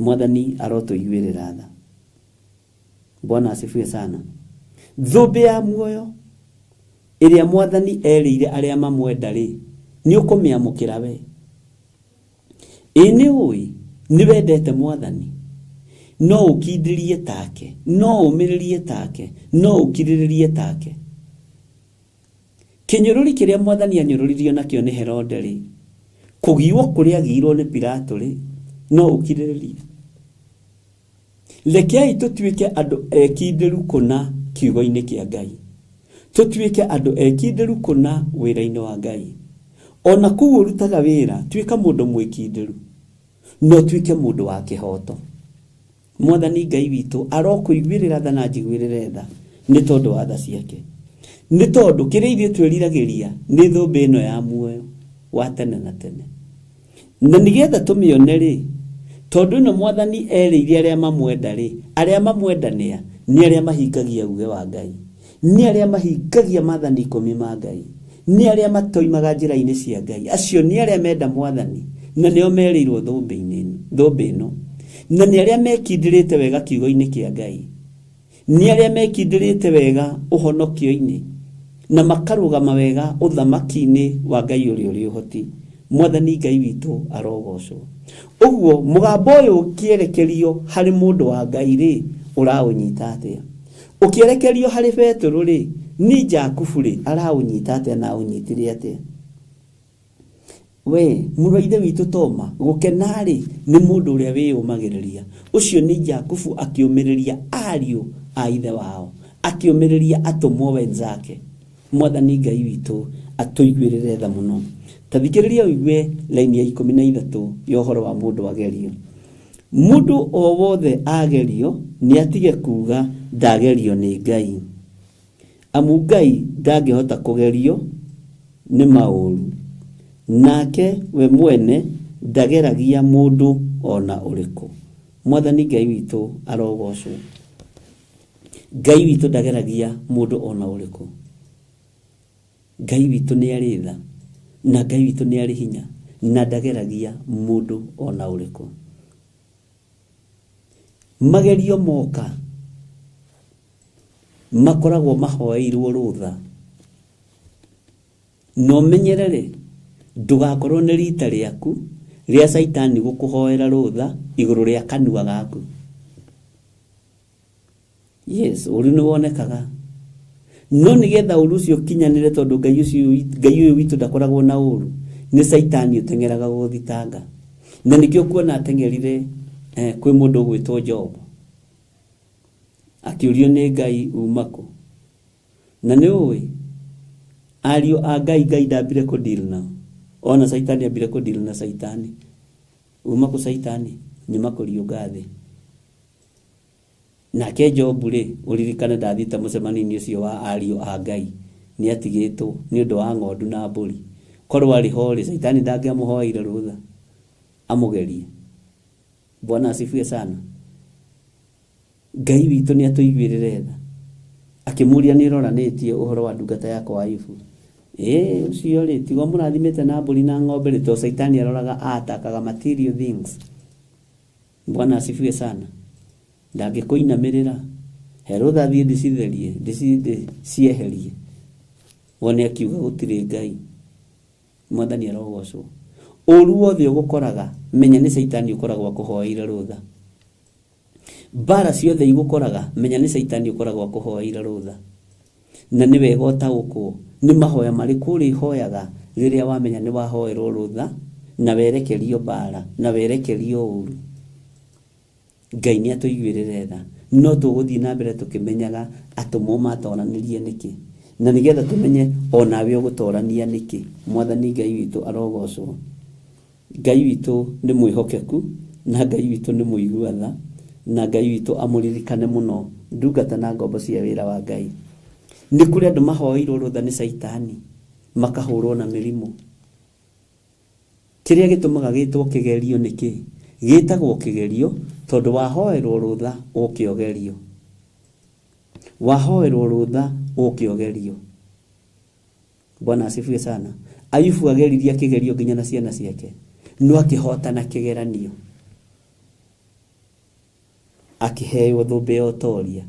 Mwathani arotũiguĩrĩra tha. Bwana asifiwe sana. Thũmbĩ ya muoyo ĩrĩa Mwathani erĩire arĩa mamwenda rĩ, nĩ ũkũmĩamũkĩra we? Ĩ nĩ ũĩ nĩ wendete Mwathani? No ũkindĩrie take, no ũmĩrĩrie take, no ũkirĩrĩrie take. Kĩnyũrũri kĩrĩa Mwathani anyũrũririo nakĩo nĩ Herode rĩ, kũgiwo kũrĩa agiirwo nĩ Pilato rĩ, no ũkirĩrĩrie. Rekei tũtuĩke andũ ekindĩru kũna kiugo-inĩ kĩa Ngai, tũtuĩke andũ ekindĩru kũna wĩra-inĩ wa Ngai. Ona kũu ũrutaga wĩra, tuĩka mũndũ mwĩkindĩru, no tuĩke mũndũ wa kĩhoto. Mwathani Ngai witũ arokũiguĩrĩra tha na njiguĩrĩre tha nĩ tondũ wa tha ciake, nĩ tondũ kĩrĩa ithuĩ twĩriragĩria nĩ thũmbĩ ĩno ya muoyo wa tene na tene. Na nĩgetha tũmĩone rĩ, tondũ ĩno Mwathani erĩire arĩa mamwenda rĩ, arĩa mamwenda nĩa? Nĩ arĩa mahingagia uge wa Ngai, nĩ arĩa mahingagia maathani 10 ma Ngai, nĩ arĩa matoimaga njĩra-inĩ cia Ngai. Acio nĩ arĩa menda Mwathani na nĩo merĩirwo thũmbĩ ĩno, na nĩ arĩa mekindĩrĩte wega kiugo-inĩ kĩa Ngai, nĩ arĩa mekindĩrĩte wega ũhonokio-inĩ na makarũgama wega ũthamaki-inĩ wa Ngai ũrĩa ũrĩ ũhoti. Mwathani Ngai witũ arogocwo. Ũguo mũgambo ũyũ ũkĩerekerio harĩ mũndũ wa Ngai rĩ, ũraũnyita atĩa? Ũkĩerekerio harĩ Petero rĩ, nĩ Jakubu rĩ, araũnyita atĩa na aũnyitire atĩa? We mũrũ wa ithe witũ Toma, gũkena rĩ nĩ mũndũ ũrĩa wĩyũmagĩrĩria. Ũcio nĩ Jakubu akĩũmĩrĩria ariũ a ithe wao, akĩũmĩrĩria atũmwo wenzake. Mwathani Ngai witũ atũiguĩrĩre tha mũno. Ta thikĩrĩria ũigue laini ya 13 ya ũhoro wa mũndũ agerio. Mũndũ o wothe agerio nĩ atige kuga ndagerio nĩ Ngai, amu Ngai ndangĩhota kũgerio nĩ maũru, nake we mwene ndageragia mũndũ ona ũrĩkũ. Mwathani Ngai witũ arogocwo. Ngai witũ ndageragia mũndũ ona ũrĩkũ. Ngai witũ nĩ arĩ tha, na Ngai witũ nĩ arĩ hinya, na ndageragia mũndũ ona ũrĩkũ. Magerio moka makoragwo mahoeirwo rũtha, na ũmenyerere ndũgakorwo nĩ rita rĩaku rĩa Caitani gũkũhoera rũtha igũrũ rĩa kanua gaku. Yes, ũru nĩ wonekaga, no nĩgetha ũru ũcio ũkinyanĩre, tondũ Ngai ũcio, Ngai ũyũ witũ ndakoragwo na ũru, nĩ Caitani ũteng'eraga gũthitanga. Na nĩkĩo kuona ateng'erire kwĩ mũndũ ũgwĩtwo Job, akĩũrio nĩ Ngai uma kũ. Na nĩ ũĩ ariũ a Ngai, Ngai ndambire kũ deal nao, ona Caitani ambire kũ deal na Caitani. Uma kũ Caitani? Nyuma kũriũnga thĩ. Nake Jobu rĩ, ũririkane ndathiĩte mũcemanio-inĩ ũcio wa ariũ a Ngai, nĩ atigĩtwo nĩ ũndũ wa ng'ondu na mbũri. Korwo arĩ ho rĩ, Caitani ndangĩamũhoeire rũtha amũgerie. Bwana asifiwe sana. Ngai witũ nĩ atũiguĩrĩre tha. Akĩmũria nĩ ũroranĩtie ũhoro wa ndungata yakwa Ayubu. Ĩĩ ũcio rĩ, tigo mũrathimĩte na mbũri na ng'ombe rĩ, tondũ Caitani aroraga atakaga material things. Bwana asifiwe sana. Ndangĩkũinamĩrĩra, he rũtha thiĩ ndĩcitherie, ndĩcieherie. Wone akiuga gũtirĩ Ngai. Mwathani arogocwo. Ũru wothe ũgũkoraga, menya nĩ Caitani ũkoragwo akũhoeire rũtha. Mbara ciothe igũkoraga, menya nĩ Caitani ũkoragwo akũhoeire rũtha. Na nĩ wega ũtaũkwo nĩ mahoya marĩkũ ũrĩhoyaga rĩrĩa wamenya nĩ wahoerwo rũtha na werekerio mbara na werekerio ũru. Ngai nĩ atũiguĩrĩre tha, no tũgũthiĩ na mbere tũkĩmenyaga atũmwo matoranirie nĩkĩ, na nĩgetha tũmenye onawe ũgũtorania nĩkĩ. Mwathani Ngai witũ arogocwo. Ngai witũ nĩ mwĩhokeku, na Ngai witũ nĩ mũigua tha, na Ngai witũ amũririkane mũno ndungata na ngombo cia wĩra wa Ngai. Nĩ kũrĩ andũ mahoeirwo rũtha nĩ Caitani makahũrwo na mĩrimũ. Kĩrĩa gĩtũmaga gĩtwo kĩgerio nĩ kĩ? Gĩtagwo kĩgerio tondũ wahoerwo rũtha ũke ũgerio. Wahoerwo rũtha ũke ũgerio. Bwana asifiwe sana. Ayubu ageririe kĩgerio nginya na ciana ciake, no akĩhotana kĩgeranio. Akĩheo thũmbĩ ya ũtoria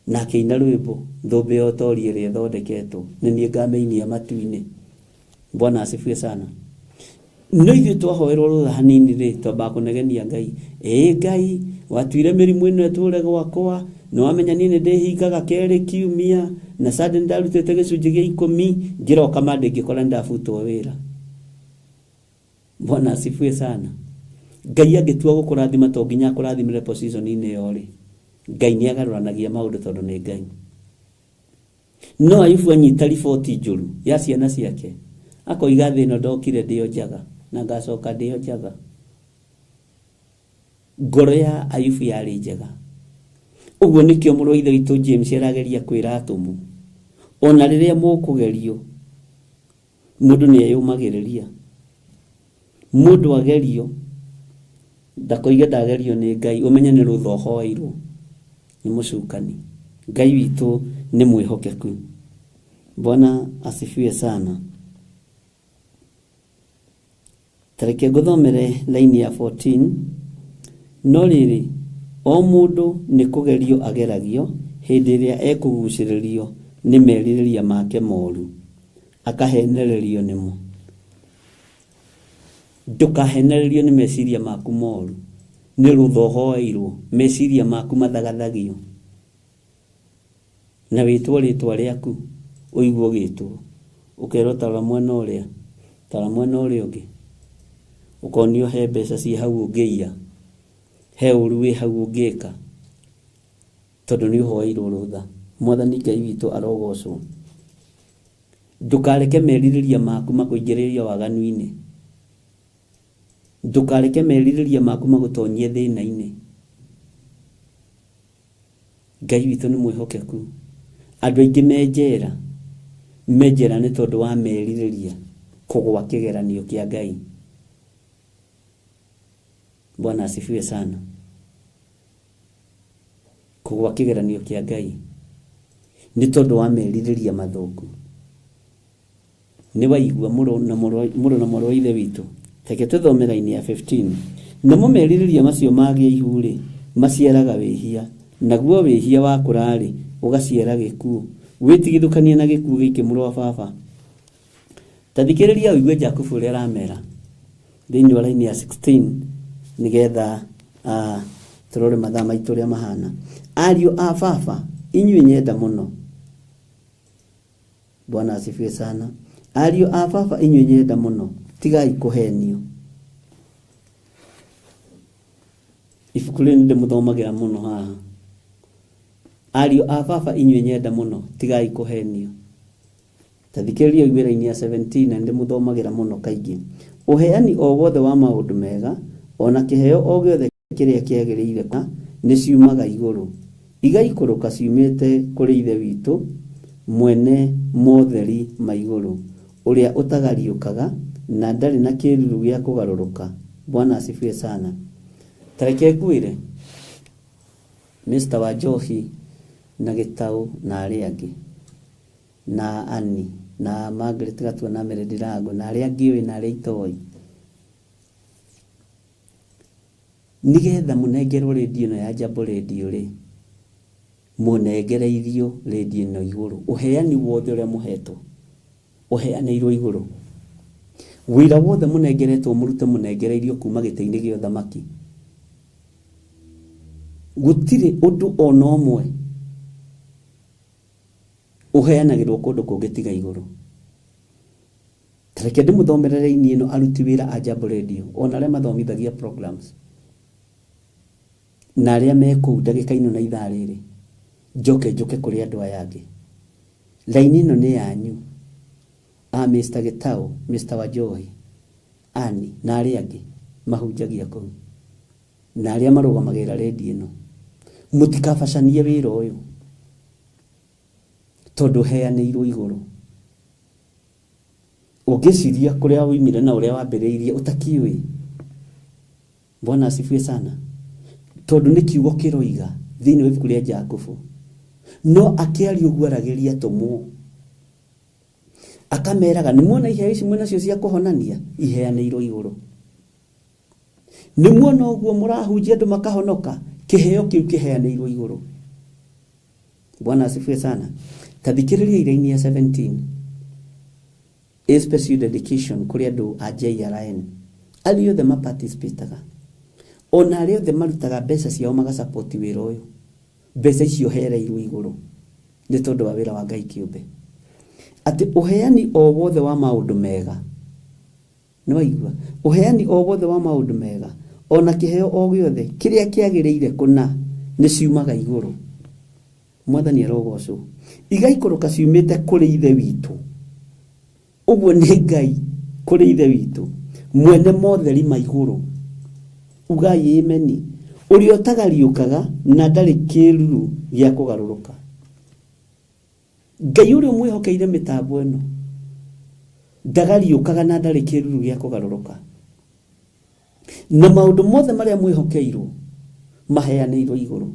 na akĩina rwĩmbo, thũmbĩ ya ũtoria ĩrĩa ĩthondeketwo nĩ niĩ ngamĩinia matu-inĩ. Bwana asifiwe sana. No ithuĩ twahoerwo rũtha hanini rĩ, twambaga kũnegenia Ngai. Ĩĩ Ngai, watuire mĩrimũ ĩno ĩtũre gwakwa, nĩ wamenya niĩ nĩ ndĩhingaga kerĩ kiumia, na Sunday ndarutĩte gĩcunjĩ gĩa 10, ngĩroka Monday ngĩkora nĩndabutwo wĩra. Bwana asifiwe sana. Ngai angĩtua gũkũrathima to nginya akũrathimĩre position-inĩ ĩyo rĩ, Ngai nĩ agarũranagia maũndũ tondũ nĩ Ngai. No Ayubu anyita riboti njũru ya ciana ciake, akoiga thĩ ĩno ndokire ndĩo njaga na ngacoka ndĩo njaga. Ngoro ya Ayubu yarĩ njega. Ũguo nĩkĩo mũrũ wa ithe witũ James arageria kwĩra atũmwo, ona rĩrĩa mũkũgerio, mũndũ nĩ eyũmagĩrĩria. Mũndũ agerio, ndakoige ndagerio nĩ Ngai, ũmenye nĩ rũtha ũhoeirwo nĩ mũcukani. Ngai witũ nĩ mwĩhokeku. Bwana asifiwe sana. Tareke ngũthomere line ya 14. No rĩrĩ, o mũndũ nĩ kũgerio ageragio hĩndĩ ĩrĩa ekũgucĩrĩrio nĩ merirĩria make moru, akahenererio nĩmo. Ndũkahenererio nĩ meciria maku moru, nĩ rũtha ũhoeirwo, meciria maku mathagathagio. Na wĩtwo rĩtwa rĩaku, ũigue ũgĩtwo, ũkerwo tarora mwena ũrĩa, tarora mwena ũrĩa ũngĩ, ũkonio he mbeca ciĩ hau ũngĩiya, he ũru wĩ hau ũngĩka, tondũ nĩ ũhoeirwo rũtha. Mwathani Ngai witũ arogocwo. Ndũkareke merirĩria maku makũingĩrĩrie waganu-inĩ. Ndũkareke merirĩria maku magũtonyie thĩna-inĩ. Ngai witũ nĩ mwĩhokeku. Andũ aingĩ me njera, me njera nĩ tondũ wa merirĩria kũgwa kĩgeranio kĩa Ngai. Bwana asifiwe sana. Kũgwa kĩgeranio kĩa Ngai nĩ tondũ wa merirĩria mathũku. Nĩ waigua mũrũ na mũrũ wa ithe witũ. Reke tũthome line ya 15. Namo merirĩria macio magĩa ihu rĩ, maciaraga wĩhia, naguo wĩhia wakũra rĩ, ũgaciara gĩkuũ. Wĩtigithũkanie na gĩkuũ gĩkĩ mũrũ wa baba. Ta thikĩrĩria ũigue Jakubu ũrĩa aramera thĩinĩ wa line ya 16 nĩgetha tũrore mathaa maitũ ũrĩa mahana. Ariũ a baba, inyuĩ nyenda mũno. Bwana asifiwe sana. Ariũ a baba, inyuĩ nyenda mũno, tigai kũhenio. Ibuku rĩrĩ nĩndĩmũthomagĩra mũno haha. Ariũ a baba, inyuĩ nyenda mũno, tigai kũhenio. Ta thikĩrĩria ũigue line ya 17 na nĩndĩmũthomagĩra mũno kaingĩ. Ũheani o wothe wa maũndũ mega, ona kĩheo o gĩothe kĩrĩa kĩagĩrĩire nĩ ciumaga igũrũ, igaikũrũka ciumĩte kũrĩ Ithe witũ mwene motheri ma igũrũ, ũrĩa ũtagariũkaga na ndarĩ na kĩĩruru gĩa kũgarũrũka. Bwana asifiwe sana. Ta reke ngwĩre Mr. Wanjohi na Gĩtaũ na arĩa angĩ, na Annie na Margaret Gatua na Mary Ndirango na arĩa angĩ ũĩ na arĩa itoĩ, nĩgetha mũnengerwo rĩndiũ ĩno ya Jambo Radio rĩ, mũnengereirio rĩndiũ ĩno igũrũ. Ũheani wothe ũrĩa mũhetwo ũheanĩirwo igũrũ. Wĩra wothe mũnengeretwo mũrute mũnengereirio kuma gĩtĩ-inĩ gĩa ũthamaki. Gũtirĩ ũndũ ona ũmwe ũheanagĩrwo kũndũ kũngĩ tiga igũrũ. Ta reke ndĩmũthomere raini ĩno aruti wĩra a Jambo Radio ona arĩa mathomithagia programs na arĩa me kũu ndagĩka ĩno na ithaa rĩrĩ, njoke njũke kũrĩ andũ aya angĩ. Raini ĩno nĩ yanyu a Mr. Gĩtaũ, Mr. Wanjohi, Annie na arĩa angĩ mahunjagia kũu na arĩa marũgamagĩrĩra redio ĩno. Mũtikabacanie wĩra ũyũ tondũ ũheanĩirwo igũrũ. Ũngĩciria kũrĩa woimire na ũrĩa wambĩrĩirie ũtakiũĩ. Bwana asifiwe sana. Tondũ nĩ kiugo kĩroiga thĩinĩ wa ibuku rĩa Jakubu. No akĩaria ũguo aragĩria atũmwo, akameraga nĩ muona iheo ici mwĩnacio cia kũhonania iheanĩirwo igũrũ. Nĩ muona ũguo mũrahunjia andũ makahonoka, kĩheo kĩu kĩheanĩirwo igũrũ. Bwana asifiwe sana. Ta thikĩrĩria iraini ya 17. A special dedication kũrĩ andũ a JRN arĩa othe maparticipataga, ona arĩa othe marutaga mbeca ciao magasupport wĩra ũyũ. Mbeca icio hereirwo igũrũ nĩ tondũ wa wĩra wa Ngai kĩũmbe. Atĩ ũheani o wothe wa maũndũ mega, nĩ waigua, ũheani o wothe wa maũndũ mega ona kĩheo o gĩothe kĩrĩa kĩagĩrĩire kũna nĩ ciumaga igũrũ. Mwathani arogocwo. Igaikũrũka ciumĩte kũrĩ Ithe witũ. Ũguo nĩ Ngai kũrĩ Ithe witũ mwene motheri ma igũrũ. Ugai ameni. Ũrĩa ũtagariũkaga na ndarĩ kĩruru gĩa kũgarũrũka. Ngai ũrĩa ũmwĩhokeire mĩtambo ĩno ndagariũkaga na ndarĩ kĩruru gĩa kũgarũrũka. Na maũndũ mothe marĩa mwĩhokeirwo maheanĩirwo igũrũ.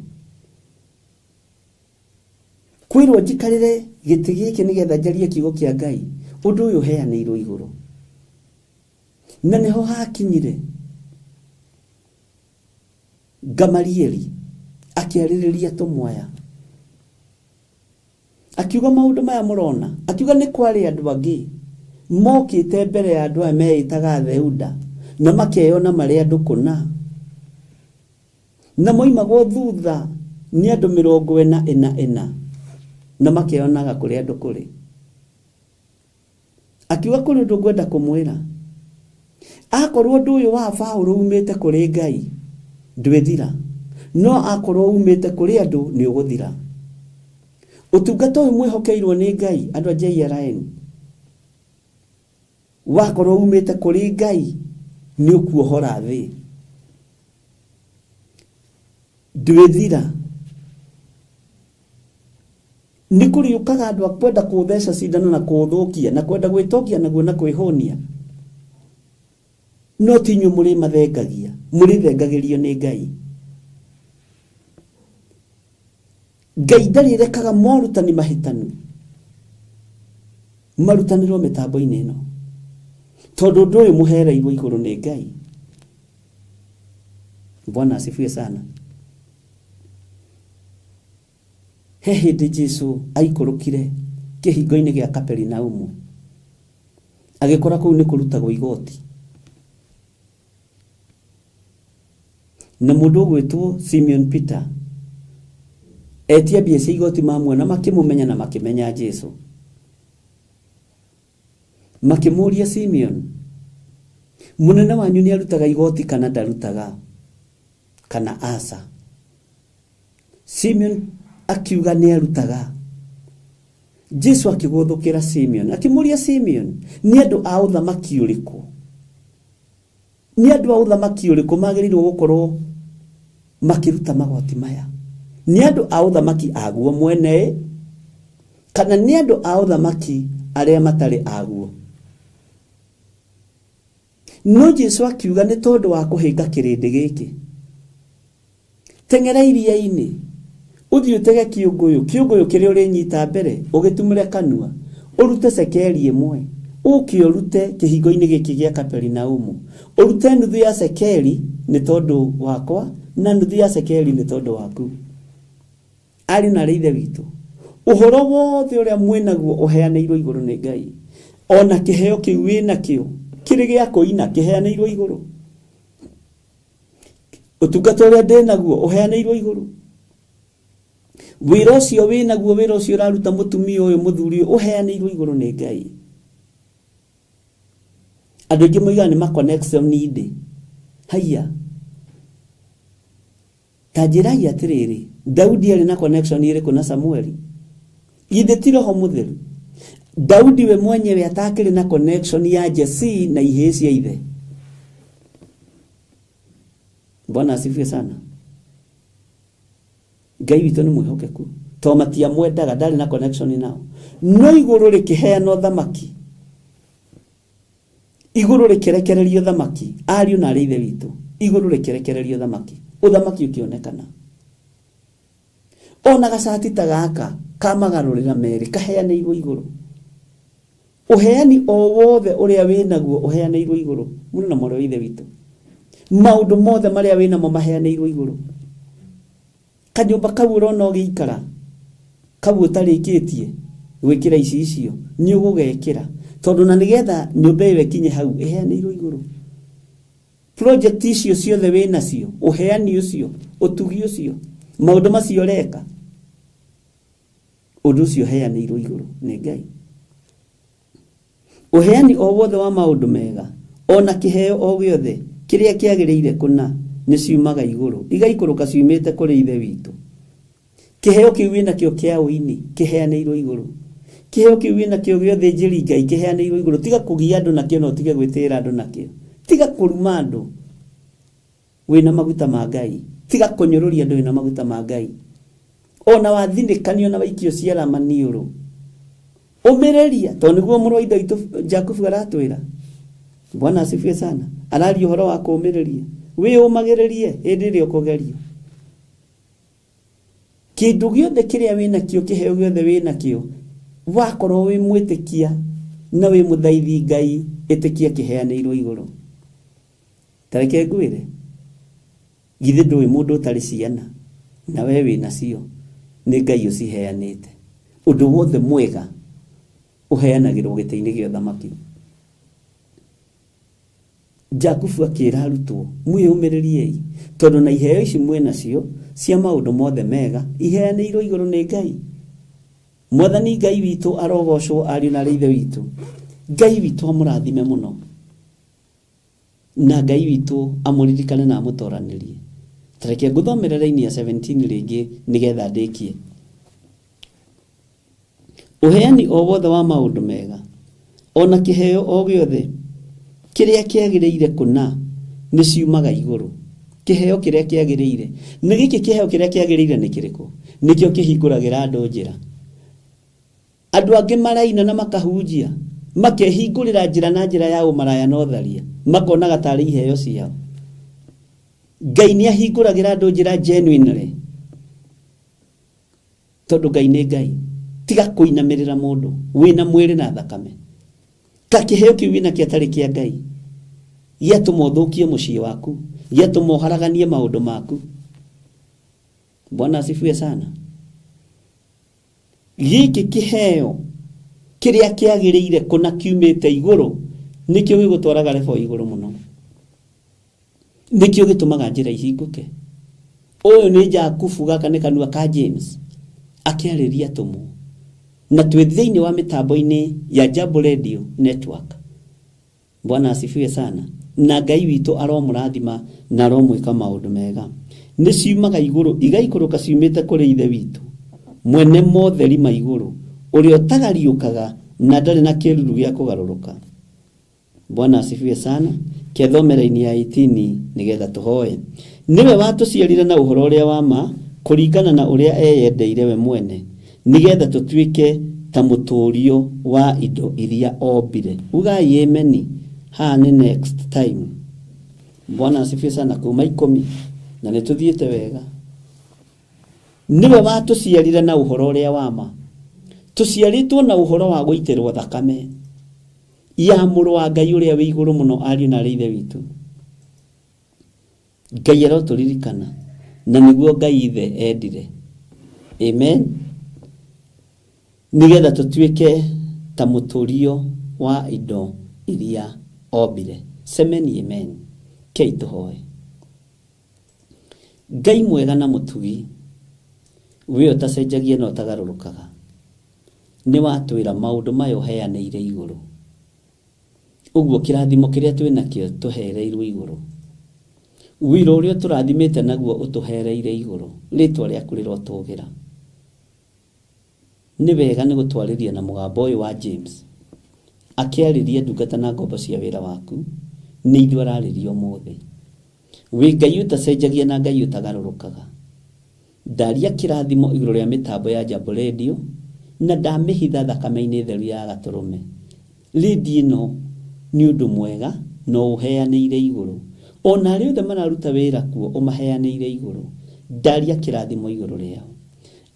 Kwĩrwo njikarĩre gĩtĩ gĩkĩ nĩgetha njarie kiugo kĩa Ngai, ũndũ ũyũ ũheanĩirwo igũrũ. Na nĩho hakinyire Gamalieli akĩarĩrĩria atũmwo aya, akiuga maũndũ maya mũrona, akiuga nĩ kwarĩ andũ angĩ mokĩte mbere ya andũ aya meĩtaga Theuda na makeyona marĩ andũ kũna, na moimagwo thutha nĩ andũ 44 na makeyonaga kũrĩ andũ kũrĩ. Akiuga kũrĩ ũndũ ngwenda kũmwĩra, akorwo ũndũ ũyũ wa Paũlũ umĩte kũrĩ Ngai ndwĩthira, no akorwo umĩte kũrĩ andũ nĩ ũgũthira. Ũtungata ũyũ mwĩhokeirwo nĩ Ngai, andũ a JRN, wakorwo umĩte kũrĩ Ngai nĩ ũkuohora thĩ, ndwĩthira. Nĩ kũrĩũkaga andũ a kwenda kũtheca cindano na kũũthũkia na kwenda gwĩtongia naguo na kwĩhũnia, no ti inyuĩ mũrĩ mathengagia, mũrĩthengagĩrio nĩ Ngai. Ngai ndarĩrekaga morutani mahĩtanu marutanĩrwo mĩtambo-inĩ ĩno, tondũ ũndũ ũyũ mũhereirwo igũrũ nĩ Ngai. Bwana asifiwe sana. He hĩndĩ Jesu aikũrũkire kĩhingo-inĩ gĩa Kaperinaumu, agĩkora kũu nĩ kũrutagwo igoti, na mũndũ ũgwĩtwo Simeon Peter etia mbia cia igoti mamuona makĩmũmenya na makĩmenya Jesu. Makĩmũria Simeon, mũnene wanyu nĩ arutaga igoti kana ndarutaga kana aca? Simeon akiuga nĩ arutaga. Jesu akĩgũthũkĩra Simeon akĩmũria Simeon, nĩ andũ a ũthamaki ũrĩkũ? Nĩ andũ a ũthamaki ũrĩkũ magĩrĩirwo gũkorwo makĩruta magoti maya? Nĩ andũ a ũthamaki aguo mwene, kana nĩ andũ a ũthamaki arĩa matarĩ aguo? No Jesu akiuga nĩ tondũ wa kũhĩnga kĩrĩndĩ gĩkĩ, teng'era iria-inĩ ũthiĩ ũtege kĩũngũyũ, kĩũngũyũ kĩrĩa ũrĩnyita mbere ũgĩtumũre kanua, ũrute cekeri ĩmwe, ũke ũrute kĩhingo-inĩ gĩkĩ gĩa Kaperinaumu, ũrute nuthu ya cekeri nĩ tondũ wakwa na nuthu ya cekeri nĩ tondũ waku. Ariũ na aarĩ a Ithe witũ, ũhoro wothe ũrĩa mwĩnaguo ũheanĩirwo igũrũ nĩ Ngai, ona kĩheo kĩu wĩnakĩo kĩrĩ gĩa kũina kĩheanĩirwo igũrũ. Ũtungata ũrĩa ndĩnaguo ũheanĩirwo igũrũ. Wĩra ũcio wĩnaguo, wĩra ũcio ũraruta mũtumia ũyũ, mũthuri ũyũ, ũheanĩirwo igũrũ nĩ Ngai. Andũ aingĩ moigaga nĩ ma connection ndĩ. Haiya, ta njĩrai atĩrĩrĩ, Daudi arĩ na connection ĩrĩkũ na Samueli? Githĩ ti Roho Mũtheru? Daudi we mwenyewe atakĩrĩ na connection ya Jesse na ihĩĩ cia ithe. Bwana asifiwe sana. Ngai witũ nĩ mwĩhokeku, to matiamwendaga, ndarĩ na connection nao. No igũrũ rĩkĩheana ũthamaki, igũrũ rĩkĩrekererio thamaki, ariũ na aarĩ a Ithe witũ, igũrũ rĩkĩrekererio thamaki, ũthamaki ũkĩonekana. Ona gacati ta gaka ka magarũrĩra merĩ kaheanĩirwo igũrũ. Ũheani o wothe ũrĩa wĩnaguo ũheanĩirwo igũrũ. Mũrũ na mwarĩ wa Ithe witũ, Maũndũ mothe marĩa wĩnamo maheanĩirwo igũrũ. Kanyũmba kau ũrona ũgĩikara kau ũtarĩkĩtie gwĩkĩra ici icio nĩ ũgũgekĩra, tondũ na nĩgetha nyũmba ĩyo ĩkinye hau ĩheanĩirwo igũrũ. Project icio ciothe wĩnacio, ũheani ũcio, ũtugi ũcio, maũndũ macio ũreka, ũndũ ũcio ũheanĩirwo igũrũ nĩ Ngai. Ũheani o wothe wa maũndũ mega ona kĩheo o gĩothe kĩrĩa kĩagĩrĩire kũna nĩ ciumaga igũrũ, igaikũrũka ciumĩte kũrĩ Ithe witũ. Kĩheo kĩu wĩnakĩo kĩa ũini kĩheanĩirwo igũrũ. Kĩheo kĩu wĩnakĩo gĩa ũthĩnjĩri Ngai kĩheanĩirwo igũrũ. Tiga kũgia andũ nakĩo na ũtige gwĩtĩĩra andũ nakĩo. Tiga kũruma andũ wĩna maguta ma Ngai. Tiga kũnyũrũria andũ wĩna maguta ma Ngai. Ona wathinĩkanio na waikio ciara maniũrũ, ũmĩrĩria, tondũ nĩguo mũrũ wa Ithe witũ Jakubu aratwĩra. Bwana asifiwe sana. Araria ũhoro wa kũũmĩrĩria. Wĩyũmagĩrĩrie hĩndĩ ĩrĩa ũkũgerio. Kĩndũ gĩothe kĩrĩa wĩnakĩo, kĩheo gĩothe wĩnakĩo, wakorwo wĩ mwĩtĩkia na wĩ mũthaithi Ngai, ĩtĩkia kĩheanĩirwo igũrũ. Ta reke ngwĩre, githĩ ndũĩ mũndũ ũtarĩ ciana na we wĩnacio, nĩ Ngai ũciheanĩte. Ũndũ wothe mwega ũheanagĩrwo gĩtĩ-inĩ gĩa ũthamaki. Jakubu akĩra arutwo, mwĩyũmĩrĩriei, tondũ na iheo ici mwĩnacio cia maũndũ mothe mega iheanĩirwo igũrũ nĩ Ngai. Mwathani Ngai witũ arogocwo, ariũ na Ithe witũ. Ngai witũ amũrathime mũno, na Ngai witũ amũririkane na amũtoranĩrie. Ta reke ngũthomere raini ya 17 rĩngĩ nĩgetha ndĩkie. Ũheani o wothe wa maũndũ mega ona kĩheo o gĩothe kĩrĩa kĩagĩrĩire kũna nĩ ciumaga igũrũ. Kĩheo kĩrĩa kĩagĩrĩire, nĩ gĩkĩ kĩheo kĩrĩa kĩagĩrĩire nĩ kĩrĩkũ? Nĩkĩo kĩhingũragĩra andũ njĩra. Andũ angĩ maraina na makahunjia, makehingũrĩra njĩra na njĩra ya ũmaraya na ũtharia, makonaga tarĩ iheo ciao. Ngai nĩ ahingũragĩra andũ njĩra genuinely, tondũ Ngai nĩ Ngai. Tiga kũinamĩrĩra mũndũ wĩna mwĩrĩ na thakame. Ta kĩheo kĩu wĩnakĩo atarĩ kĩa Ngai, gĩatũma ũthũkie mũciĩ waku, gĩatũma ũharaganie maũndũ maku. Bwana asifiwe sana. Gĩkĩ kĩheo kĩrĩa kĩagĩrĩire kũna kiumĩte igũrũ nĩkĩo gĩgũtwaraga level igũrũ mũno, nĩkĩo gĩtũmaga njĩra ihingũke. Ũyũ nĩ Jakubu, gaka nĩ kanua ka James akĩarĩria atũmwo, na twĩ thĩinĩ wa mĩtambo-inĩ ya Jambo Radio Network. Bwana asifiwe sana. Na Ngai witũ aromũrathima na aromwĩka maũndũ mega. Nĩ ciumaga igũrũ igaikũrũka ciumĩte kũrĩ Ithe witũ mwene motheri ma igũrũ, ũrĩa ũtagariũkaga na ndarĩ na kĩruru gĩa kũgarũrũka. Bwana asifiwe sana. Kethome raini ya 18 nĩgetha tũhoe. Nĩwe watũciarire na ũhoro ũrĩa wa ma kũringana na ũrĩa eyendeire we mwene, nĩgetha tũtuĩke ta mũtũrio wa indo iria ombire. Ugai ameni. Haha nĩ next time. Bwana asifiwe sana. Kuma 10 na nĩ tũthiĩte wega. Nĩwe watũciarire na ũhoro ũrĩa wa ma. Tũciarĩtwo na ũhoro wa gũitĩrwo thakame ya mũrũ wa Ngai ũrĩa wĩ igũrũ mũno, ariũ na arĩ Ithe witũ. Ngai arotũririkana, na nĩguo Ngai Ithe endire. Amen. Nĩgetha tũtuĩke ta mũtũrio wa indo iria ombire. Semeni amen. Kei tũhoe. Ngai mwega na mũtugi, we ũtacenjagia na ũtagarũrũkaga, nĩ watwĩra maũndũ maya ũheanĩire igũrũ. Ũguo kĩrathimo kĩrĩa twĩnakĩo tũhereirwo igũrũ. Wĩra ũrĩa tũrathimĩte naguo ũtũhereire igũrũ. Rĩtwa rĩaku rĩrotũgĩra. Nĩ wega nĩ gũtwarĩria na mũgambo ũyũ wa James akĩarĩria ndungata na ngombo cia wĩra waku, nĩ ithuĩ ararĩria ũmũthĩ. Wĩ Ngai ũtacenjagia na Ngai ũtagarũrũkaga. Ndaria kĩrathimo igũrũ rĩa mĩtambo ya Jambo Radio na ndamĩhitha thakame-inĩ theru ya gatũrũme. Rĩndiũ ĩno nĩ ũndũ mwega na ũheanĩire igũrũ. Ona arĩa othe mararuta wĩra kuo ũmaheanĩire igũrũ. Ndaria kĩrathimo igũrũ rĩao.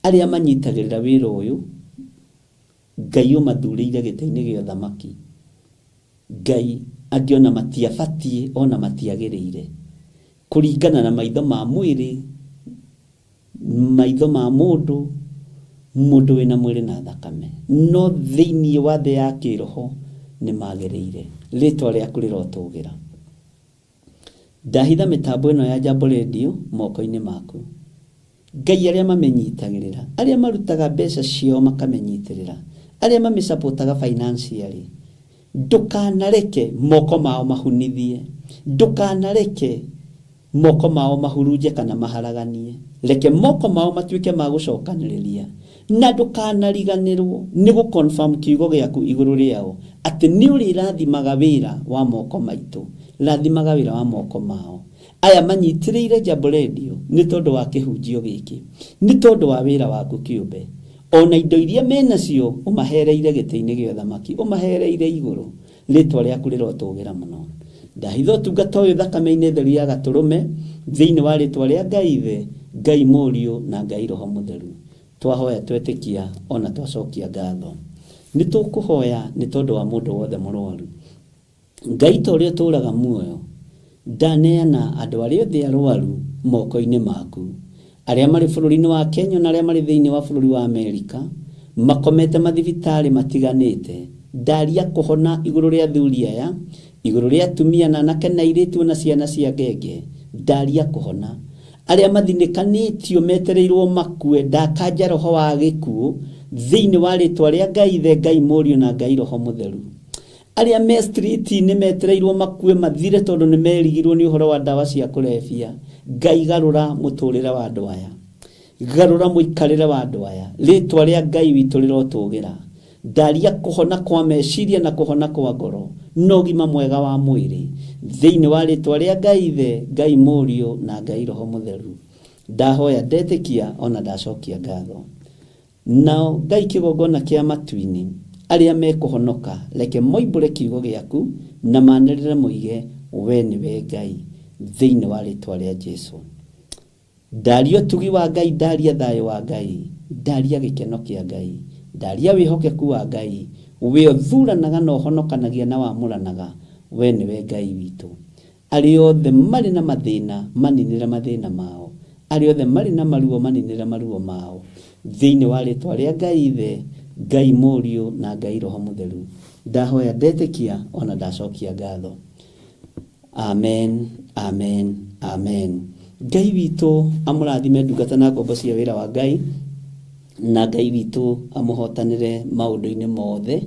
Arĩa manyitagĩrĩra wĩra ũyũ, Ngai ũmathurĩire gĩtĩ-inĩ gĩa ũthamaki. Ngai angĩ ona matiabatiĩ ona matiagĩrĩire. Kũringana na maitho ma mwĩrĩ, maitho ma mũndũ, mũndũ wĩna mwĩrĩ na thakame, no thĩinĩ wa thĩ ya kĩroho nĩ magĩrĩire. Rĩtwa rĩaku rĩrotũgĩra. Ndahitha mĩtambo ĩno ya Jambo Radio moko-inĩ maku. Ngai arĩa mamenyitagĩrĩra, arĩa marutaga mbeca ciao makamenyitĩrĩra, arĩa mamĩcapotaga financially, ndũkanareke moko mao mahunithie, ndũkanareke moko mao mahurunje kana maharaganie, reke moko mao matuĩke ma gũcokanĩrĩria, na ndũkanariganĩrwo nĩ gũ-confirm kiugo gĩaku igũrũ rĩao atĩ nĩ ũrĩrathimaga wĩra wa moko maitũ, rathimaga wĩra wa moko mao. Aya manyitĩrĩire Jambo Radio nĩ tondũ wa kĩhunjio gĩkĩ, nĩ tondũ wa wĩra waku kĩũmbe, ona indo iria menacio ũmahereire gĩtĩ-inĩ gĩa ũthamaki, ũmahereire igũrũ, rĩtwa rĩaku rĩrotũgĩra mũno. Ndahitha ũtungata ũyũ thakame-inĩ theru ya gatũrũme, thĩinĩ wa rĩtwa rĩa Ngai Ithe, Ngai Mũriũ na Ngai Roho Mũtheru. Twahoya twetĩkia ona twacokia ngatho. Nĩ tũkũhoya nĩ tondũ wa mũndũ wothe mũrwaru. Ngai ta ũrĩa ũtũũraga muoyo, ndaneana andũ arĩa othe arwaru moko-inĩ maku, arĩa marĩ bũrũri-inĩ wa Kenya na arĩa marĩ thĩinĩ wa bũrũri wa Amerika, makomete mathibitarĩ matiganĩte. Ndaria kũhona igũrũ rĩa athuri aya, igũrũ rĩa atumia na anake na airĩtu na ciana cia ngenge. Ndaria kũhona. Arĩa mathinĩkanĩtio metereirwo makue, ndakanja roho wa gĩkuũ thĩinĩ wa rĩtwa rĩa Ngai Ithe, Ngai Mũriũ na Ngai Roho Mũtheru. Arĩa me street-inĩ metereirwo makue mathire tondũ nĩ merigirwo nĩ ũhoro wa ndawa cia kũrebia, Ngai garũra mũtũrĩre wa andũ aya, garũra mũikarĩre wa andũ aya, rĩtwa rĩa Ngai witũ rĩrotũgĩra. Ndaria kũhona kwa meciria na kũhona kwa ngoro na ũgima mwega wa mwĩrĩ thĩinĩ wa rĩtwa rĩa Ngai Ithe, Ngai Mũriũ na Ngai Roho Mũtheru. Ndahoya ndetĩkia ona ndacokia ngatho. Nao Ngai kĩgongona kĩa matu-inĩ, arĩa mekũhonoka reke moimbũre kiugo gĩaku na manĩrĩre moige we nĩwe Ngai thĩinĩ wa rĩtwa rĩa Jesu. Ndaria ũtugi wa Ngai, ndaria thayũ wa Ngai, ndaria gĩkeno kĩa Ngai, ndaria wĩhokeku wa Ngai, we ũthuranaga na ũhonokanagia na wamũranaga, we nĩwe Ngai witũ. Arĩa othe marĩ na mathĩna maninĩre mathĩna mao, arĩa othe marĩ na maruo maninĩre maruo mao, thĩinĩ wa rĩtwa rĩa Ngai Ithe, Ngai Mũriũ na Ngai Roho Mũtheru. Ndahoya ndetĩkia ona ndacokia ngatho. Amen, amen, amen. Ngai witũ amũrathime ndungata na ngombo cia wĩra wa Ngai, na Ngai witũ amũhotanĩre maũndũ-inĩ mothe,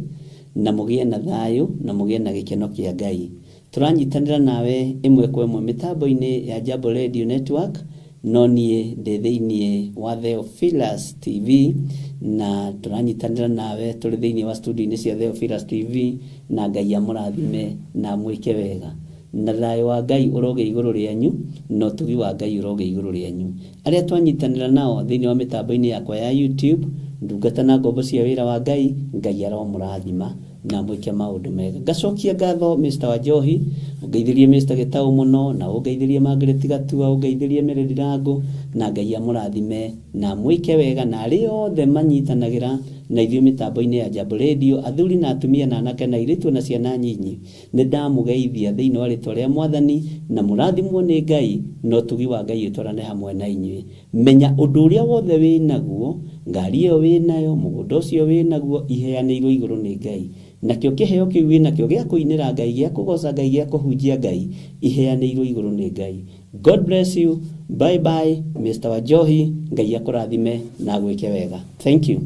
na mũgĩe na thayũ na mũgĩe na gĩkeno kĩa Ngai. Tũranyitanĩra nawe ĩmwe kwa ĩmwe mĩtambo-inĩ ya Jambo Radio Network, no niĩ ndĩ thĩinĩ wa Theophilus TV, na tũranyitanĩra nawe tũrĩ thĩinĩ wa studio-inĩ cia Theophilus TV, na Ngai amũrathime na amwĩke wega. Na thayũ wa Ngai ũrogĩa igũrũ rĩanyu, na ũtugi wa Ngai ũrogĩa igũrũ rĩanyu. Arĩa twanyitanĩra nao thĩinĩ wa mĩtambo-inĩ yakwa ya YouTube, ndungata na ngombo cia wĩra wa Ngai, Ngai aromũrathima na mwĩke maũndũ mega. Ngacokia ngatho Mr. Wanjohi, ũngeithĩrie Mr. Gĩtaũ mũno, na ũngeithĩrie Margaret Gatua, ũngeithĩrie Mary Ndirango, na Ngai amũrathime na mwĩke wega, na arĩa othe manyitanagĩra na ithuĩ mĩtambo-inĩ ya Jambo Radio, athuri na atumia na anake na airĩtu na ciana nyinyi, nĩ ndamũgeithia thĩinĩ wa rĩtwa rĩa Mwathani, na mũrathimwo nĩ Ngai, na ũtugi wa Ngai ũtwarane hamwe na inyuĩ. Menya ũndũ ũrĩa wothe wĩnaguo, ngari ĩyo wĩnayo, mũgũnda ũcio wĩnaguo, iheanĩirwo igũrũ nĩ Ngai. Nakĩo kĩheo kĩu wĩnakĩo gĩa kũinĩra Ngai, gĩa kũgoca Ngai, gĩa kũhunjia Ngai, iheanĩirwo igũrũ nĩ Ngai. God bless you. Bye bye, Mr. Wanjohi. Ngai akũrathime na agwĩke wega. Thank you.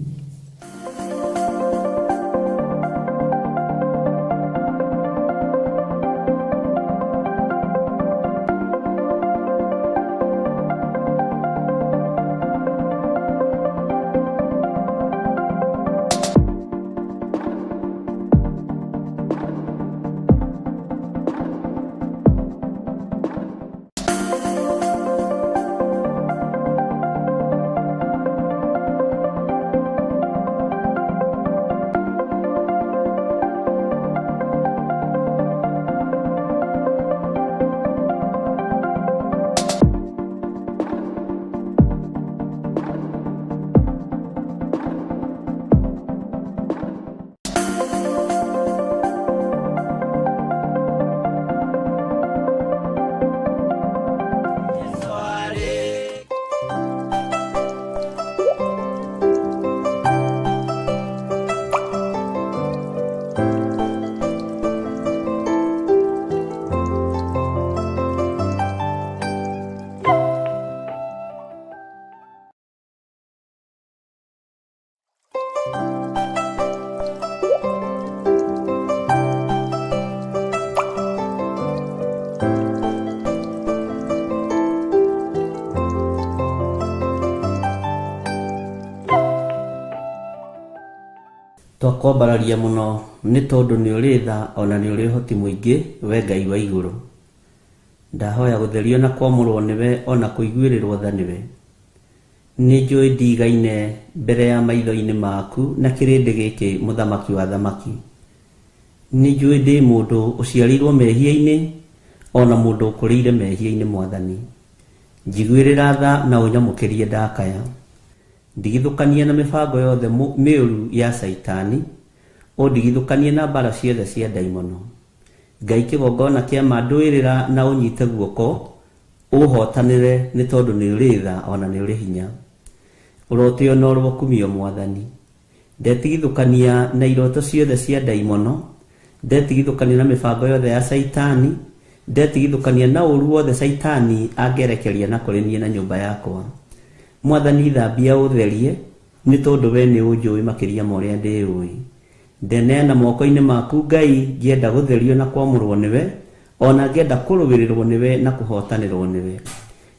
Twakwambararia mũno nĩ tondũ nĩ ũrĩ tha ona nĩ ũrĩ ũhoti mũingĩ we Ngai wa igũrũ. Ndahoya gũtherio na kwamũrwo nĩwe ona kũiguĩrĩrwo tha nĩwe. Nĩ njũĩ ndigaine mbere ya maitho-inĩ maku na kĩrĩndĩ gĩkĩ mũthamaki wa athamaki. Nĩ njũĩ ndĩ mũndũ ũciarĩirwo mehia-inĩ ona mũndũ ũkũrĩire mehia-inĩ Mwathani. Njiguĩrĩra tha na ũnyamũkĩrie ndakaya. Ndigithũkania na mĩbango yothe mĩũru ya Caitani, ũndigithũkanie na mbara ciothe cia ndaimono. Ngai kĩgongona kĩa ma ndũĩrĩra na ũnyite guoko ũhotanĩre nĩ tondũ nĩ ũrĩ tha ona nĩ ũrĩ hinya. Ũrotĩo na ũrokumio Mwathani. Ndetigithũkania na iroto ciothe cia ndaimono, ndetigithũkania na mĩbango yothe ya Caitani, ndetigithũkania na ũru wothe Caitani angĩerekeria na kũrĩ niĩ na nyũmba yakwa. Mwathani thambia ũtherie, nĩ tondũ we nĩ ũnjũĩ makĩria ma ũrĩa ndĩũĩ. Ndeneana moko-inĩ maku Ngai ngĩenda gũtherio na kwamũrwo nĩwe, ona ngĩenda kũrũĩrĩrwo nĩwe na kũhotanĩrwo nĩwe.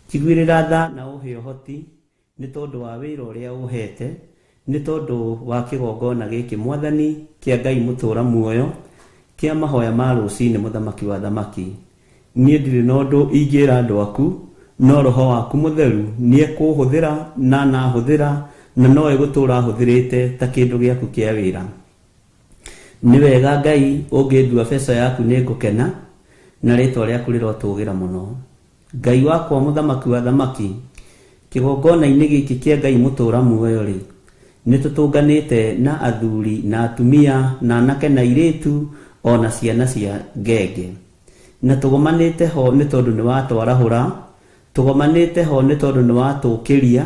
Njiguĩrĩra tha na ũhe ũhoti nĩ tondũ wa wĩra ũrĩa ũhete, nĩ tondũ wa kĩgongona gĩkĩ Mwathani kĩa Ngai mũtũra muoyo, kĩa mahoya ma rũcinĩ mũthamaki wa thamaki. Niĩ ndirĩ na ũndũ ingĩra andũ aku, no roho waku mũtheru nĩekũhũthĩra na anahũthĩra na no egũtũra ahũthĩrĩte ta kĩndũ gĩaku kĩa wĩra. Nĩ wega Ngai ũngĩndua beca yaku nĩ ngũkena na rĩtwa rĩaku rĩrotũgĩra mũno. Ngai wakwa mũthamaki wa thamaki, kĩgongona-inĩ gĩkĩ kĩa Ngai mũtũra muoyo rĩ, nĩ tũtũnganĩte na athuri na atumia na anake na airĩtu ona ciana cia ngenge. Na tũgomanĩte ho nĩ tondũ nĩ watwarahũra, tũgomanĩte ho nĩ tondũ nĩ watũũkĩria,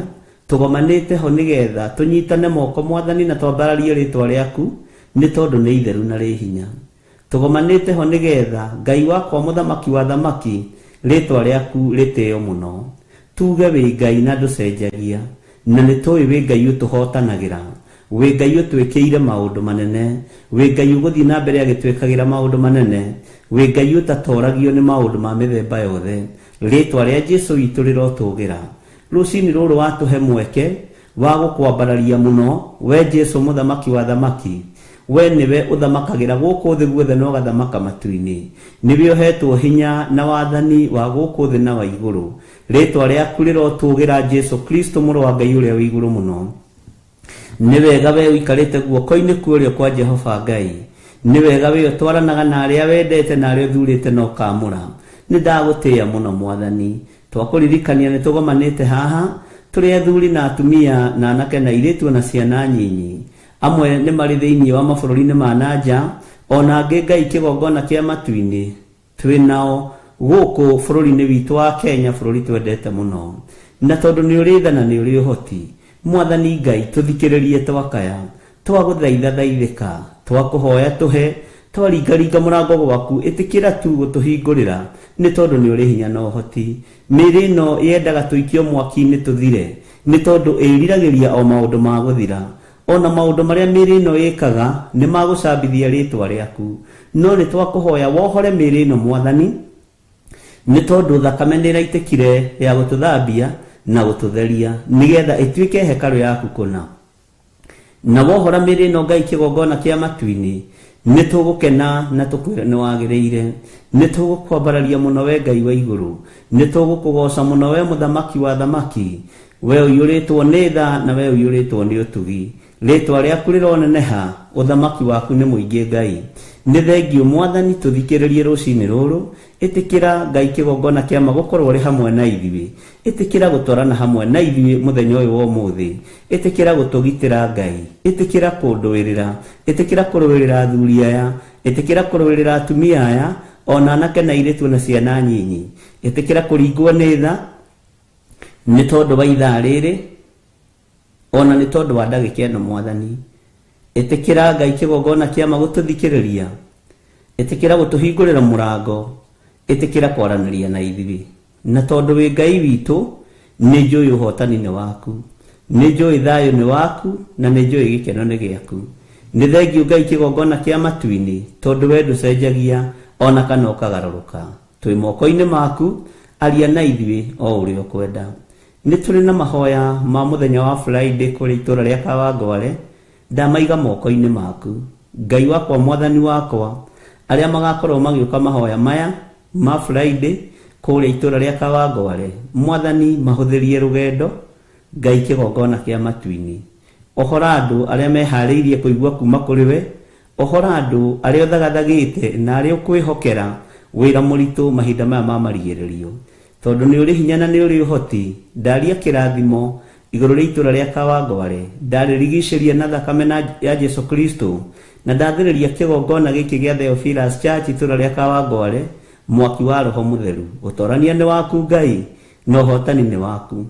tũgomanĩte ho nĩgetha tũnyitane moko Mwathani na twambararie rĩtwa rĩaku nĩ tondũ nĩ itheru na rĩ hinya. Tũgomanĩte ho nĩgetha Ngai wakwa mũthamaki wa thamaki rĩtwa rĩaku rĩtĩo mũno. Tuge wĩ Ngai na ndũcenjagia, na nĩ tũĩ wĩ Ngai ũtũhotanagĩra, wĩ Ngai ũtwĩkĩire maũndũ manene, wĩ Ngai ũgũthiĩ na mbere agĩtwĩkagĩra maũndũ manene, wĩ Ngai ũtatoragio nĩ maũndũ ma mĩthemba yothe. Rĩtwa rĩa Jesu witũ rĩrotũgĩra. Rũcinĩ rũrũ watũhe mweke wa gũkwambararia mũno we Jesu mũthamaki wa thamaki. We nĩwe ũthamakagĩra gũkũ thĩ guothe na ũgathamaka matu-inĩ. Nĩwe ũhetwo hinya na wathani wa gũkũ thĩ na wa igũrũ. Rĩtwa rĩaku rĩrotũgĩra Jesu Kristo mũrũ wa Ngai ũrĩa wĩ igũrũ mũno. Nĩ wega we ũikarĩte guoko-inĩ kwa ũrĩo kwa Jehova Ngai. Nĩ wega we ũtwaranaga na arĩa wendete na arĩa ũthurĩte na ũkaamũra. Nĩ ndagũtĩĩa mũno Mwathani. Twakũririkania nĩ tũgomanĩte haha tũrĩ athuri na atumia na anake na airĩtu ona ciana nyinyi. Amwe nĩ marĩ thĩinĩ wa mabũrũri-inĩ ma na nja, ona angĩ Ngai kĩgongona kĩa matu-inĩ twĩ nao gũkũ bũrũri-inĩ witũ wa Kenya, bũrũri twendete mũno. Na tondũ nĩ ũrĩ tha na nĩ ũrĩ ũhoti, Mwathani Ngai tũthikĩrĩrie twakaya, twagũthaitha thaithĩka, twakũhoya tũhe, twaringaringa mũrango gwaku ĩtĩkĩra tu gũtũhingũrĩra nĩ tondũ nĩ ũrĩ hinya na ũhoti. Mĩĩrĩ ĩno yendaga tũikio mwaki-inĩ tũthire nĩ tondũ ĩriragĩria o maũndũ ma gũthira. Ona maũndũ marĩa mĩĩrĩ ĩno ĩkaga nĩ magũcambithia rĩtwa rĩaku. No nĩ twakũhoya wohore mĩĩrĩ ĩno Mwathani, nĩ tondũ thakame nĩ ĩraitĩkire ya gũtũthambia na gũtũtheria nĩgetha ĩtuĩke hekarũ yaku kũna. Na wohora mĩĩrĩ ĩno Ngai kĩgongona kĩa matu-inĩ, nĩ tũgũkena na tũkwĩre nĩ wagĩrĩire. Nĩ tũgũkwambararia mũno we Ngai wa igũrũ. Nĩ tũgũkũgoca mũno we mũthamaki wa thamaki. We ũiyũrĩtwo nĩ tha na we ũiyũrĩtwo nĩ ũtugi. Rĩtwa rĩaku rĩroneneha, ũthamaki waku nĩ mũingĩ Ngai. Nĩ thengiũ Mwathani tũthikĩrĩrie rũcinĩ rũrũ, ĩtĩkĩra Ngai kĩgongona kĩa ma gũkorwo ũrĩ hamwe na ithuĩ. Ĩtĩkĩra gũtwarana hamwe na ithuĩ mũthenya ũyũ wa ũmũthĩ. Ĩtĩkĩra gũtũgitĩra Ngai. Ĩtĩkĩra kũndũĩrĩra. Ĩtĩkĩra kũrũĩrĩra athuri aya. Ĩtĩkĩra kũrũĩrĩra atumia aya, ona anake na airĩtu na ciana nyinyi. Ĩtĩkĩra kũringwo nĩ tha nĩ tondũ wa ithaa rĩrĩ, ona nĩ tondũ wa ndagĩka ĩno Mwathani. Ĩtĩkĩra Ngai kĩgongona kĩa ma gũtũthikĩrĩria. Ĩtĩkĩra gũtũhingũrĩra mũrango. Ĩtĩkĩra kwaranĩria na ithuĩ. Na tondũ wĩ Ngai witũ, nĩ njũĩ ũhotani nĩ waku. Nĩ njũĩ thayũ nĩ waku na nĩ njũĩ gĩkeno nĩ gĩaku. Nĩ thengiũ Ngai kĩgongona kĩa matu-inĩ tondũ we ndũcenjagia ona kana ũkagarũrũka. Twĩ moko-inĩ maku, aria na ithuĩ o ũrĩa ũkwenda. Nĩ tũrĩ na mahoya ma mũthenya wa Friday kũrĩa itũra rĩa Kawangware. Ndamaiga moko-inĩ maku. Ngai wakwa, mwathani wakwa, arĩa magakorwo magĩũka mahoya maya ma Friday kũrĩa itũra rĩa Kawangware, mwathani mahũthĩrie rũgendo. Ngai kĩgongona kĩa matu-inĩ, ohora andũ arĩa meharĩirie kũigua kuma kũrĩ we, ohora andũ arĩa ũthagathagĩte na arĩa ũkwĩhokera wĩra mũritũ mahinda maya ma marigĩrĩrio, tondũ nĩ ũrĩ hinya na nĩ ũrĩ ũhoti. Ndaria kĩrathimo igũrũ rĩa itũra rĩa Kawangware, ndarĩrigicĩria na thakame ya Jesu Kristo, na ndathĩrĩria kĩgongona gĩkĩ gĩa Theophilus Church itũra rĩa Kawangware mwaki wa Roho Mũtheru. Ũtorania nĩ waku Ngai, na ũhotani nĩ waku,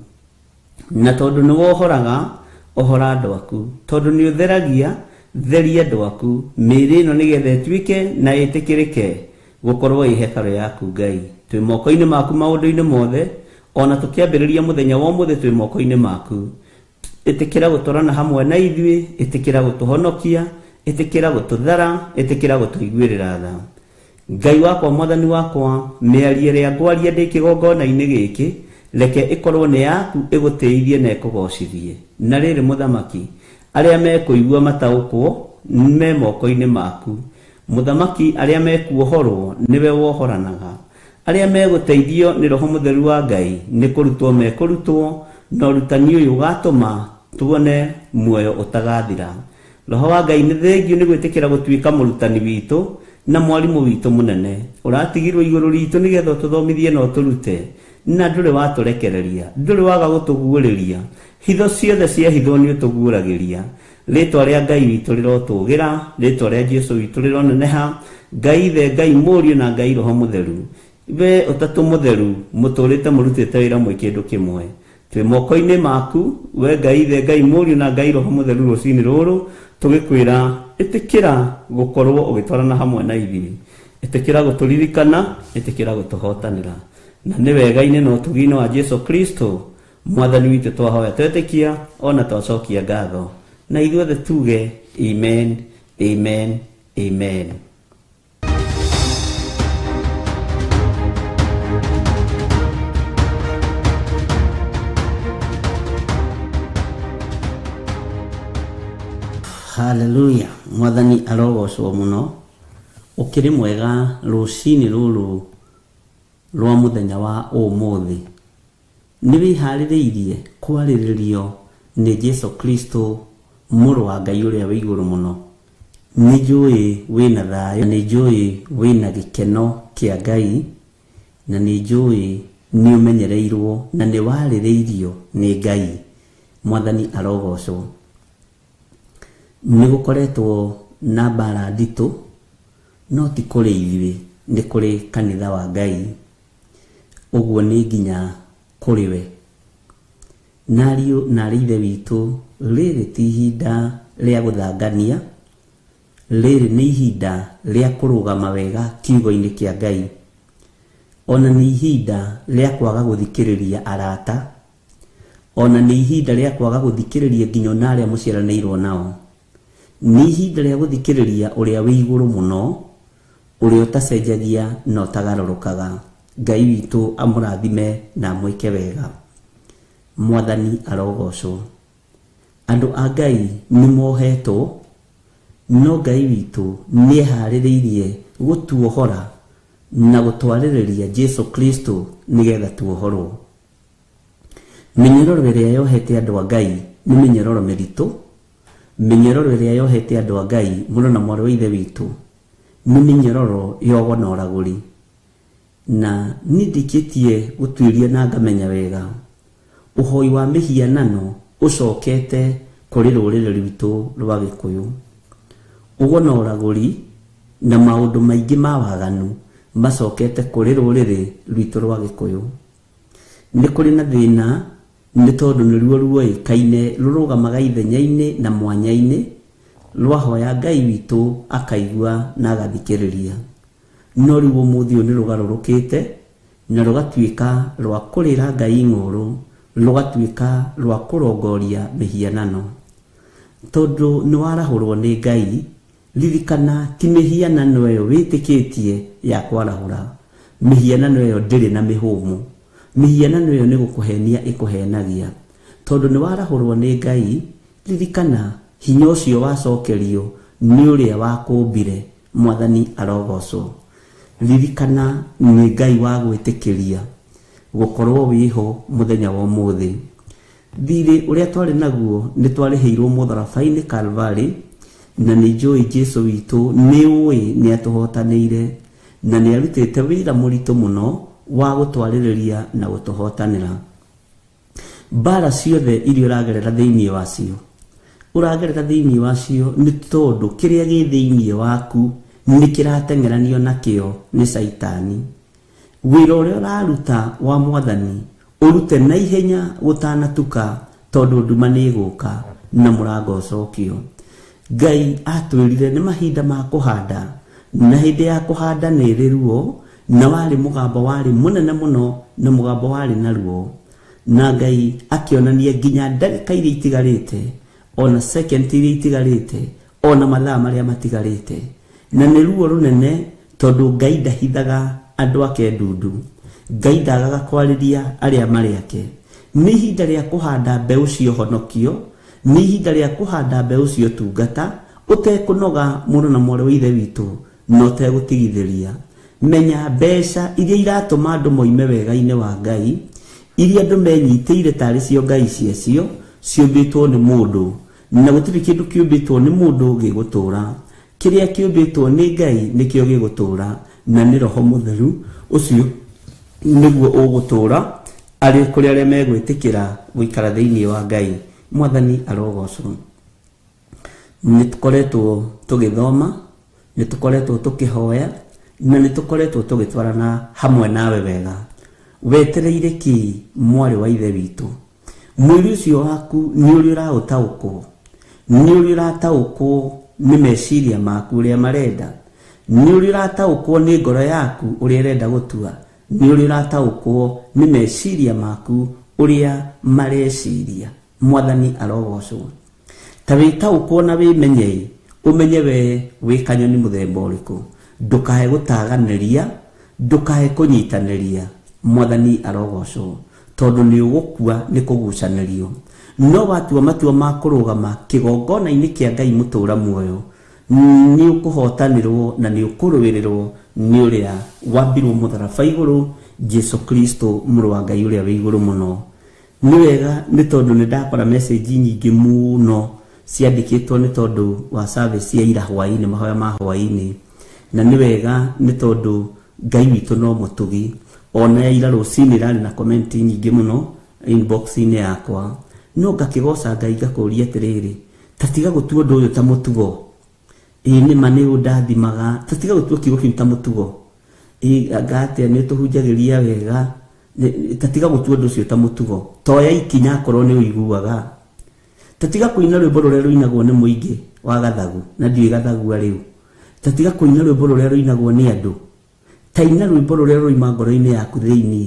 na tondũ nĩ wohoraga, ohora andũ aku, tondũ nĩ ũtheragia, theria andũ aku, mĩĩrĩ ĩno nĩgetha ĩtuĩke na ĩtĩkĩrĩke gũkorwo ĩ hekarũ yaku Ngai. Twĩ moko-inĩ maku maũndũ-inĩ mothe, ona tũkĩambĩrĩria mũthenya wa ũmũthĩ twĩ moko-inĩ maku. Ĩtĩkĩra gũtwarana hamwe na ithuĩ, ĩtĩkĩra gũtũhonokia, ĩtĩkĩra gũtũthara, ĩtĩkĩra gũtũiguĩrĩra tha. Ngai wakwa, mwathani wakwa, mĩario ĩrĩa ngwaria ndĩ kĩgongona-inĩ gĩkĩ, reke ĩkorwo nĩ yaku, ĩgũtĩithie na ĩkũgocithie. Na rĩrĩ mũthamaki, arĩa mekũigua mataũkwo me moko-inĩ maku. Mũthamaki, arĩa mekuohorwo nĩwe wohoranaga, arĩa megũteithio nĩ Roho Mũtheru wa Ngai nĩ kũrutwo mekũrutwo, na ũrutani ũyũ ũgatũma tuone muoyo ũtagathira. Roho wa Ngai nĩ thengio nĩ gwĩtĩkĩra gũtuĩka mũrutani witũ na mwarimũ witũ mũnene. Ũratigirwo igũrũ ritũ nĩgetha ũtũthomithie na ũtũrute, na ndũrĩ watũrekereria, ndũrĩ waga gũtũguũrĩria. Hitho ciothe cia hitho nĩ ũtũguũragĩria. Rĩtwa rĩa Ngai witũ rĩrotũgĩra, rĩtwa rĩa Jesu witũ rĩroneneha. Ngai Ithe, Ngai Mũriũ na Ngai Roho Mũtheru, we ũtatũ mũtheru mũtũrĩte mũrutĩte wĩra mwĩ kĩndũ kĩmwe. Twĩ moko-inĩ maku we Ngai Ithe, Ngai Mũriũ na Ngai Roho Mũtheru. Rũcinĩ rũrũ tũgĩkwĩra ĩtĩkĩra gũkorwo ũgĩtwarana hamwe na ithuĩ, ĩtĩkĩra gũtũririkana, ĩtĩkĩra gũtũhotanĩra, na nĩ wega-inĩ na ũtugi-inĩ wa Jesu Kristo mwathani witũ twahoya twetĩkia ona twacokia ngatho, na ithuothe tuge amen, amen, amen. Haleluya. Mwathani arogocwo mũno. Ũkĩrĩ mwega rũcinĩ rũrũ rwa mũthenya wa ũmũthĩ. Nĩ wĩharĩrĩirie kwarĩrĩrio nĩ Jesu Kristo mũrũ wa Ngai ũrĩa wĩ igũrũ mũno. Nĩ njũĩ wĩna thayũ, nĩ njũĩ wĩna gĩkeno kĩa Ngai, na nĩ njũĩ nĩ ũmenyereirwo na nĩ warĩrĩirio nĩ Ngai. Mwathani arogocwo. Nĩ gũkoretwo na mbara nditũ, no ti kũrĩ ithuĩ, nĩ kũrĩ kanitha wa Ngai. Ũguo nĩ nginya kũrĩ we. Na ariũ na arĩ ithe witũ, rĩrĩ ti ihinda rĩa gũthangania, rĩrĩ nĩ ihinda rĩa kũrũgama wega kiugo-inĩ kĩa Ngai. Ona nĩ ihinda rĩa kwaga gũthikĩrĩria arata, ona nĩ ihinda rĩa kwaga gũthikĩrĩria nginya ona arĩa mũciaranĩirwo nao. Nĩ ihinda rĩa gũthikĩrĩria ũrĩa wĩ igũrũ mũno, ũrĩa ũtacenjagia na ũtagarũrũkaga. Ngai witũ amũrathime na amwĩke wega. Mwathani arogocwo. Andũ a Ngai nĩ mohetwo, no Ngai witũ nĩ eharĩrĩirie gũtuohora na gũtwarĩrĩria Jesu Kristo nĩgetha tuohorwo. Mĩnyororo ĩrĩa yohete andũ a Ngai nĩ mĩnyororo mĩritũ. Mĩnyororo ĩrĩa yohete andũ a Ngai, mũrũ na mwarĩ wa ithe witũ, nĩ mĩnyororo ya ũgo na ũragũri. Na niĩ ndĩkĩtie gũtuĩria na ngamenya wega ũhoi wa mĩhianano ũcokete kũrĩ rũrĩrĩ rwitũ rwa Gĩkũyũ. Ũgo na ũragũri na maũndũ maingĩ ma waganu macokete kũrĩ rũrĩrĩ rwitũ rwa Gĩkũyũ. Nĩ kũrĩ na thĩna nĩ tondũ nĩruo ruoĩkaine rũrũgamaga ithenya-inĩ na mwanya-inĩ, rwahoya Ngai witũ akaigua na agathikĩrĩria. No rĩu ũmũthĩ ũyũ nĩ rũgarũrũkĩte na rũgatuĩka rwa kũrĩra Ngai ng'ũrũ, rũgatuĩka rwa kũrongoria mĩhianano. Tondũ nĩ warahũrwo nĩ Ngai, ririkana ti mĩhianano ĩyo wĩtĩkĩtie ya kwarahũra. Mĩhianano ĩyo ndĩrĩ na mĩhũmũ. Mĩhianano ĩyo nĩ gũkũhenia ĩkũhenagia. Tondũ nĩ warahũrwo nĩ Ngai, ririkana Hinya ũcio wacokerio nĩ ũrĩa wakũmbire. Mwathani arogocwo. Ririkana nĩ Ngai wa gwĩtĩkĩria gũkorwo wĩho mũthenya wa ũmũthĩ. Thirĩ ũrĩa twarĩ naguo nĩ twarĩhĩirwo mũtharaba-inĩ Kalvarĩ, na nĩ njũĩ Jesu witũ nĩ ũĩ nĩ atũhotanĩire na nĩ arutĩte wĩra mũritũ mũno wa gũtwarĩrĩria na gũtũhotanĩra. Mbara ciothe iria ũragerera thĩinĩ wacio, ũragerera thĩinĩ wacio nĩ tondũ kĩrĩa gĩ thĩinĩ waku nĩ kĩrateng'eranio nakĩo nĩ Caitani. Wĩra ũrĩa ũraruta wa Mwathani ũrute na ihenya gũtanatuka, tondũ nduma nĩ ĩgũka na mũrango ũcokio. Ngai atwĩrire nĩ mahinda ma kũhanda, na hĩndĩ ya kũhanda nĩ ĩrĩ ruo, na warĩ mũgambo warĩ mũnene mũno na mũgambo warĩ na ruo. Na Ngai akĩonania nginya ndagĩka iria itigarĩte, ona second iria itigarĩte, ona mathaa marĩa matigarĩte. Na nĩ ruo rũnene tondũ Ngai ndahithaga andũ ake ndundu. Ngai ndagaga kwarĩria arĩa marĩ ake. Nĩ ihinda rĩa kũhanda mbeũ cia ũhonokio, nĩ ihinda rĩa kũhanda mbeũ cia ũtungata, ũtekũnoga mũrũ na mwarĩ wa Ithe witũ, na ũtegũtigithĩria. Menya mbeca iria iratũma andũ moime wega-inĩ wa Ngai, iria andũ menyitĩire tarĩ cio ngai ciacio, ciũmbĩtwo nĩ mũndũ, na gũtirĩ kĩndũ kĩũmbĩtwo nĩ mũndũ gĩgũtũũra. Kĩrĩa kĩũmbĩtwo nĩ Ngai nĩkĩo gĩgũtũũra, na nĩ Roho Mũtheru ũcio nĩguo ũgũtũũra arĩ kũrĩ arĩa megwĩtĩkĩra gũikara thĩinĩ wa Ngai. Mwathani arogocwo. Nĩ tũkoretwo tũgĩthoma, nĩ tũkoretwo tũkĩhoya, na nĩ tũkoretwo tũgĩtwarana hamwe nawe wega. Wetereire kĩ, mwarĩ wa Ithe witũ? Mwĩrĩ ũcio waku nĩ ũrĩ ũraũtaũkwo, nĩ ũrĩ ũrataũkwo nĩ meciria maku ũrĩa marenda, nĩ ũrĩ ũrataũkwo nĩ ngoro yaku ũrĩa ĩrenda gũtua, nĩ ũrĩ ũrataũkwo nĩ meciria maku ũrĩa mareciria. Mwathani arogocwo. Ta wĩtaũkwo na wĩmenye, ũmenye we wĩ kanyoni mũthemba ũrĩkũ. Ndũkae gũtaganĩria, ndũkae kũnyitanĩria. Mwathani arogocwo, tondũ nĩ ũgũkua nĩ kũgucanĩrio. No watua matua ma kũrũgama kĩgongona-inĩ kĩa Ngai mũtũũra muoyo, nĩ ũkũhotanĩrwo na nĩ ũkũrũĩrĩrwo nĩ ũrĩa wambirwo mũtharaba igũrũ, Jesu Kristo mũrũ wa Ngai ũrĩa wĩ igũrũ mũno. Nĩ wega nĩ tondũ nĩ ndakora message nyingĩ mũno ciandĩkĩtwo nĩ tondũ wa service ya ira hwaĩ-inĩ, mahoya ma hwaĩ-inĩ. Na nĩ wega nĩ tondũ Ngai witũ no mũtugi. Ona ya ira rũcinĩ ĩrarĩ na comment nyingĩ mũno inbox-inĩ yakwa. No ngakĩgoca Ngai ngakũria atĩrĩrĩ, ta tiga gũtua ũndũ ũyũ ta mũtugo. Ĩĩ nĩ ma nĩ ũndathimaga, ta tiga gũtua kiugo kĩu ta mũtugo. Ĩĩ anga atĩa nĩ ũtũhunjagĩria wega, ta tiga gũtua ũndũ ũcio ta mũtugo. Toya ikinya akorwo nĩ ũiguaga. Ta tiga kũina rwĩmbo rũrĩa rũinagwo nĩ mũingĩ wa gathagu, na ndiũĩ gathagua rĩu. Ta tiga kũina rwĩmbo rũrĩa rũinagwo nĩ andũ. Ta ina rwĩmbo rũrĩa rũima ngoro-inĩ yaku thĩinĩ.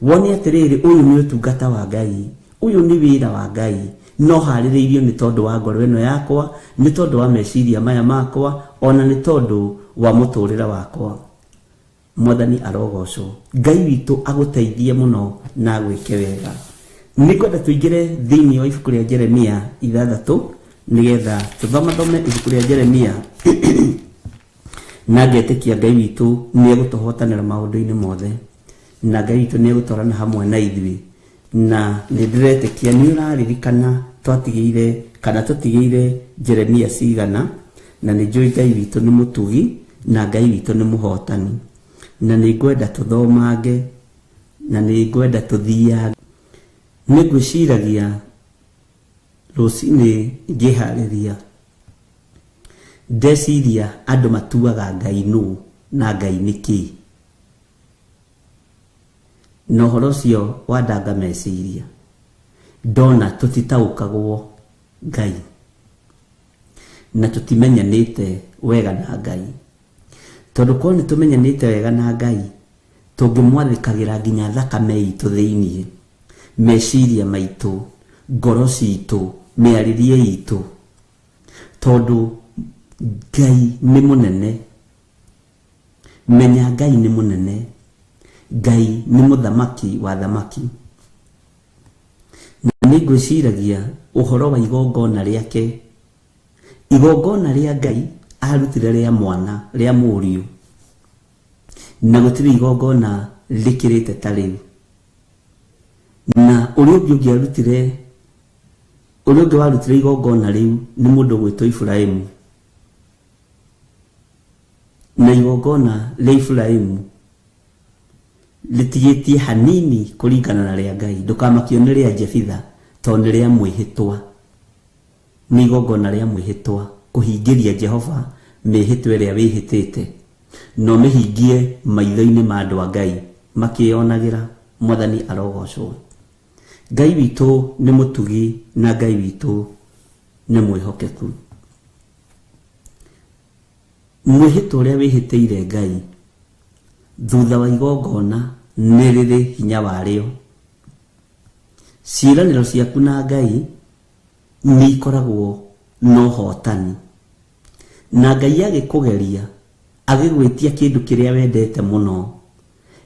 Wone atĩrĩrĩ, ũyũ nĩ ũtungata wa Ngai, ũyũ nĩ wĩra wa Ngai, no harĩrĩirio nĩ tondũ wa ngoro ĩno yakwa, nĩ tondũ wa meciria maya makwa, ona nĩ tondũ wa mũtũrĩre wakwa. Mwathani arogocwo. Ngai witũ agũteithie mũno na agwĩke wega. Nĩngwenda tũingĩre thĩinĩ wa ibuku rĩa Jeremia 6, nĩgetha tũthomathome ibuku rĩa Jeremia na ngetĩkia Ngai witũ nĩ egũtũhotanĩra maũndũ-inĩ mothe, na Ngai witũ nĩ egũtwarana hamwe na ithuĩ. Na nĩ ndĩretĩkia nĩ ũraririkana twatigĩire kana tũtigĩire Jeremia cigana, na nĩ njũĩ Ngai witũ nĩ mũtugi na Ngai witũ nĩ mũhotani. Na nĩ ngwenda tũthomange, na nĩ ngwenda tũthiange. Nĩ ngwĩciragia rũcinĩ ngĩharĩria, ndeciria andũ matuaga Ngai nũ na Ngai nĩ kĩĩ. Na ũhoro ũcio wandanga meciria, ndona tũtitaũkagwo Ngai na tũtimenyanĩte wega na Ngai. Tondũ korwo nĩ tũmenyanĩte wega na Ngai, tũngĩmwathĩkagĩra nginya thakame itũ thĩinĩ, meciria maitũ, ngoro citũ, mĩarĩrie itũ, tondũ Ngai nĩ mũnene. Menya Ngai nĩ mũnene. Ngai nĩ mũthamaki wa thamaki. Na nĩ ngwĩciragia ũhoro wa igongona rĩake Igongona rĩa Ngai arutire rĩa mwana rĩa mũriũ, na gũtirĩ igongona rĩkĩrĩte ta rĩu. Na ũrĩa ũngĩ ũngĩarutire, ũrĩa ũngĩ warutire igongona rĩu nĩ mũndũ ũgwĩtwo Iburahĩmu. Na igongona rĩa Iburahĩmu rĩtigĩtie hanini kũringana na rĩa Ngai. Ndũkamakio nĩ rĩa Jefitha tondũ nĩ rĩa mwĩhĩtwa, nĩ igongona rĩa mwĩhĩtwa kũhingĩria Jehova mĩhĩtwa ĩrĩa wĩhĩtĩte, na ũmĩhingie maitho-inĩ ma andũ a Ngai makĩyonagĩra. Mwathani arogocwo. Ngai witũ nĩ mũtugi na Ngai witũ nĩ mwĩhokeku. Mwĩhĩtwa ũrĩa wĩhĩtĩire Ngai thutha wa igongona nĩ rĩrĩ hinya warĩo. Ciĩranĩro ciaku na Ngai nĩ ikoragwo na ũhotani, na Ngai agĩkũgeria agĩgwĩtia kĩndũ kĩrĩa wendete mũno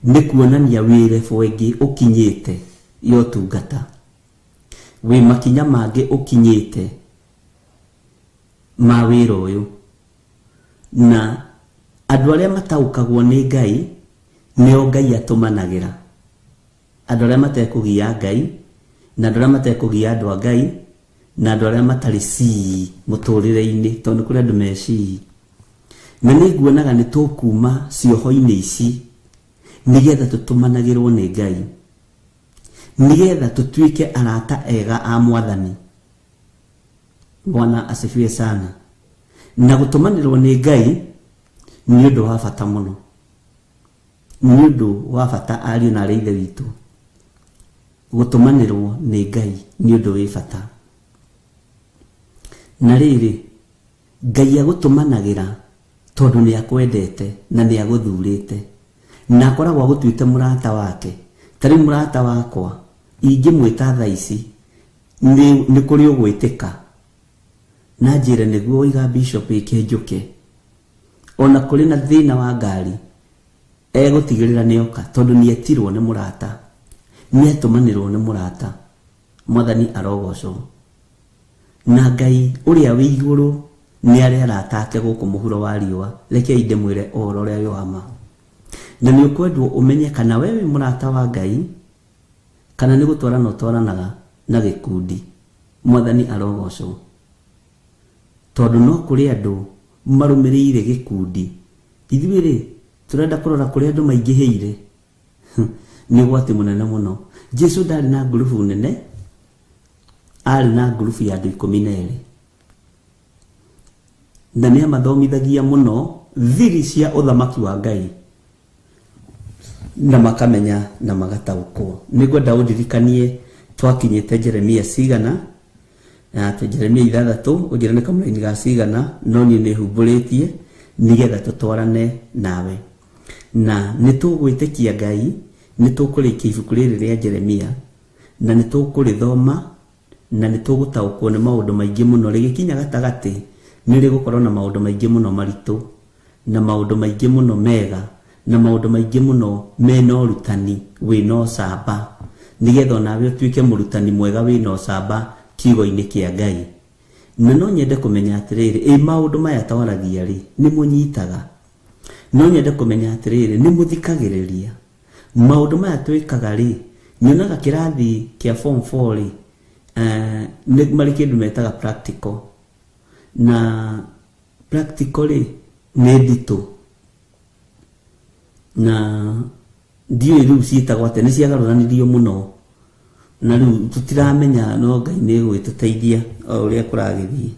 nĩ kuonania wĩ level ĩngĩ ũkinyĩte ya ũtungata, wĩ makinya mangĩ ũkinyĩte ma wĩra ũyũ. Na andũ arĩa mataũkagwo nĩ Ngai nĩo Ngai atũmanagĩra. Andũ arĩa matekũgia Ngai, na andũ arĩa matekũgia andũ a Ngai, na andũ arĩa matarĩ cii mũtũrĩre-inĩ, tondũ nĩ kũrĩ andũ me cii. Na nĩ nguonaga nĩ tũkuma cioho-inĩ ici nĩgetha tũtũmanagĩrwo nĩ Ngai, nĩgetha tũtuĩke arata ega a Mwathani. Bwana asifiwe sana. Na gũtũmanĩrwo nĩ Ngai nĩ ũndũ wa bata mũno, nĩ ũndũ wa bata ariũ na arĩ ithe witũ. Gũtũmanĩrwo nĩ Ngai nĩ ũndũ wĩ bata. Na rĩrĩ, Ngai agũtũmanagĩra tondũ nĩ akwendete na nĩ agũthurĩte, na akoragwo agũtuĩte mũrata wake. Ta rĩu mũrata wakwa ingĩmwĩta thaa ici nĩ kũrĩ ũgwĩtĩka na njĩre nĩguo waiga bishop ĩke njũke, ona kũrĩ na thĩna wa ngari egũtigĩrĩra nĩoka, tondũ nĩetirwo nĩ mũrata, nĩatũmanĩrwo nĩ mũrata. Mwathani arogocwo. Na Ngai ũrĩa wĩ igũrũ nĩ arĩ arata ake gũkũ mũhuro wa riũa. Rekei ndĩmwĩre ũhoro ũrĩa wĩ wa ma. Na nĩ ũkwendwo ũmenye kana we wĩ mũrata wa Ngai kana nĩ gũtwarana ũtwaranaga na gĩkundi. Mwathani arogocwo. Tondũ no kũrĩ andũ marũmĩrĩire gĩkundi. Ithuĩ rĩ, tũrenda kũrora kũrĩa andũ maingĩhĩire. Nĩ ũgwati mũnene mũno. Jesu ndarĩ na ngurubu nene, arĩ na ngurubu ya andũ 12. Na nĩ amathomithagia mũno thiri cia ũthamaki wa Ngai, na makamenya na magataũkwo. Nĩngwenda ũndirikanie twakinyĩte Jeremia cigana, na Jeremia 6, ũnjĩre nĩ kamũraini ga cigana, no niĩ nĩ humbũrĩtie nĩgetha tũtwarane nawe. Na nĩ tũgwĩtĩkia Ngai, nĩ tũkũrĩkia ibuku rĩrĩ rĩa Jeremia, na nĩ tũkũrĩthoma, na nĩ tũgũtaũkwo nĩ maũndũ maingĩ mũno. Rĩgĩkinya gatagatĩ nĩ rĩgũkorwo na maũndũ maingĩ mũno maritũ, na maũndũ maingĩ mũno mega, na maũndũ maingĩ mũno mena ũrutani wĩna ũcamba, nĩgetha onawe ũtuĩke mũrutani mwega wĩna ũcamba kiugo-inĩ kĩa Ngai. Na no nyende kũmenya atĩrĩrĩ, ĩ maũndũ maya twaragia rĩ, nĩ mũnyitaga? No nyende kũmenya atĩrĩrĩ, nĩ mũthikagĩrĩria? Maũndũ maya twĩkaga rĩ, nyonaga kĩrathi kĩa form 4 rĩ, nĩ marĩ kĩndũ metaga practical. Na practical rĩ, nĩ nditũ. Na ndiũĩ rĩu ciĩtagwo atĩa, nĩ ciagarũranirio mũno. Na rĩu tũtiramenya, no Ngai nĩ egũgĩtũteithia o ũrĩa kũragĩthiĩ.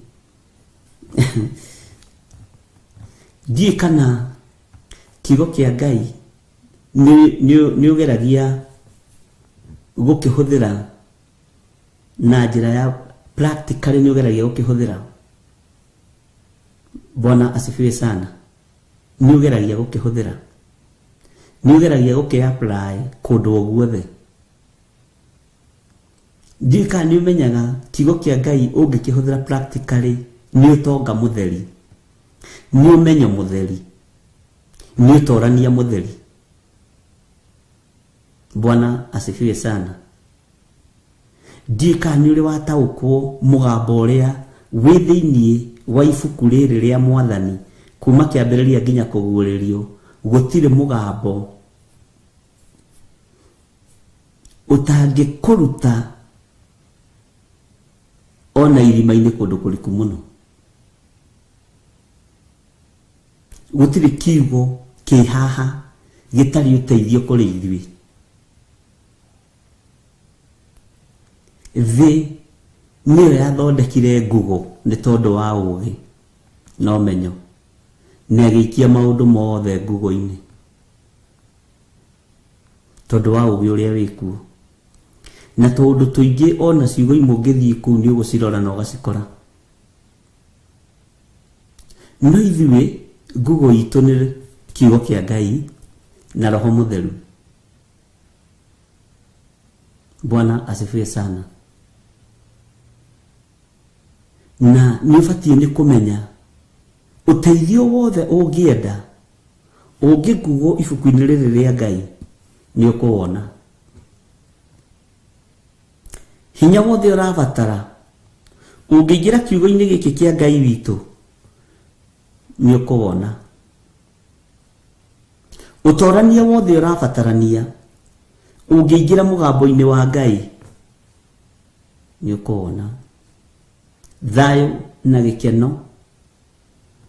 Ndiũĩ kana kiugo kĩa Ngai nĩ ũgeragia gũkĩhũthĩra na njĩra ya practically, nĩ ũgeragia gũkĩhũthĩra. Bwana asifiwe sana. Nĩ ũgeragia gũkĩhũthĩra, nĩ ũgeragia gũkĩ-apply kũndũ o guothe. Ndiũĩ kana nĩ ũmenyaga kiugo kĩa Ngai ũngĩkĩhũthĩra practically nĩ ũtonga mũtheri, nĩ ũmenyo mũtheri, nĩ ũtorania mũtheri. Bwana asifiwe sana. Ndiũĩ kana nĩ ũrĩ wataũkwo mũgambo ũrĩa wĩ thĩiniĩ wa ibuku rĩrĩ rĩa Mwathani kuma kĩambĩrĩria nginya kũguũrĩrio, gũtirĩ mũgambo ũtangĩkũruta ona irima-inĩ kũndũ kũriku mũno. Gũtirĩ kiugo kĩ haha gĩtarĩ ũteithio kũrĩ ithuĩ. Thĩ nĩyo yathondekire ngugo nĩ tondũ wa ũũgĩ na ũmenyo, na ĩgĩikia maũndũ mothe ngugo-inĩ tondũ wa ũũgĩ ũrĩa wĩ kuo. Na tũũndũ tũingĩ ona ciugo imwe ũngĩthiĩ kũu nĩ ũgũcirora na ũgacikora. No ithuĩ ngugo itũ nĩ kiugo kĩa Ngai na Roho Mũtheru. Bwana asifiwe sana. Na nĩ ũbatiĩ nĩ kũmenya ũteithio wothe ũngĩenda ũngĩngugwo ibuku-inĩ rĩrĩ rĩa Ngai nĩ ũkũwona. Hinya wothe ũrabatara ũngĩingĩra kiugo-inĩ gĩkĩ kĩa Ngai witũ nĩ ũkũwona. Ũtorania wothe ũrabatarania ũngĩingĩra mũgambo-inĩ wa Ngai nĩ ũkũwona. Thayũ na gĩkeno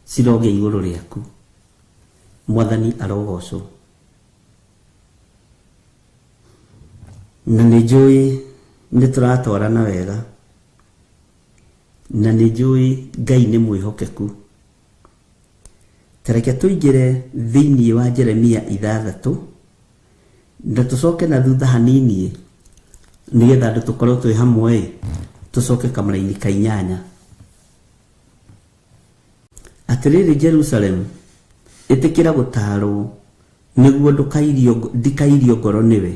cirogĩa igũrũ rĩaku. Mwathani arogocwo. Na nĩ njũĩ nĩ tũratwarana wega, na nĩ njũĩ Ngai nĩ mwĩhokeku. Ta reke tũingĩre thĩinĩ wa Jeremia 6 na tũcoke na thutha hanini nĩgetha andũ tũkorwo twĩ hamwe, tũcoke kamũraini ka 8. Atĩrĩrĩ Jerusalemu, ĩtĩkĩra gũtaarwo nĩguo ndikairio ngoro nĩwe,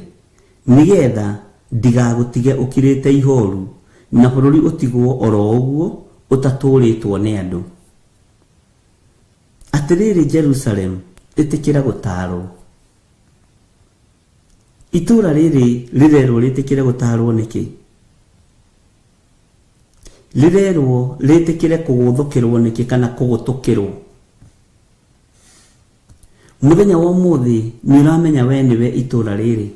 nĩgetha ndigagũtige ũkirĩte ihoru na bũrũri ũtigwo oro ũguo ũtatũũrĩtwo nĩ andũ. Atĩrĩrĩ Jerusalemu, ĩtĩkĩra gũtaarwo. Itũũra rĩrĩ rĩrerwo rĩtĩkĩre gũtaarwo nĩkĩ? Rĩrerwo rĩtĩkĩre kũgũthũkĩrwo nĩkĩ kana kũgũtũkĩrwo? Mũthenya wa ũmũthĩ nĩ ũramenya we nĩwe itũũra rĩrĩ.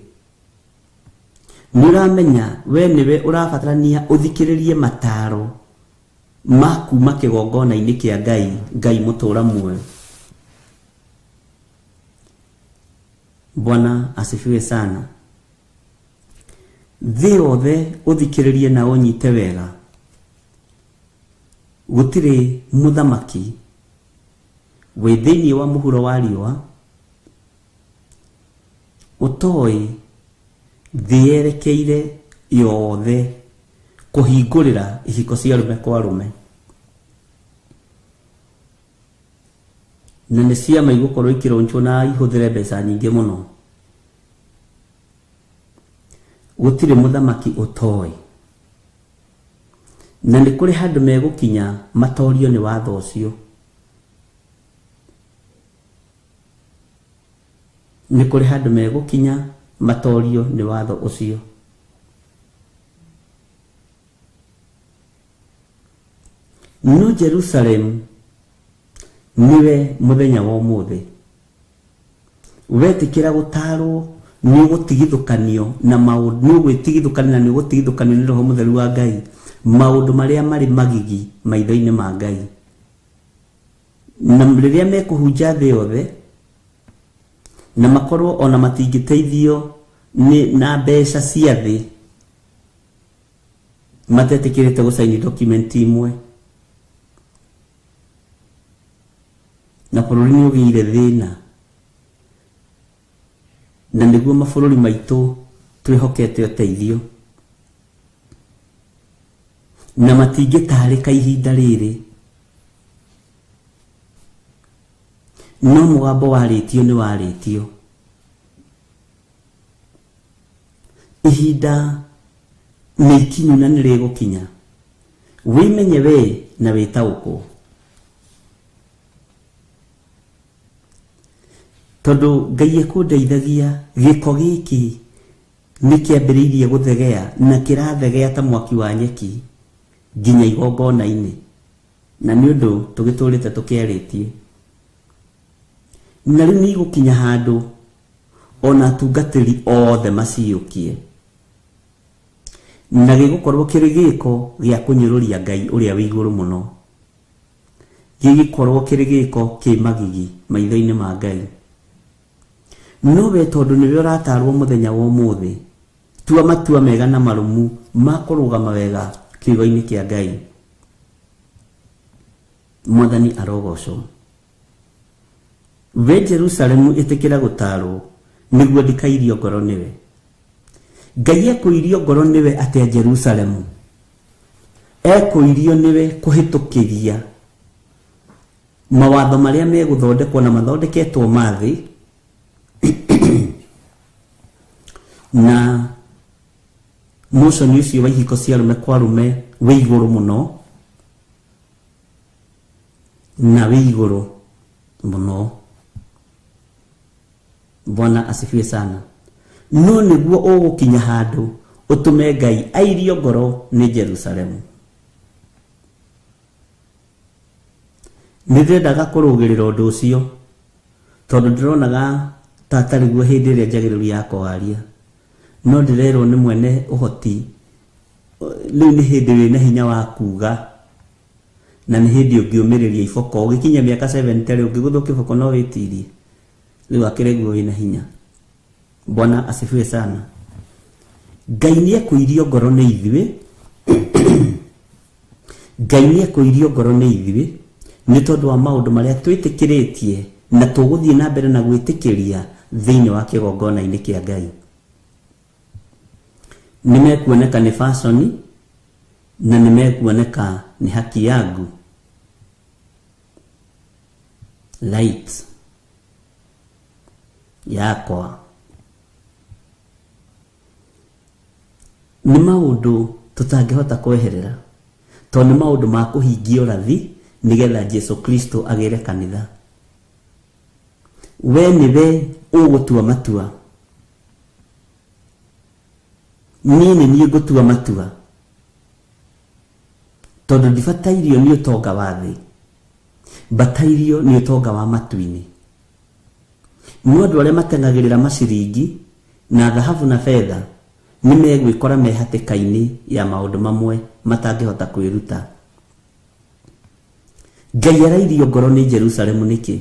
Nĩ ũramenya we nĩwe ũrabatarania ũthikĩrĩrie mataro ma kuma kĩgongona-inĩ kĩa Ngai, Ngai mũtũũra muoyo. Bwana asifiwe sana. Thĩ yothe ũthikĩrĩrie na ũnyite wega, gũtirĩ mũthamaki wĩ thĩinĩ wa mũhuro wa riũa ũtoĩ thĩ yerekeire yothe kũhingũrĩra ihiko cia arũme kwa arũme. Na nĩ ciama igũkorwo ikĩronchwo na ihũthĩre mbeca nyingĩ mũno. Gũtirĩ mũthamaki ũtoĩ. Na nĩ kũrĩ handũ megũkinya matorio nĩ watho ũcio. Nĩ kũrĩ handũ megũkinya matorio nĩ watho ũcio. No Jerusalem nĩwe mũthenya wa ũmũthĩ. Wetĩkĩra gũtaarwo nĩ ũgũtigithũkanio na maũndũ, nĩ ũgwĩtigithũkania na nĩ ũgũtigithũkanio nĩ Roho Mũtheru wa Ngai maũndũ marĩa marĩ magigi maitho-inĩ ma Ngai. Na rĩrĩa mekũhunja thĩ yothe na makorwo ona matingĩteithio nĩ na mbeca cia thĩ, matetĩkĩrĩte gũcaini document imwe, na bũrũri nĩ ũgĩire thĩna, na nĩguo mabũrũri maitũ twĩhokete ũteithio, na matingĩtarĩka ihinda rĩrĩ. No mũgambo warĩtio nĩ warĩtio. Ihinda nĩ ikinyu na nĩ rĩgũkinya. Wĩmenye we na wĩtaũkwo. Tondũ Ngai ekũndeithagia, gĩko gĩkĩ nĩ kĩambĩrĩirie gũthegea na kĩrathegea ta mwaki wa nyeki nginya igongona-inĩ. Na nĩ ũndũ tũgĩtũrĩte tũkĩarĩtie. Na rĩu nĩ igũkinya handũ ona atungatĩri othe maciyũkie. Na gĩgũkorwo kĩrĩ gĩko gĩa kũnyũrũria Ngai ũrĩa wĩ igũrũ mũno. Gĩgĩkorwo kĩrĩ gĩko kĩ magigi maitho-inĩ ma Ngai. No we tondũ nĩwe ũratarwo mũthenya wa ũmũthĩ, tua matua mega na marũmu ma kũrũgama wega kiugo-inĩ kĩa Ngai. Mwathani arogocwo. We Jerusalemu ĩtĩkĩra gũtarwo nĩguo ndikairio ngoro nĩwe. Ngai ekũirio ngoro nĩwe atĩa Jerusalemu? Ekũirio nĩwe kũhĩtũkĩria mawatho marĩa megũthondekwo na mathondeketwo ma thĩ na motion ũcio wa ihiko cia arũme kwa arũme wĩ igũrũ mũno na wĩ igũrũ mũno. Bwana asifiwe sana. No nĩguo ũgũkinya handũ ũtũme Ngai airio ngoro nĩ Jerusalemu. Nĩ ndĩrendaga kũrũgĩrĩra ũndũ ũcio tondũ ndĩronaga ta atarĩ guo hĩndĩ ĩrĩa njagĩrĩru ya kwaria, no ndĩrerwo nĩ mwene ũhoti rĩu nĩ hĩndĩ wĩna hinya wa kuga na nĩ hĩndĩ ũngĩũmĩrĩria iboko ũgĩkinya mĩaka 70 rĩ ũngĩgũthwo kĩboko no wĩtirie rĩu akĩrĩ guo wĩna hinya. Bwana asifiwe sana. Ngai nĩ ekũirio ngoro nĩ ithuĩ. Ngai nĩ ekũirio ngoro nĩ ithuĩ nĩ tondũ wa maũndũ marĩa twĩtĩkĩrĩtie na tũgũthiĩ na mbere na gwĩtĩkĩria thĩinĩ wa kĩgongona-inĩ kĩa Ngai. Nĩ mekuoneka nĩ fashion na nĩ mekuoneka nĩ haki yangu. Light yakwa. Nĩ maũndũ tũtangĩhota kweherera tondũ nĩ maũndũ ma kũhingia ũrathi nĩgetha Jesu Kristo agĩre kanitha. We nĩwe ũgũtua matua. Niĩ nĩ niĩ ngũtua matua tondũ ndibatairio nĩ ũtonga wa thĩ, mbatairio nĩ ũtonga wa matu-inĩ. No andũ arĩa mateng'agĩrĩra maciringi na thahabu na betha nĩ megwĩkora me hatĩka-inĩ ya maũndũ mamwe matangĩhota kwĩruta. Ngai arairio ngoro nĩ Jerusalemu nĩkĩ?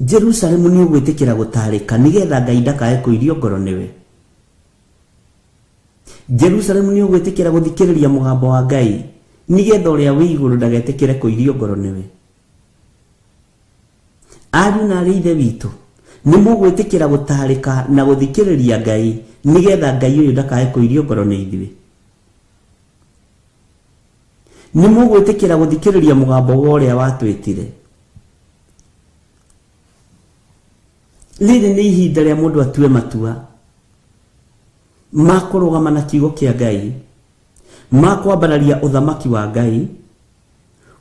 Jerusalemu nĩ ũgwĩtĩkĩra gũtarĩka nĩgetha Ngai ndakae kũirio ngoro nĩwe. Jerusalemu nĩ ũgwĩtĩkĩra gũthikĩrĩria mũgambo wa Ngai nĩgetha ũrĩa wĩ igũrũ ndagetĩkĩre kũirio ngoro nĩwe. Ariũ na arĩ ithe witũ nĩ mũgwĩtĩkĩra gũtarĩka na gũthikĩrĩria Ngai nĩgetha Ngai ũyũ ndakae kũirio ngoro nĩ ithuĩ. Nĩ mũgwĩtĩkĩra gũthikĩrĩria mũgambo wa ũrĩa watwĩtire. Rĩrĩ nĩ ihinda rĩa mũndũ atue matua ma kũrũgama na kiugo kĩa Ngai, ma kwambararia ũthamaki wa Ngai,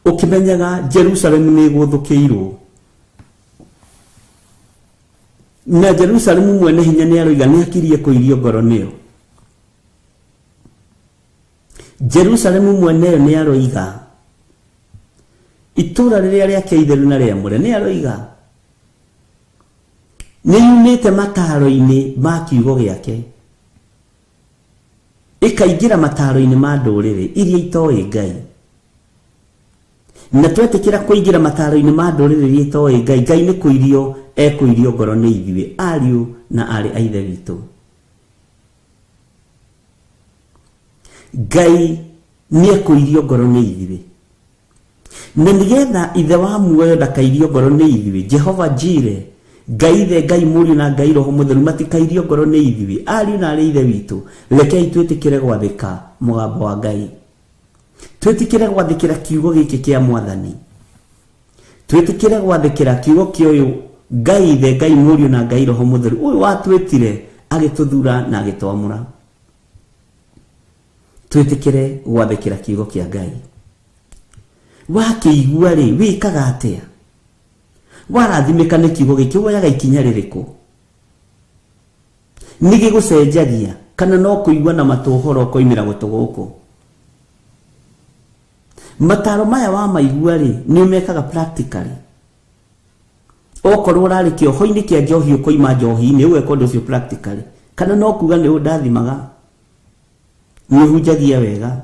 ũkĩmenyaga Jerusalemu nĩ ĩgũthũkĩirwo. Na Jerusalemu mwene hinya nĩ aroiga nĩ akirie kũirio ngoro nĩyo. Jerusalemu mweneyo nĩ aroiga itũra rĩrĩa rĩake itheru na rĩamũre nĩ aroiga nĩ yumĩte mataro-inĩ ma kiugo gĩake ĩkaingĩra mataro-inĩ ma ndũrĩrĩ iria itoĩ Ngai. Na twetĩkĩra kũingĩra mataro-inĩ ma ndũrĩrĩ iria itoĩ Ngai, Ngai nĩ kũirio ekũirio ngoro nĩ ithuĩ ariũ na aarĩ a ithe witũ. Ngai nĩ ekũirio ngoro nĩ ithuĩ. Na nĩgetha ithe wa muoyo ndakairio ngoro nĩ ithuĩ, Jehova Jire, Ngai ithe, Ngai mũriũ na Ngai Roho Mũtheru matikairio ngoro nĩ ithuĩ ariũ na aarĩ ithe witũ. Rekei twĩtĩkĩre gwathĩka mũgambo wa Ngai, twĩtĩkĩre gwathĩkĩra kiugo gĩkĩ kĩa Mwathani, twĩtĩkĩre gwathĩkĩra kiugo kĩa ũyũ Ngai ithe, Ngai mũriũ na Ngai Roho Mũtheru ũyũ watwĩtire agĩtũthura na agĩtwamũra. Twĩtĩkĩre gwathĩkĩra kiugo kĩa Ngai. Wakĩigua rĩ, wĩkaga atĩa? Warathimĩka nĩ kiugo gĩkĩ, woyaga ikinya rĩrĩkũ? Nĩ gĩgũcenjagia kana no kũigua na matũ ũhoro ũkoimĩra gũtũ gũkũ? Mataro maya wa maigua rĩ, nĩ ũmekaga practically. Okorwo ũrarĩ kĩoho-inĩ kĩa njohi ũkoima njohi-inĩ, ũgeka ũndũ ũcio practically. Kana no kuga nĩ ũndathimaga, nĩ ũhunjagia wega.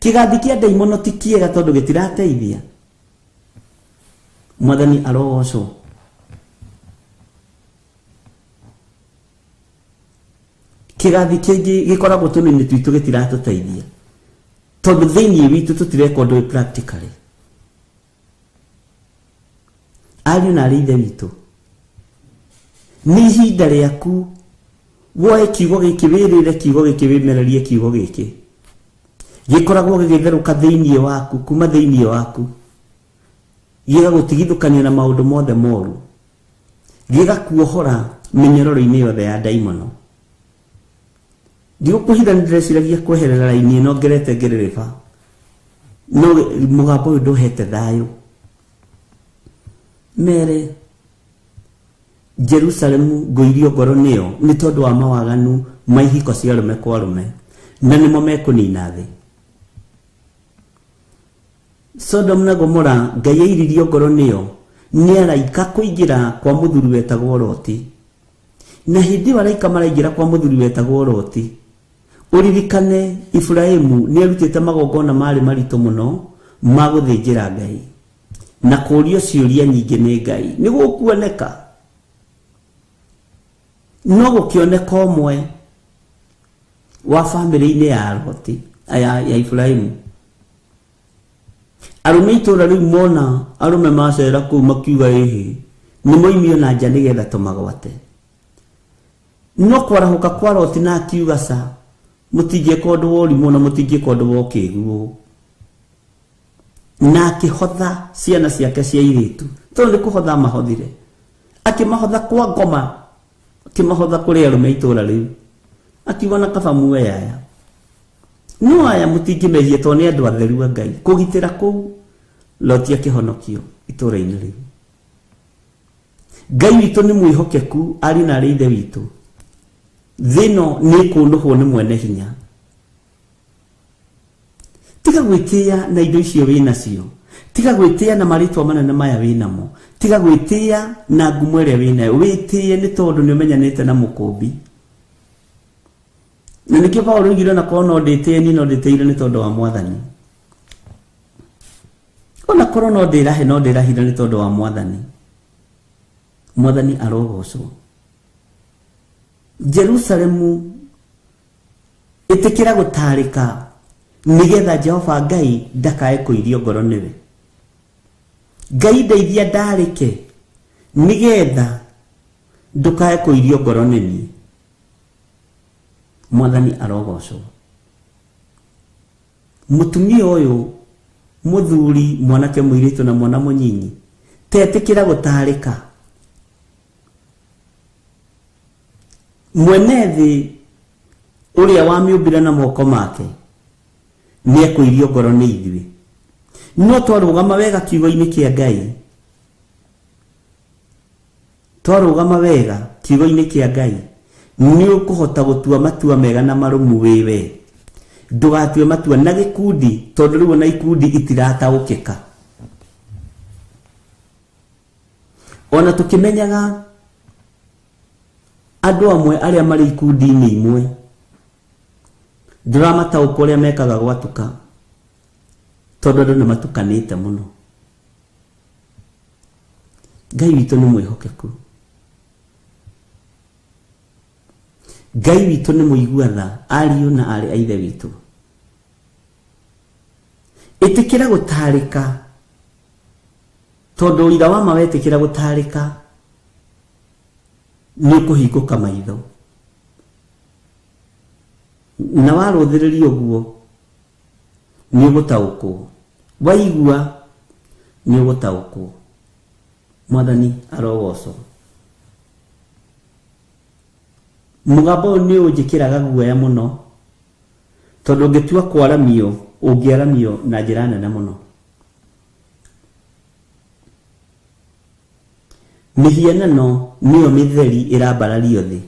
Kĩgathi kĩa ndaimono ti kĩega tondũ gĩtirateithia. Mwathani arogocwo. Kĩgathi kĩngĩ gĩkoragwo tũnini twitũ gĩtiratũteithia tondũ thĩinĩ witũ tũtireka ũndũ practically. Ariũ na arĩ ithe witũ, nĩ ihinda rĩaku woe kiugo gĩkĩ, wĩrĩre kiugo gĩkĩ, wĩmererie kiugo gĩkĩ. Gĩkoragwo gĩgĩtherũka thĩinĩ waku, kuma thĩinĩ waku, gĩgagũtigithũkania na maũndũ mothe moru, gĩgakuohora mĩnyororo-inĩ yothe ya ndaimono. Ndigũkũhitha nĩ ndĩreciragia kweherera raini ĩno ngerete ngĩrĩrĩba, no mũgambo ũyũ ndũhete thayũ. Mere Jerusalemu ngũirio ngoro nĩyo nĩ tondũ wa mawaganu ma ihiko cia arũme kwa arũme, na nĩmo mekũnina thĩ. Sodom na Gomora Ngai airirio ngoro nĩyo nĩ araika kũingĩra kwa mũthuri wetagwo Loti. Na hĩndĩ ĩyo araika maraingĩra kwa mũthuri wetagwo Loti, ũririkane Iburahĩmu nĩ arutĩte magongona marĩ maritũ mũno ma gũthĩnjĩra Ngai na kũũrio ciũria nyingĩ nĩ Ngai nĩ gũkuoneka. No gũkĩoneka ũmwe wa bamĩrĩ-inĩ ya Loti, ya Iburahĩmu. Arũme itũũra rĩu mona arũme macera kũu makiuga ĩhĩ, nĩ moimio na nja nĩgetha tũmagwate. No kwarahũka kwa Loti na akiuga ca, mũtingĩka ũndũ wa ũrimũ na mũtingĩka ũndũ wa ũkĩgu. Na akĩhotha ciana ciake cia airĩtu, tondũ nĩ kũhotha mahothire. Akĩmahotha kwa ngoma, akĩmahotha kũrĩ arũme itũũra rĩu. Akiuga na kaba muoe aya. No aya mũtingĩmehia tondũ nĩ andũ atheru a Ngai. Kũgitĩra kũu Loti akĩhonokio itũũra-inĩ rĩu. Ngai witũ nĩ mwĩhokeku, ariũ na arĩ ithe witũ. Thĩ ĩno nĩ ĩkũnũhwo nĩ mwene hinya. Tiga gwĩtĩĩa na indo icio wĩnacio, tiga gwĩtĩĩa na marĩtwa manene maya wĩnamo, tiga gwĩtĩĩa na ngumo ĩrĩa wĩnayo. Wĩtĩĩe nĩ tondũ nĩ ũmenyanĩte na mũkũmbi. Na nĩkĩo Paũlũ oigire ona korwo no ndĩtĩĩe niĩ no ndĩtĩĩire nĩ tondũ wa Mwathani. Ona korwo no ndĩrahe no ndĩrahire nĩ tondũ wa Mwathani. Mwathani arogocwo. Jerusalemu ĩtĩkĩra gũtarĩka nĩgetha Jehova Ngai ndakae kũirio ngoro nĩwe. Ngai ndeithia ndarĩke nĩgetha ndũkae kũirio ngoro nĩ niĩ. Mwathani arogocwo. Mũtumia ũyũ, mũthuri, mwanake mũirĩtu na mwana mũnyinyi, tetĩkĩra gũtarĩka. Mwene thĩ ũrĩa wamĩũmbire na moko make nĩ ekũirio ngoro nĩ ithuĩ. No twarũgama wega kiugo-inĩ kĩa Ngai, twarũgama wega kiugo-inĩ kĩa Ngai, nĩ ũkũhota gũtua matua mega na marũmu wĩwe. Ndũgatue matua na gĩkundi, tondũ rĩu ona ikundi itirataũkĩka. Ona tũkĩmenyaga andũ amwe arĩa marĩ ikundi-inĩ imwe, ndũramataũkwo ũrĩa mekaga gwatuka, tondũ andũ nĩ matukanĩte mũno. Ngai witũ nĩ mwĩhokeku. Ngai witũ nĩ mũigua tha, ariũ na aarĩ a ithe witũ. Ĩtĩkĩra gũtarĩka, tondũ ũira wa ma wetĩkĩra gũtarĩka nĩ ũkũhingũka maitho. Na warũthĩrĩria ũguo nĩ ũgũtaũkwo, waigua nĩ ũgũtaũkwo. Mwathani arogocwo. Mũgambo ũyũ nĩ ũnjĩkĩraga guoya mũno, tondũ ũngĩtua kwaramio, ũngĩaramio na njĩra nene mũno. Mĩhianano nĩyo mĩtheri ĩrambarario thĩ.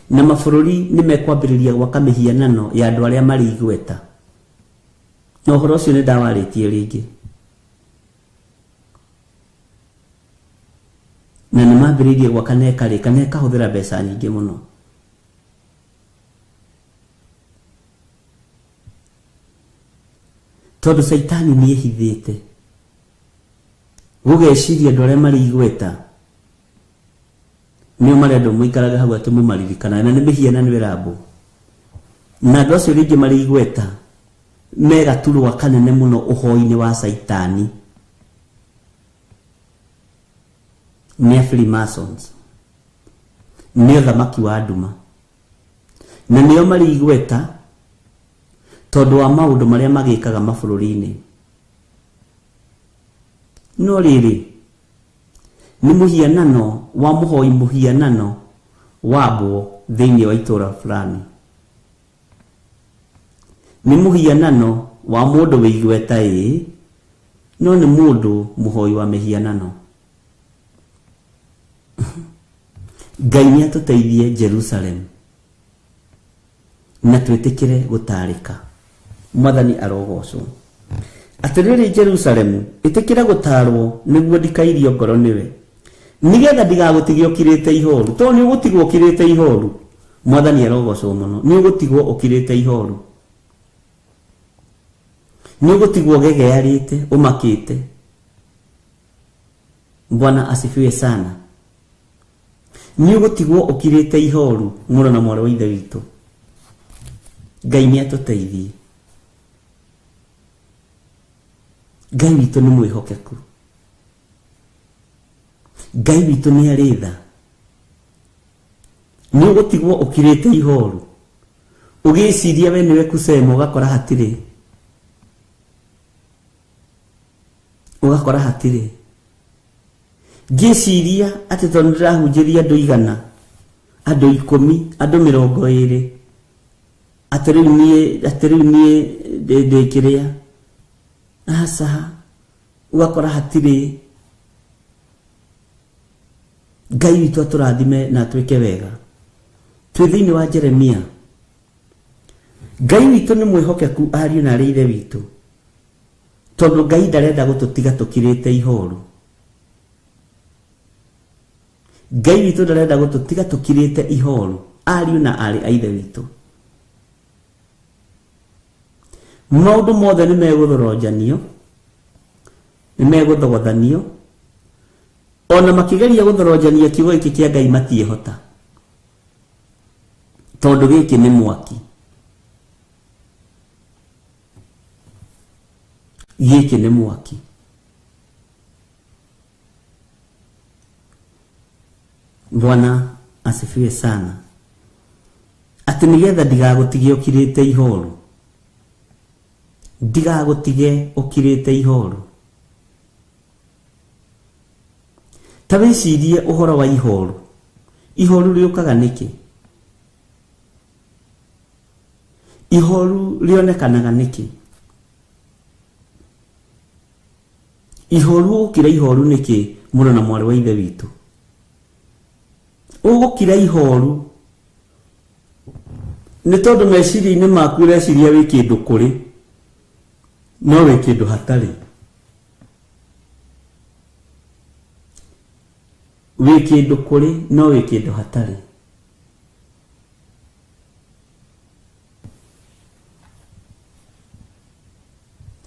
Na mabũrũri nĩ mekwambĩrĩria gwaka mĩhianano ya andũ arĩa marĩ igweta. Na ũhoro ũcio nĩ ndawarĩtie rĩngĩ. Na nĩ mambĩrĩirie gwaka na ĩkarĩka na ĩkahũthĩra mbeca nyingĩ mũno. Tondũ Caitani nĩ ehithĩte gũgeciria andũ arĩa marĩ igweta nĩo marendwo mũikarage hau atĩ mũmaririkanaga, na nĩ mĩhianano ĩrambwo. Na andũ acio rĩngĩ marĩ igweta me gaturwa kanene mũno ũhoi-inĩ wa Caitani nĩ a Freemasons, nĩ ũthamaki wa nduma, na nĩo marĩ igweta tondũ wa maũndũ marĩa magĩkaga mabũrũri-inĩ. No rĩrĩ, nĩ mũhianano wa mũhoi mũhianano wambwo thĩinĩ wa itũũra fulani, nĩ mũhianano wa mũndũ wĩ igweta ĩĩ, no nĩ mũndũ mũhoi wa mĩhianano. Ngai nĩ atũteithie Jerusalem na twĩtĩkĩre gũtarĩka. Mwathani arogocwo. Atĩrĩrĩ Jerusalemu, ĩtĩkĩra gũtarwo nĩguo ndikairio ngoro nĩwe, nĩgetha ndigagũtige ũkirĩte ihoru. Tondũ nĩ ũgũtigwo ũkirĩte ihoru. Mwathani arogocwo mũno. Nĩ ũgũtigwo ũkirĩte ihoru, nĩ ũgũtigwo ũgegearĩte ũmakĩte. Bwana asifiwe sana. Nĩ ũgũtigwo ũkirĩte ihoru mũrũ na mwarĩ wa Ithe witũ. Ngai nĩ atũteithie. Ngai witũ nĩ mwĩhokeku. Ngai witũ nĩ arĩ tha. Nĩ ũgũtigwo ũkirĩte ihoru ũgĩciria we nĩwe kusema, ũgakora hatirĩ, ũgakora hatirĩ. Ngĩciria atĩ tondũ ndĩrahunjĩria andũ 100, andũ 10, andũ 20, atĩ rĩu niĩ, atĩ rĩu niĩ ndĩ kĩrĩa. Aca, ũgakora hatirĩ. Ngai witũ atũrathime na atwĩke wega. Twĩ thĩinĩ wa Jeremia. Ngai witũ nĩ mwĩhokeku ariũ na arĩ Ithe witũ, tondũ Ngai ndarenda gũtũtiga tũkirĩte ihoru. Ngai witũ ndarenda gũtũtiga tũkirĩte ihoru ariũ na arĩ a Ithe witũ. Maũndũ mothe nĩ megũthoronjanio, nĩ megũthogothanio. Ona makĩgeria gũthoronjania kiugo gĩkĩ kĩa Ngai matiĩhota, tondũ gĩkĩ nĩ mwaki. Gĩkĩ nĩ mwaki. Bwana asifiwe sana. Atĩ nĩgetha ndigagũtige ũkirĩte ihoru, ndigagũtige ũkirĩte ihoru. Ta wĩcirie ũhoro wa ihoru. Ihoru rĩũkaga nĩkĩ? Ihoru rĩonekanaga nĩkĩ? Ihoru ũgũkira ihoru nĩkĩ mũrũ na mwarĩ wa Ithe witũ? Ũgũkira ihoru nĩ tondũ meciria-inĩ maku ũreciria wĩ kĩndũ kũrĩ, no wĩ kĩndũ hatarĩ. Wĩ kĩndũ kũrĩ, no wĩ kĩndũ hatarĩ.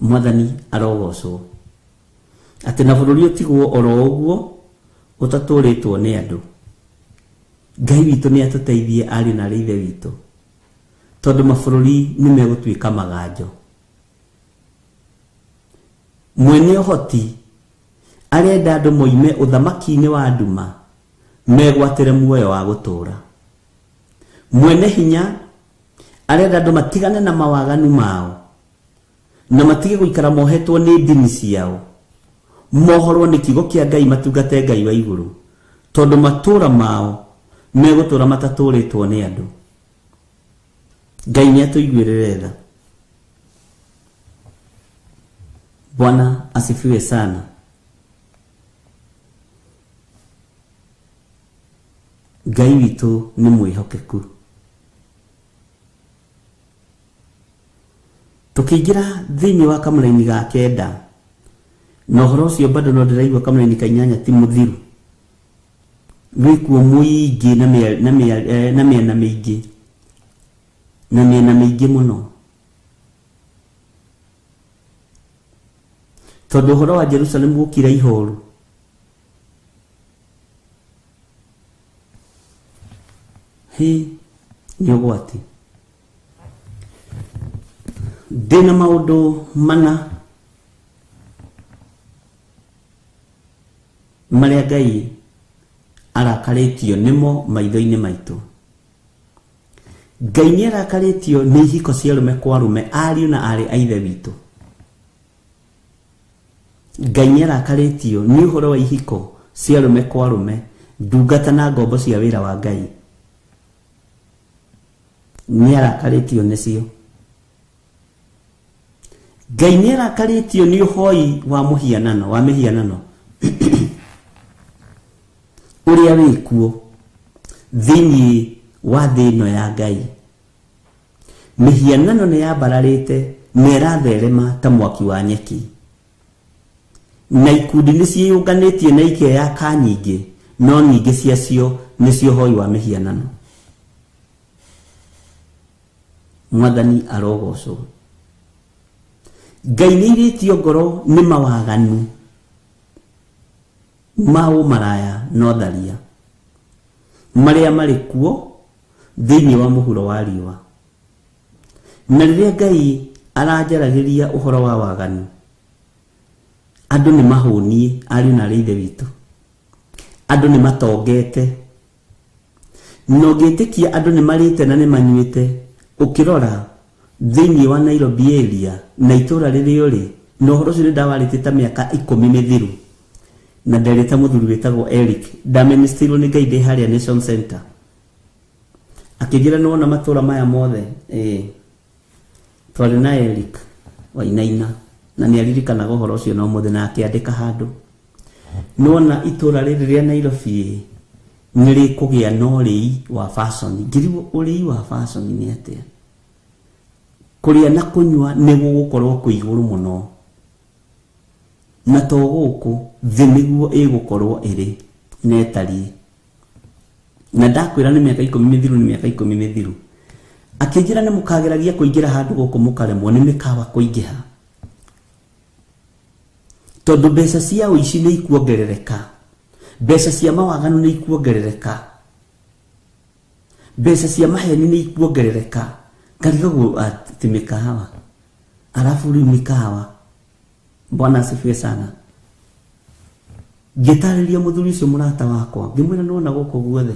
Mwathani arogocwo. Atĩ na bũrũri ũtigwo oro ũguo ũtatũrĩtwo nĩ andũ. Ngai witũ nĩ atũteithie ariũ na arĩ Ithe witũ, tondũ mabũrũri nĩ megũtuĩka maganjo. Mwene ũhoti arenda andũ moime ũthamaki-inĩ wa nduma megwatĩre muoyo wa gũtũũra. Mwene hinya arenda andũ matigane na mawaganu mao na matige gũikara mohetwo nĩ ndini ciao, mohorwo nĩ kiugo kĩa Ngai, matungate Ngai wa igũrũ, tondũ matũũra mao megũtũũra matatũũrĩtwo nĩ andũ. Ngai nĩ atũiguĩrĩre tha. Bwana asifiwe sana. Ngai witũ nĩ mwĩhokeku. Tũkĩingĩra thĩinĩ wa kamũraini ga kenda, na ũhoro ũcio bado no ndĩraigua kamũraini ka inyanya ti mũthiru, wĩkuo mũingĩ na mĩena mĩingĩ, na mĩena mĩingĩ mũno, tondũ ũhoro wa Jerusalemu gũkira ihoru. Hĩ, nĩ ũgwati. Ndĩna maũndũ mana marĩa Ngai arakarĩtio nĩmo maitho-inĩ maitũ. Ngai nĩ arakarĩtio nĩ ihiko cia arũme kwa arũme, ariũ na aarĩ a ithe witũ. Ngai nĩ arakarĩtio nĩ ũhoro wa ihiko cia arũme kwa arũme, ndungata na ngombo cia wĩra wa Ngai. Nĩ arakarĩtio nĩcio. Ngai nĩ arakarĩtio nĩ ũhoi wa mũhianano, wa mĩhianano ũrĩa wĩkuo thĩinĩ wa thĩ ĩno ya Ngai. Mĩhianano nĩ yambararĩte na ĩratherema ta mwaki wa nyeki, na ikundi nĩ ciĩyũnganĩtie na ikeyaka nyingĩ, no nyingĩ ciacio nĩcio ũhoi wa mĩhianano. Mwathani arogocwo. Ngai nĩ airĩtio ngoro nĩ mawaganu ma ũmaraya na ũtharia marĩa marĩ kuo thĩinĩ wa mũhuro wa riũa. Na rĩrĩa Ngai aranjaragĩria ũhoro wa waganu, andũ nĩ mahũniĩ, ariũ na aarĩ a ithe witũ. Andũ nĩ matongete, na ũngĩtĩkia andũ nĩ marĩte na nĩ manyuĩte. Ũkĩrora thĩinĩ wa Nairobi area na itũra rĩrĩa ũrĩ, na ũhoro ũcio nĩ ndawarĩtie ta mĩaka 10 mĩthiru, na nderĩte mũthuri wĩtagwo Eric, ndaministirwo nĩ Ngai ndĩ harĩa Nation Center, akĩnjĩra nĩwona matũra maya mothe. Twarĩ na Eric Wainaina, na nĩ aririkanaga ũhoro ũcio na ũmũthĩ, na akĩandĩka handũ. Nĩwona itũra rĩrĩ rĩa Nairobi nĩ rĩkũgĩa na ũrĩi wa fashion. Ngĩrigwo ũrĩi wa fashion nĩ atĩa? Kũrĩa na kũnyua nĩ gũgũkorwo kwĩ igũrũ mũno, na to gũkũ thĩ nĩguo ĩgũkorwo ĩrĩ na ĩtariĩ. Na ndakwĩra nĩ mĩaka 10 mĩthiru, nĩ mĩaka 10 mĩthiru. Akĩnjĩra nĩ mũkageragia kũingĩra handũ gũkũ mũkaremwo nĩ mĩkawa kũingĩha, tondũ mbeca cia ũici nĩ ikuongerereka, mbeca cia mawaganu nĩ ikuongerereka, mbeca cia maheni nĩ ikuongerereka. Ngarigagwo atĩ mĩkawa, arabu rĩu mĩkawa. Bwana asifiwe sana. Ngĩtarĩria mũthuri ũcio mũrata wakwa, ngĩmwĩra nĩwona gũkũ guothe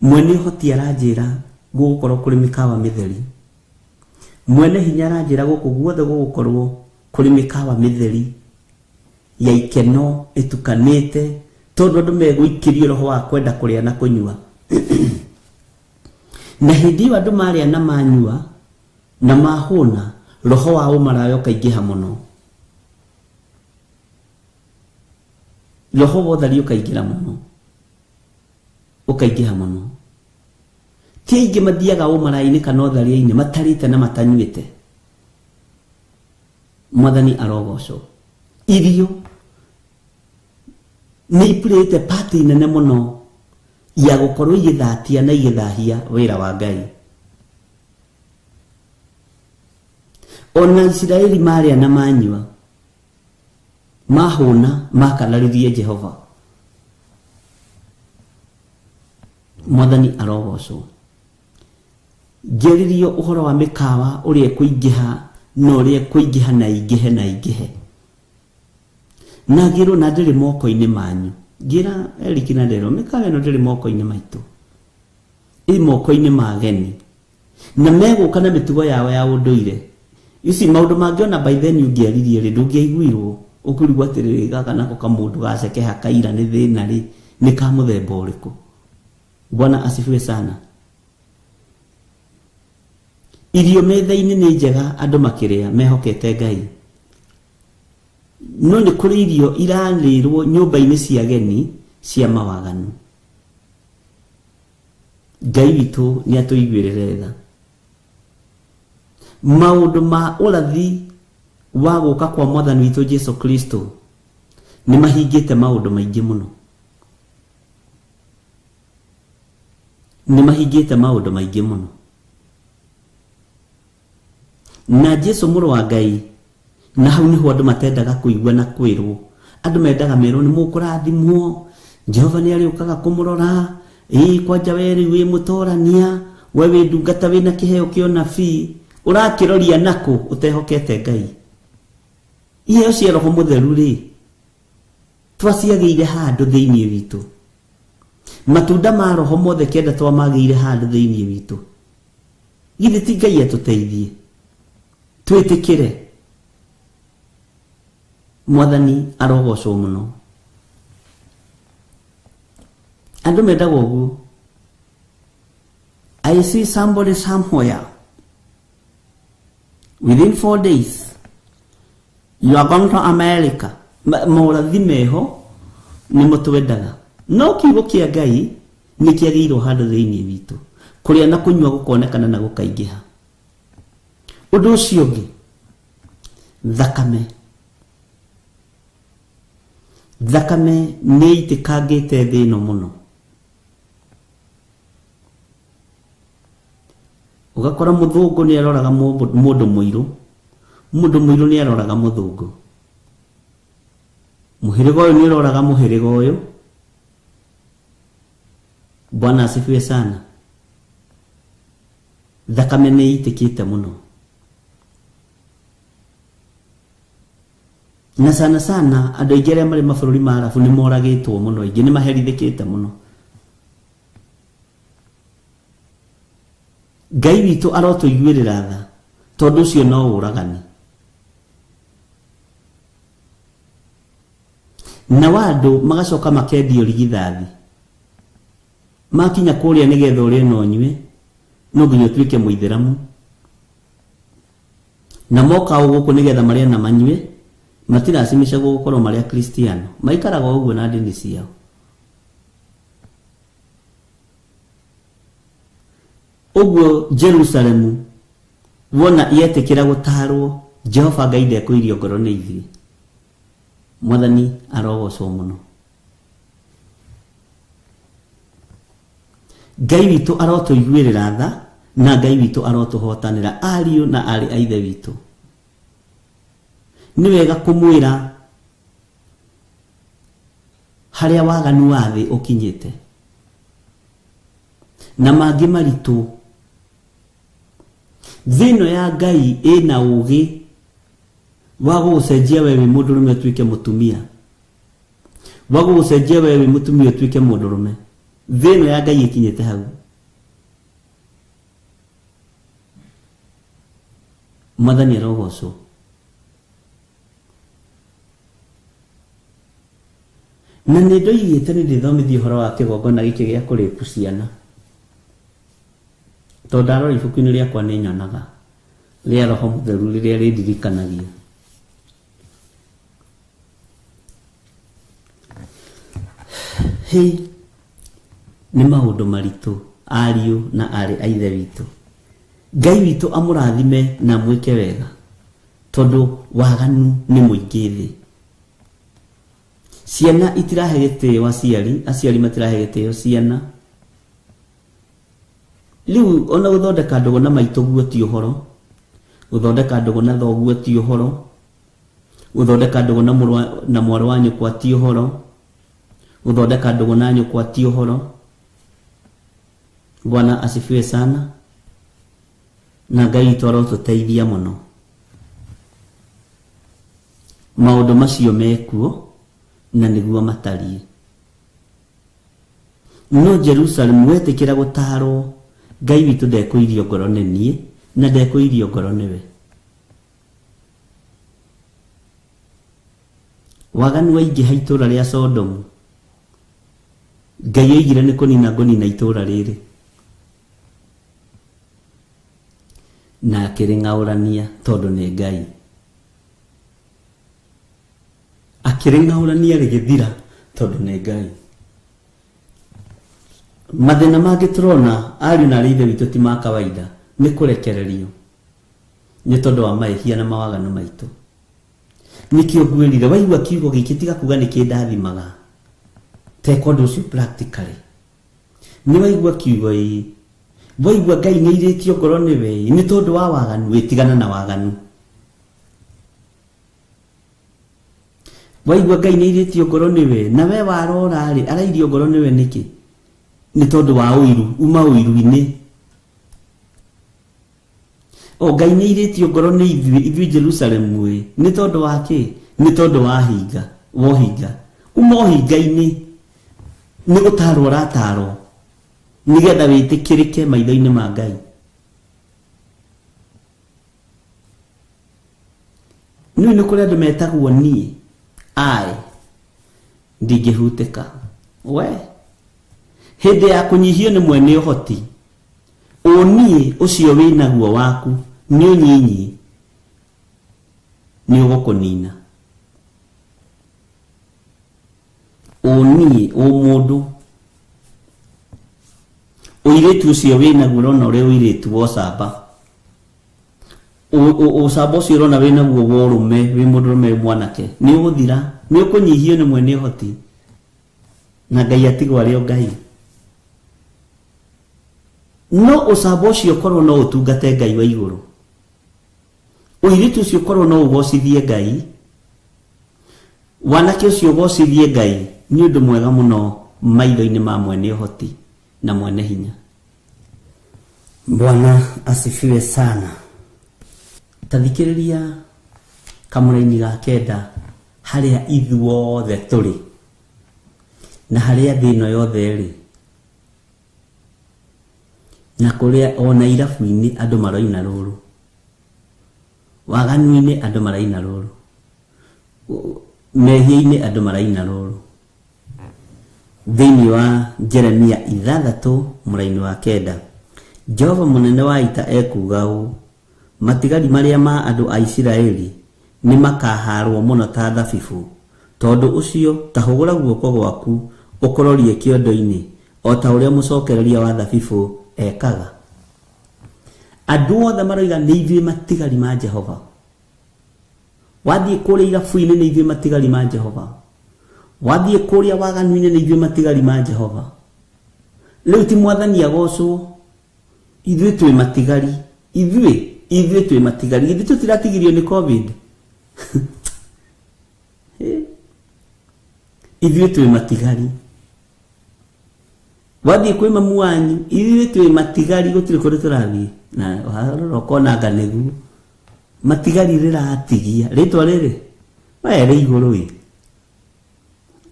mwene ũhoti aranjĩra gũgũkorwo kũrĩ mĩkawa mĩtheri, mwene hinya aranjĩra gũkũ guothe gũgũkorwo kũrĩ mĩkawa mĩtheri ya ikeno ĩtukanĩte, tondũ andũ megũikĩrio roho wa kwenda kũrĩa na kũnyua. Na hĩndĩ ĩyo andũ marĩa na manyua na mahũna, roho wa ũmaraya ũkaingĩha mũno, roho wa ũtheri ũkaingĩra mũno, ũkaingĩha mũno. Ti aingĩ mathiaga ũmaraya-inĩ kana ũtharia-inĩ matarĩte na matanyuĩte. Mwathani arogocwo. Irio nĩ ipurĩte pati nene mũno ya gũkorwo igĩthatia na igĩthahia wĩra wa Ngai. Ona Isiraeli marĩa na manyua mahũna makanarĩrie Jehova. Mwathani arogocwo. Ngĩarĩrio ũhoro wa mĩkawa ũrĩa ĩkũingĩha na ũrĩa ĩkũingĩha na ĩingĩhe na ĩingĩhe, na ngĩrwo na ndĩrĩ moko-inĩ manyu. Ngĩra Eric na nderwo mĩkawa ĩno ndĩrĩ moko-inĩ maitũ, ĩ moko-inĩ ma ageni, na megũka na mĩtugo yao ya ũndũire. Ici maũndũ mangĩ ona by then ũngĩaririe rĩ, ndũngĩaiguirwo, ũkũrigwo atĩrĩrĩ, gaka nako kamũndũ gacekeha kaira nĩ thĩna rĩ, nĩ ka mũthemba ũrĩkũ? Bwana asifiwe sana. Irio metha-inĩ nĩ njega andũ makĩrĩa mehokete Ngai, no nĩ kũrĩ irio irarĩrwo nyũmba-inĩ cia ageni cia mawaganu. Ngai witũ nĩ atũiguĩrĩre tha. Maũndũ ma ũrathi wa gũka kwa mwathani witũ Jesu Kristo nĩ mahingĩte maũndũ maingĩ mũno, nĩ mahingĩte maũndũ maingĩ mũno. Na Jesu mũrũ wa Ngai, na hau nĩho andũ matendaga kũigua na kwĩrwo. Andũ mendaga merwo nĩ mũkũrathimwo, Jehova nĩ arĩũkaga kũmũrora, ĩĩ kwanja we rĩu wĩ mũtorania, we wĩ ndungata wĩna kĩheo kĩa ũnabii, ũrakĩroria nakũ ũtehokete Ngai. Iheo cia Roho Mũtheru rĩ, twaciagĩire handũ thĩinĩ witũ. Matunda ma Roho mothe kenda twamagĩire handũ thĩinĩ witũ. Githĩ ti Ngai atũteithie twĩtĩkĩre? Mwathani arogocwo mũno. Andũ mendaga ũguo. I see somebody somewhere within 4 days you are going to America. Maũrathi meho nĩmo twendaga, no kiugo kĩa Ngai nĩ kĩagĩirwo handũ thĩinĩ witũ. Kũrĩa na kũnyua gũkonekana na gũkaingĩha. Ũndũ ũcio ũngĩ, thakame. Thakame nĩ ĩitĩkangĩte thĩ ĩno mũno. Ũgakora mũthũngũ nĩ aroraga mũndũ mũirũ, mũndũ mũirũ nĩ aroraga mũthũngũ, mũhĩrĩga ũyũ nĩ ũroraga mũhĩrĩga ũyũ. Bwana asifiwe sana. Thakame nĩ ĩitĩkĩte mũno, na sana sana andũ aingĩ arĩa marĩ mabũrũri ma Arabu nĩ moragĩtwo mũno, aingĩ nĩ maherithĩkĩte mũno. Ngai witũ arotũiguĩrĩra tha, tondũ ũcio no ũragani. Na andũ magacoka makendio rigithathi, makinya kũrĩa nĩgetha ũrĩe na ũnyue no nginya ũtuĩke mũithĩramu, na moka o gũkũ nĩgetha marĩe na manyue matiracimicagwo gũkorwo marĩ akristiano, maikaraga o ũguo na ndini ciao. Ũguo Jerusalemu wona yetĩkĩra gũtarwo, Jehova Ngai ndekũirio ngoro nĩ ithuĩ. Mwathani arogocwo mũno. Ngai witũ arotũiguĩrĩra tha, na Ngai witũ arotũhotanĩra, ariũ na aarĩ a Ithe witũ. Nĩ wega kũmwĩra harĩa waganu wa thĩ ũkinyĩte, na mangĩ maritũ. Thĩ ĩno ya Ngai ĩna ũũgĩ wa gũgũcenjia we wĩ mũndũrũme ũtuĩke mũtumia, wa gũgũcenjia we wĩ mũtumia ũtuĩke mũndũrũme. Thĩ ĩno ya Ngai ĩkinyĩte hau. Mwathani arogocwo. Na nĩ ndoigĩte nĩ ndĩthomithie ũhoro wa kĩgongona gĩkĩ gĩa kũrĩpu ciana, tondũ ndarora ibuku-inĩ rĩakwa nĩ nyonaga rĩa Roho Mũtheru rĩrĩa rĩndirikanagia. Hĩ, nĩ maũndũ maritũ ariũ na aarĩ a Ithe witũ. Ngai witũ amũrathime na amwĩke wega, tondũ waganu nĩ mũingĩ thĩ. Ciana itirahe gĩtĩo aciari, aciari matirahe gĩtĩo ciana. Rĩu ona gũthondeka ndũgũ na maitũguo ti ũhoro, gũthondeka ndũgũ na thoguo ti ũhoro, gũthondeka ndũgũ na mũrũ na mwarĩ wa nyũkwa ti ũhoro, gũthondeka ndũgũ na nyũkwa ti ũhoro. Bwana asifiwe sana. Na Ngai witũ arotũteithia mũno. Maũndũ macio mekuo na nĩguo matariĩ. No Jerusalemu wetĩkĩra gũtarwo, Ngai witũ ndekũirio ngoro nĩ niĩ na ndekũirio ngoro nĩwe. Waganu waingĩha itũũra rĩa Sodomu, Ngai oigire nĩ kũnina ngũnina itũũra rĩrĩ, na akĩrĩng'aũrania tondũ nĩ Ngai. Akĩrĩng'aũrania rĩgĩthira tondũ nĩ Ngai. Mathĩna mangĩ tũrona ariũ na arĩ ithe witũ ti ma kawaida, nĩ kũrekererio nĩ tondũ wa mahĩtia na mawaganu maitũ. Nĩkĩo ngwĩrire waigua kiugo gĩkĩ tiga kuga nĩ kĩndathimaga, teka ũndũ ũcio practically. Nĩ waigua kiugo ĩĩ, waigua Ngai nĩ airĩtio ngoro nĩwe ĩĩ, nĩ tondũ wa waganu ĩĩ, tigana na waganu. Waigua Ngai nĩ airĩtio ngoro nĩwe, na we warora rĩ, arairio ngoro nĩwe nĩkĩ? Nĩ tondũ wa ũiru, uma ũiru-inĩ. O Ngai nĩ airĩtio ngoro nĩ ithuĩ, ithuĩ Jerusalemu ĩ, nĩ tondũ wa kĩ? Nĩ tondũ wa hinga, wa ũhinga. Uma ũhinga-inĩ, nĩ gũtarwo ũratarwo, nĩgetha wĩtĩkĩrĩke maitho-inĩ ma Ngai. Nĩũĩ nĩ kũrĩ andũ metagwo niĩ, I, ndingĩhutĩka. We, hĩndĩ ya kũnyihio nĩ mwene ũhoti, ũniĩ ũcio wĩnaguo waku nĩ ũnyinyi, nĩ ũgũkũnina. Ũniĩ, ũmũndũ, ũirĩtu ũcio wĩnaguo ũrona ũrĩ ũirĩtu wa ũcamba. Ũcamba ũcio ũrona wĩnaguo wa ũrũme, wĩ mũndũrũme wĩ mwanake, nĩ ũgũthira, nĩ ũkũnyihio nĩ mwene ũhoti, na Ngai atigwo arĩ o Ngai. No ũcamba ũcio ũkorwo no ũtungate Ngai wa igũrũ, ũirĩtu ũcio ũkorwo no ũgocithie Ngai, wanake ũcio ũgocithie Ngai, nĩ ũndũ mwega mũno maitho-inĩ ma mwene ũhoti na mwene hinya. Bwana asifiwe sana. Ta thikĩrĩria kamũraini ga kenda harĩa ithuothe tũrĩ na harĩa thĩ ĩno yothe ĩrĩ na kũrĩa ona irabu-inĩ andũ maroina rũrũ, waganu-inĩ andũ maraina rũrũ, mehia-inĩ andũ maraina rũrũ. Thĩinĩ wa Jeremia 6 mũraini wa 9, Jehova mũnene wa ita ekuuga ũũ, matigari marĩa ma andũ a Isiraeli nĩ makahaarwo mũno ta thabibũ, tondũ ũcio ta hũgũra guoko gwaku ũkũrorie kĩondo-inĩ o ta ũrĩa mũcokereria wa thabibũ ekaga. Andũ othe maroiga nĩ ithuĩ matigari ma Jehova. Wathiĩ kũrĩa irabu-inĩ nĩ ithuĩ matigari ma Jehova. Wathiĩ kũrĩa waganu-inĩ nĩ ithuĩ matigari ma Jehova. Rĩu ti mwathani agocwo, ithuĩ twĩ matigari, ithuĩ twĩ matigari, ithuĩ tũtiratigirio nĩ COVID. Ithuĩ twĩ matigari. Wathiĩ kwĩ mamu wanyu, ithuĩ twĩ matigari, gũtirĩ kũndũ tũrathiĩ. Na warora ũkona anga nĩguo. Matigari rĩratigia. Rĩtwa rĩrĩ, we rĩ igũrũ ĩ.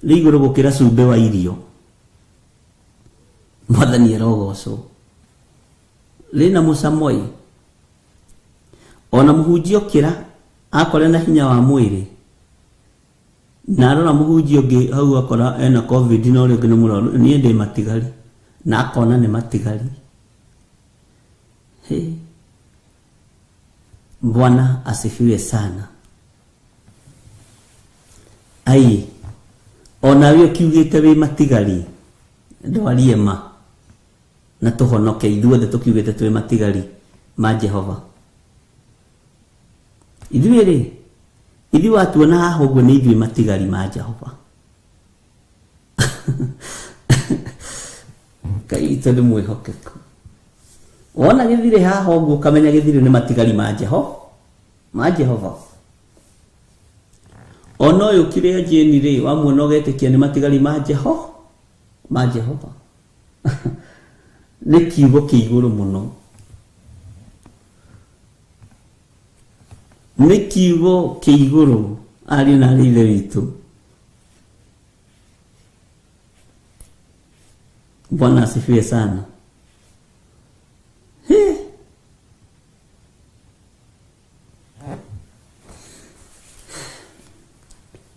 Rĩ igũrũ gũkĩra cumbĩ wa irio. Mwathani arogocwo. Rĩna mũcamo ĩ. Ona mũhunjia okĩra, akore na hinya wa mwĩrĩ. Na arora mũhunjia ũngĩ hau akora ena COVID na ũrĩa ũngĩ nĩ mũrwaru, niĩ ndĩ matigari. Na akona nĩ matigari. Hey. Bwana asifiwe sana. Ai, onawe ũkiugĩte wĩ matigari, ndwarie ma na tũhonoke ithuothe tũkiugĩte twĩ matigari ma Jehova. Ithuĩ rĩ, ithuĩ watuona haha ũguo nĩ ithuĩ matigari ma Jehova. Ngai witũ nĩ mwĩhokeku. Wona gĩthirĩ haha ũguo ũkamenya gĩthirĩ nĩ matigari ma Jehova, ma Jehova. Ona ũyũ kĩrĩa Jane rĩ, wamuona ũgetĩkia nĩ matigari ma Jehova, ma Jehova. Nĩ kiugo kĩ igũrũ mũno. Nĩ kiugo kĩ igũrũ, ariũ na aarĩ a Ithe witũ. Bwana asifiwe sana. He.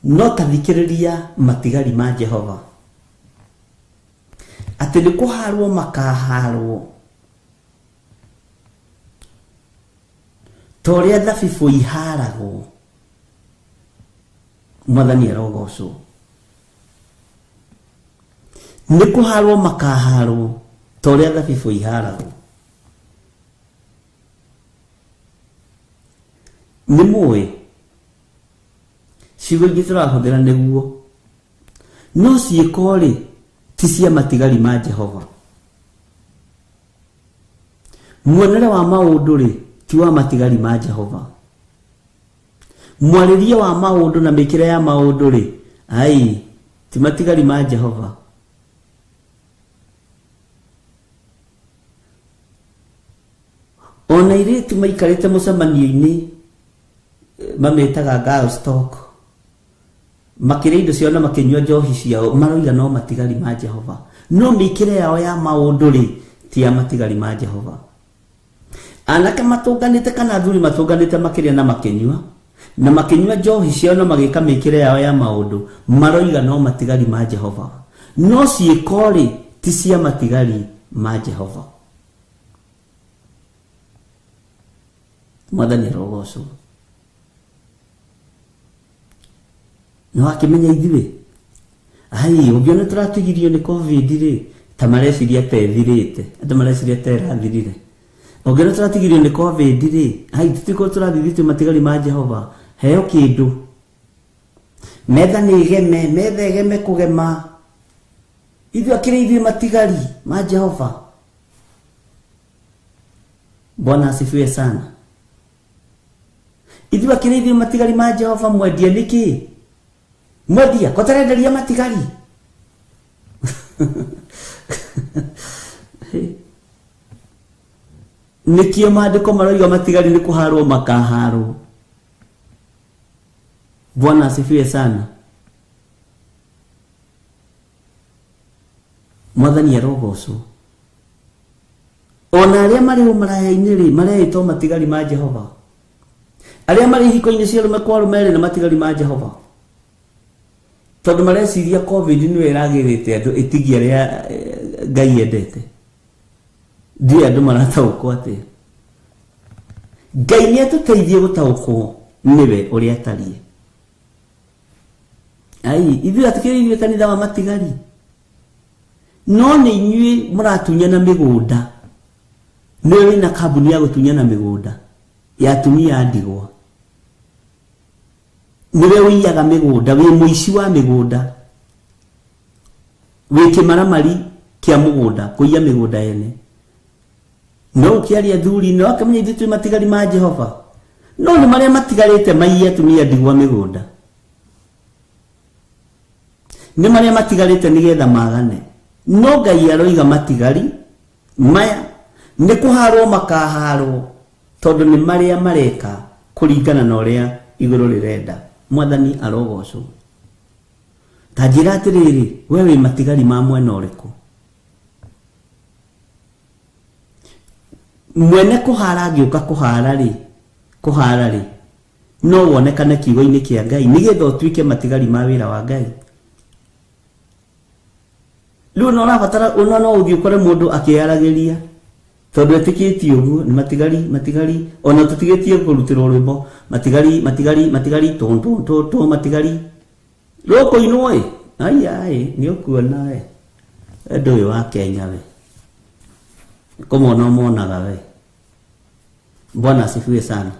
No ta thikĩrĩria matigari ma Jehova. Atĩ nĩ kũharwo makaharwo ta ũrĩa thabibũ iharagwo. Mwathani arogocwo. Nĩ kũharwo makaharwo ta ũrĩa thabibũ iharagwo. Nĩ mũĩ ciugo ingĩ tũrahũthĩra nĩguo, no ciĩko-rĩ ti cia matigari ma Jehova. Muonere wa maũndũ-rĩ ti wa matigari ma Jehova. Mwarĩrie wa maũndũ na mĩkĩre ya maũndũ-rĩ, ai, ti matigari ma Jehova. Ona airĩtu maikarĩte mũcemanio-inĩ mamĩtaga girls talk, makĩrĩa indo ciao na makĩnyua njohi ciao, maroiga no matigari ma Jehova. No mĩkĩre yao ya maũndũ-rĩ, ti ya matigari ma Jehova. Anake matũnganĩte kana athuri matũnganĩte makĩrĩa na makĩnyua, na makĩnyua njohi ciao na magĩka mĩkĩre yao ya maũndũ, maroiga no matigari ma Jehova. No ciĩko-rĩ, ti cia matigari ma Jehova. Mwathani arogocwo. Nĩ wakĩmenya ithuĩ ai ũngĩona tũratigirio nĩ covid rĩ, ta mareciria ta ĩthirĩte, andũ mareciria ta ĩrathirire. Ũngĩona tũratigirio nĩ covid rĩ, ai tũtikorwo tũrathithĩtio matigari ma Jehova. Heo kĩndũ, metha nĩ ĩgeme, metha ĩgeme kũgema. Ithuĩ akĩrĩ ithuĩ matigari ma Jehova. Bwana asifiwe sana. Ithuĩ akĩrĩ ithuĩ matigari ma Jehova. Mwendia nĩkĩ? Mwendia kotarenderia matigari. Nĩkĩo maandĩko maroiga matigari nĩ kũharwo makaharwo. Bwana asifiwe sana. Mwathani arogocwo. Ona arĩa marĩ ũmaraya-inĩ rĩ, mareĩtwo matigari ma Jehova. Arĩa marĩ ihiko-inĩ cia arũme kwa arũme rĩ, nĩ matigari ma Jehova. Tondũ mareciria covid nĩyo ĩragĩrĩte andũ ĩtigie arĩa Ngai endete. Ndiũĩ andũ marataũkwo atĩa. Ngai nĩ atũteithie gũtaũkwo nĩwe ũrĩa atariĩ. Ai, ithuĩ atikĩrĩ ithuĩ kanitha wa matigari. No nĩ inyuĩ mũratunyana mĩgũnda. Nĩwe wĩna kambuni ya gũtunyana mĩgũnda ya atumia a ndigwa. Nĩwe ũiyaga mĩgũnda, wĩ mũici wa mĩgũnda, wĩ kĩmaramari kĩa mũgũnda, kũiya mĩgũnda ene. No ũkĩaria athuri, no akĩmenya ithuĩ twĩ matigari ma Jehova. No nĩ marĩa matigarĩte maiye atumia ndigwa mĩgũnda. Nĩ marĩa matigarĩte nĩgetha magane. No Ngai aroiga matigari maya nĩ kũharwo makaharwo, tondũ nĩ marĩa mareka kũringana na ũrĩa igũrũ rĩrenda. Mwathani arogocwo. Ta njĩra atĩrĩrĩ, we wĩ matigari ma mwena ũrĩkũ? Mwene kũhara angĩũka kũhara rĩ, no wonekane kiugo-inĩ kĩa Ngai nĩgetha ũtuĩke matigari ma wĩra wa Ngai. Rĩu no ũrabatara, ona no ũthiĩ ũkore mũndũ akĩaragĩria tondũ etĩkĩtie ũguo, nĩ matigari, matigari, ona tũtigĩtie kũrutĩrwo rwĩmbo, matigari, matigari, matigari, tũ, tũ, tũ, tũ, matigari. Rũkũinwo ĩ, ai, ai, nĩ ũkuona we. Ũndũ ũyũ wa Kenya we. Kũmona ũmonaga we. Bwana asifiwe sana.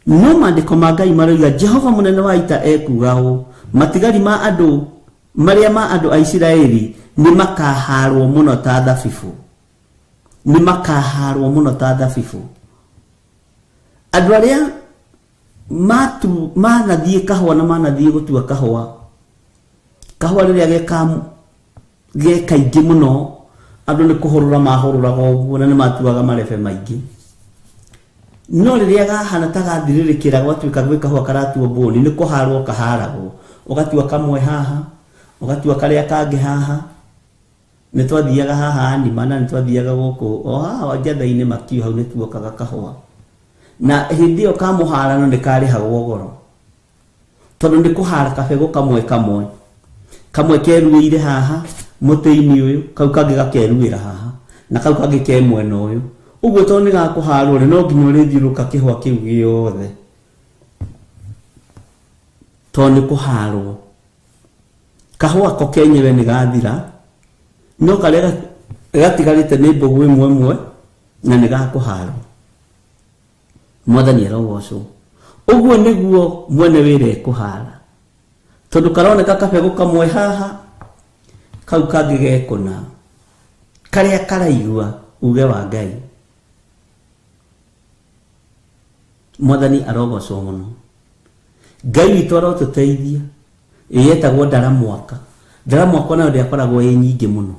No maandĩko ma Ngai maroiga Jehova mũnene wa ita ekuga ũũ, matigari ma andũ marĩa ma andũ a Isiraeli nĩ makaharwo mũno ta thabibũ. Nĩ makaharwo mũno ta thabibũ. Andũ arĩa manathiĩ kahũa na manathiĩ gũtua kahũa, kahũa rĩrĩa ge kaingĩ mũno, andũ nĩ kũhũrũra mahũrũraga ũguo na nĩ matuaga marebe maingĩ. No rĩrĩa gahana ta gathirĩrĩkĩra gwatuĩka gwĩ kahũa karatuo mbũni, nĩ kũharwo kaharagwo. Ũgatua kamwe haha, ũgatua karĩa kangĩ haha. Nĩ twathiaga haha Anima na nĩ twathiaga gũkũ o haha njatha-inĩ makiu hau nĩ tuokaga kahũa. Na hĩndĩ ĩyo ka mũharano nĩ karĩhagwo goro. Tondũ nĩ kũhara kabegũ kamwe kamwe. Kamwe keruĩire haha mũtĩ-inĩ ũyũ, kau kangĩ gakeruĩra haha, na kau kangĩ ke mwena ũyũ. Ũguo tondũ nĩ gakũharwo rĩ, no nginya ũrĩthiũrũrũka kĩhũa kĩu gĩothe. Tondũ nĩ kũharwo. Kahũa ko kenyewe nĩ gathira, no karĩa gatigarĩte nĩ mbũgũ ĩmwe ĩmwe na nĩ gakũharwo. Mwathani arogocwo. Ũguo nĩguo mwene wĩra ekũhara, tondũ karoneka kabegũ kamwe haha, kau kangĩ gekũna, karĩa karaigua uge wa Ngai. Mwathani arogocwo mũno. Ngai witũ arotũteithia. Ĩyetagwo ndara mwaka. Ndara mwaka nayo ndĩakoragwo ĩ nyingĩ mũno,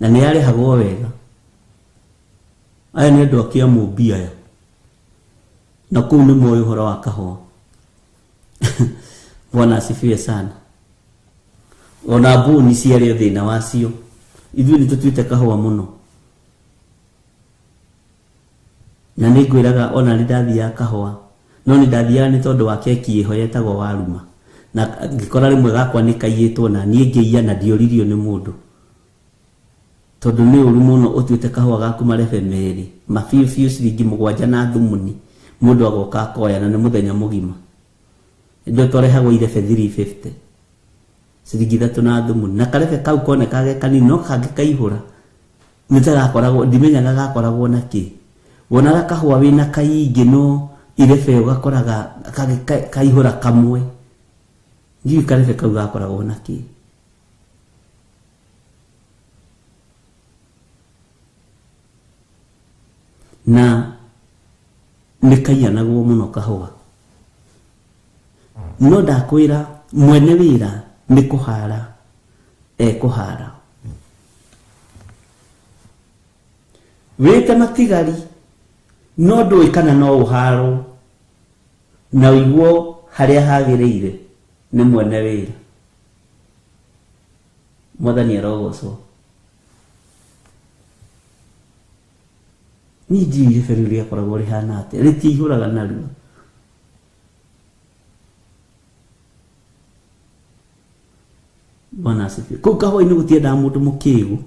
na nĩ yarĩhagwo wega. Aya nĩ andũ a Kĩamũmbi aya, na kũu nĩ moĩ ũhoro wa kahũa. Bwana asifiwe sana. Ona mbũni ciarĩ o thĩna wacio, ithuĩ nĩ tũtuĩte kahũa mũno. Na nĩ ngwĩraga ona nĩ ndathiaga kahũa, no nĩ ndathiaga nĩ tondũ wa keki ĩho yetagwo waruma, na ngĩkora rĩmwe gakwa nĩ kaiyĩtwo na niĩ ngĩiya na ndioririo nĩ mũndũ, tondũ nĩ ũru mũno ũtuĩte kahũa gaku marebe merĩ mabiũ biũ ciringi 7 na thumuni, mũndũ agoka akoya na nĩ mũthenya mũgima. Ndio twarehagwo irebe 350 ciringi 3 na thumuni, na karebe kau konekaga ge kanini no kangĩ kaihũra nĩ ta gakoragwo, ndimenyaga gakoragwo na kĩ. Wonaga kahũa wĩna kaingĩ no irebe ũgakoraga kangĩ kaihũra kamwe, ndiũĩ karebe kau gakoragwo na kĩ. Na nĩ kaiyanagwo mũno kahũa. No ndakwĩra mwene wĩra nĩ kũhara ekũhara. Wĩte matigari no ndũĩ kana no ũharwo na ũiguo harĩa hagĩrĩire nĩ mwene wĩra. Mwathani arogocwo. Niĩ ndiũĩ irebe rĩu rĩakoragwo rĩhana atĩa, rĩtiihũraga narua. Bwana asifiwe. Kũu kahũa-inĩ gũtiendaga mũndũ mũkĩgu.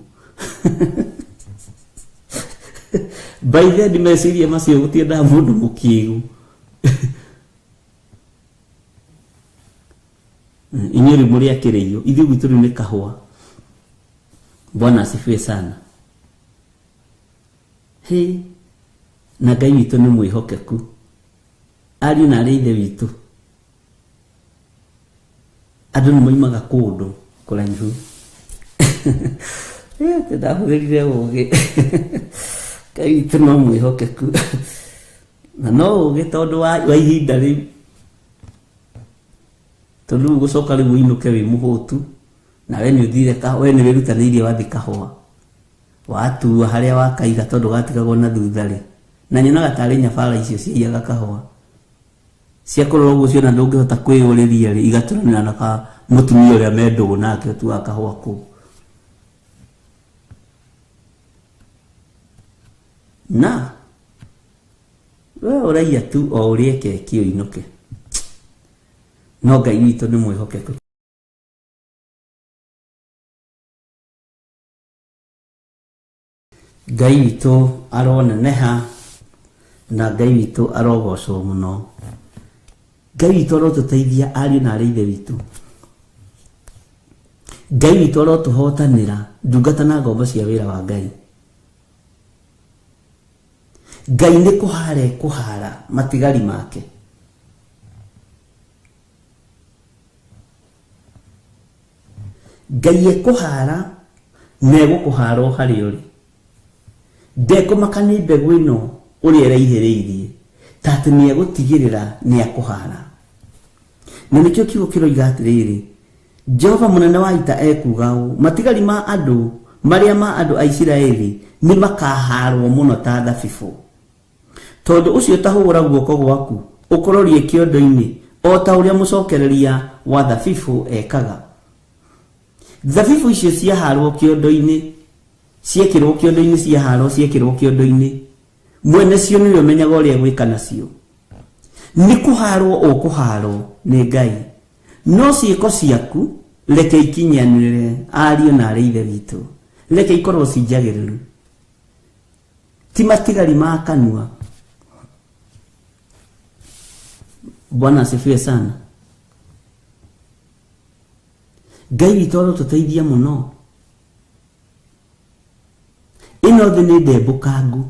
By then meciria macio gũtiendaga mũndũ mũkĩgu. Inyuĩ rĩu mũrĩ akĩrĩio, ithuĩ gwitũ rĩu nĩ kahũa. Bwana asifiwe sana. Hĩ, na Ngai witũ nĩ mwĩhokeku. Ariũ na arĩ ithe witũ, andũ nĩ moimaga kũndũ kũraihu. Atĩ ndahũthĩrire ũgĩ. Ngai witũ no mwĩhokeku. Na no ũgĩ tondũ wa ihinda rĩu. Tondũ rĩu gũcoka rĩu ũinũke wĩ mũhũtu, na we nĩ ũthire we nĩ wĩrutanĩirie wathiĩ kahũa. Watua harĩa wakaiga tondũ gatigagwo na thutha rĩ. Na nyonaga tarĩ nyabara icio ciaiyaga kahũa. Ciakũrora ũguo ciona ndũngĩhota kwĩyũrĩria rĩ, igatũranĩra na ka mũtumia ũrĩa me ndũgũ nake ũtuaga kahũa kũu. Na we ũraiya tu o ũrĩe keki ũinũke. No Ngai witũ nĩ mwĩhokeku. Ngai witũ aroneneha na Ngai witũ arogocwo mũno. Ngai witũ arotũteithia ariũ na arĩ ithe witũ. Ngai witũ arotũhotanĩra ndungata na ngombo cia wĩra wa Ngai. Ngai nĩ kũhara ekũhara matigari make. Ngai ekũhara na egũkũhara o harĩa ũrĩ. Ndekũmaka nĩ mbegũ ĩno ũrĩa ĩraihĩrĩirie, ta atĩ nĩ egũtigĩrĩra nĩ akũhara. Na nĩkĩo kiugo kĩroiga atĩrĩrĩ, Jehova mũnene wa ita ekuuga ũũ, matigari ma andũ marĩa ma andũ a Isiraeli nĩ makaharwo mũno ta thabibũ. Tondũ ũcio ta hũra guoko gwaku ũkũrorie kĩondo-inĩ o ta ũrĩa mũcokereria wa thabibũ ekaga. Thabibũ icio ciaharwo kĩondo-inĩ, ciekĩrwo kĩondo-inĩ, ciaharwo ciekĩrwo kĩondo-inĩ, mwene cio nĩwe ũmenyaga ũrĩa egwĩka nacio. Nĩ kũharwo ũkũharwo nĩ Ngai, no ciĩko ciaku reke ikinyanĩre ariũ na arĩ ithe witũ, reke ikorwo ci njagĩrĩru, ti matigari ma kanua. Bwana asifiwe sana. Ngai witũ arotũteithia mũno. Ĩno thĩ nĩ ndembũkangu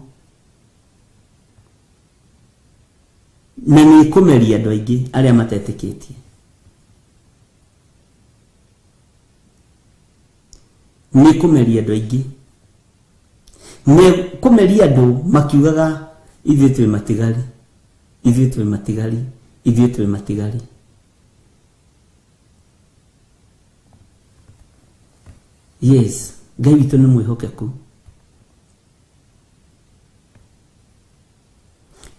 na nĩ ĩkũmeria andũ aingĩ arĩa matetĩkĩtie. Nĩ ĩkũmeria andũ aingĩ, nĩ kũmeria andũ makiugaga ithuĩ twĩ matigari, ithuĩ twĩ matigari, ithuĩ twĩ matigari. Yes, Ngai witũ nĩ mwĩhokeku.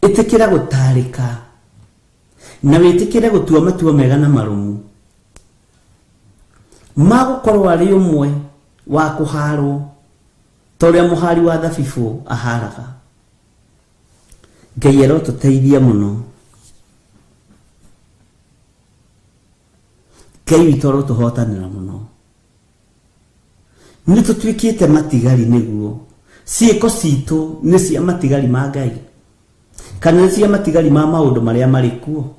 Ĩtĩkĩra gũtarĩka na wĩtĩkĩre gũtua matua mega na marũmu ma gũkorwo arĩ ũmwe wa kũharwo ta ũrĩa mũhari wa thabibũ aharaga. Ngai arotũteithia mũno. Ngai witũ arotũhotanĩra mũno. Nĩ tũtuĩkĩte matigari nĩguo ciĩko citũ nĩ cia matigari ma Ngai kana nĩ cia matigari ma maũndũ marĩa marĩ kuo.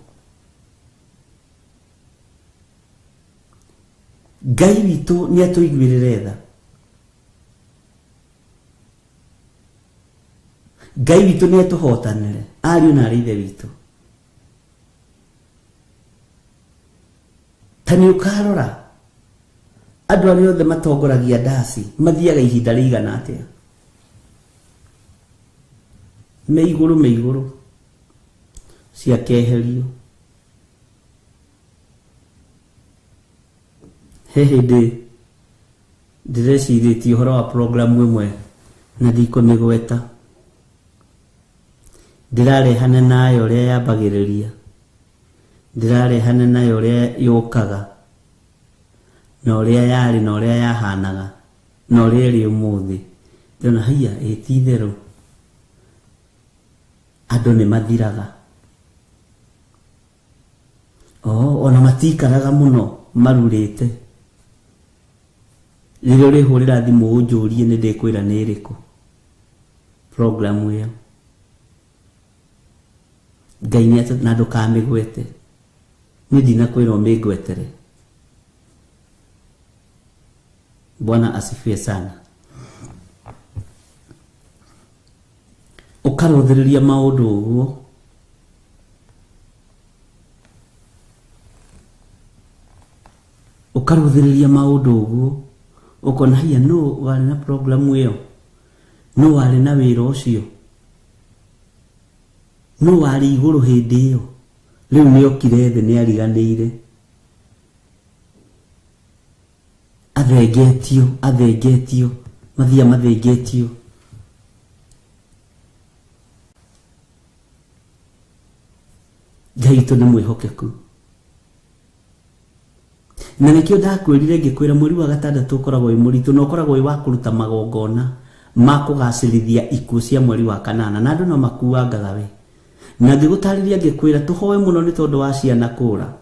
Ngai witũ nĩ atũiguĩrĩre tha. Ngai witũ nĩ atũhotanĩre ariũ na arĩ ithe witũ. Ta nĩ ũkarora andũ arĩa othe matongoragia ndaci mathiaga ihinda rĩigana atĩa? Me igũrũ, me igũrũ ciakeherio. He hĩndĩ ndĩrecirĩtie ũhoro wa programu ĩmwe na ndikũmĩgweta, ndĩrarehana nayo ũrĩa yambagĩrĩria, ndĩrarehana nayo ũrĩa yũkaga, na ũrĩa yarĩ na ũrĩa yahanaga na ũrĩa ĩrĩ ũmũthĩ. Ndĩrona haiya, ĩ ti itherũ andũ nĩ mathiraga. Ona matikaraga mũno marurĩte. Rĩrĩa ũrĩhũrĩra thimũ ũnjũrie nĩ ndĩkwĩra nĩ ĩrĩkũ programu ĩyo. Ngai nĩ na ndũkamĩgwete, niĩ ndinakwĩra ũmĩngwetere. Bwana asifiwe sana. Ũkarũthĩrĩria maũndũ ũguo, ũkarũthĩrĩria maũndũ ũguo, ũkona haiya nũ warĩ na programu ĩyo, nũ warĩ na wĩra ũcio, nũ warĩ igũrũ hĩndĩ ĩyo, rĩu nĩ okire thĩ nĩ ariganĩire, athengetio, athengetio, mathia mathengetio. Ngai witũ nĩ mwĩhokeku. Na nĩkĩo ndakwĩrire ngĩkwĩra mweri wa gatandatũ ũkoragwo wĩ mũritũ na ũkoragwo wĩ wa kũruta magongona ma kũgacĩrithia ikuũ cia mweri wa kanana, na andũ no makuangaga we. Na ngĩgũtarĩria ngĩkwĩra tũhoe mũno nĩ tondũ wa ciana kũra.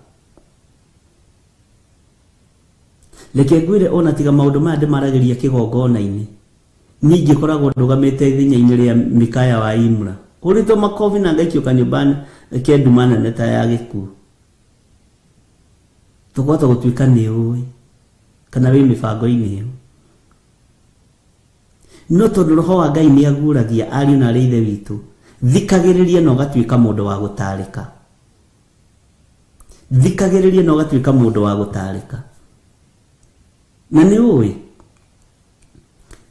Reke ngwĩre ona tiga maũndũ maya ndĩmaragĩria kĩgongona-inĩ, niĩ ingĩkoragwo ndũgamĩte ithenya-inĩ rĩa Mikaya wa Imra, hũrĩtwo makobi na ngaikio kanyũmba ke nduma nene ta ya gĩkuũ. Tũkũhota gũtuĩka nĩ ũĩ kana wĩ mĩbango-inĩ ĩyo. No tondũ roho wa Ngai nĩ aguũragia ariũ na arĩ ithe witũ, thikagĩrĩria na ũgatuĩka mũndũ wa gũtarĩka. Thikagĩrĩria na ũgatuĩka mũndũ wa gũtarĩka. Na nĩ ũĩ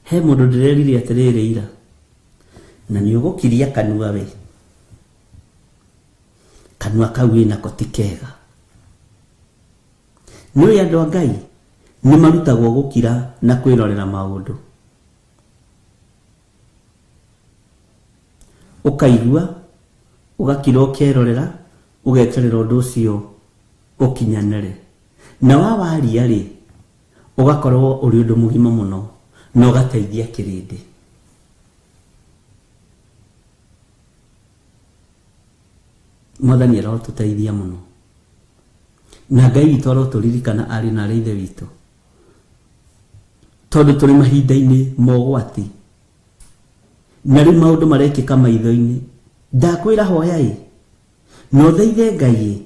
he mũndũ ndĩrerire atĩrĩrĩ ira, na nĩ ũgũkiria kanua we, kanua kau wĩnako ti kega. Nĩ ũĩ andũ a Ngai nĩ marutagwo gũkira na kwĩrorera maũndũ. Ũkaigua, ũgakira ũkerorera, ũgeterera ũndũ ũcio ũkinyanĩre. Na wa waria rĩ, ũgakorwo ũrĩ ũndũ mũgima mũno na ũgateithia kĩrĩndĩ. Mwathani arotũteithia mũno. Na Ngai witũ arotũririkana arĩ na arĩ ithe witũ, tondũ tũrĩ mahinda-inĩ ma ũgwati na rĩu maũndũ marekĩka maitho-inĩ. Ndakwĩra hoyai na ũthaithe Ngai,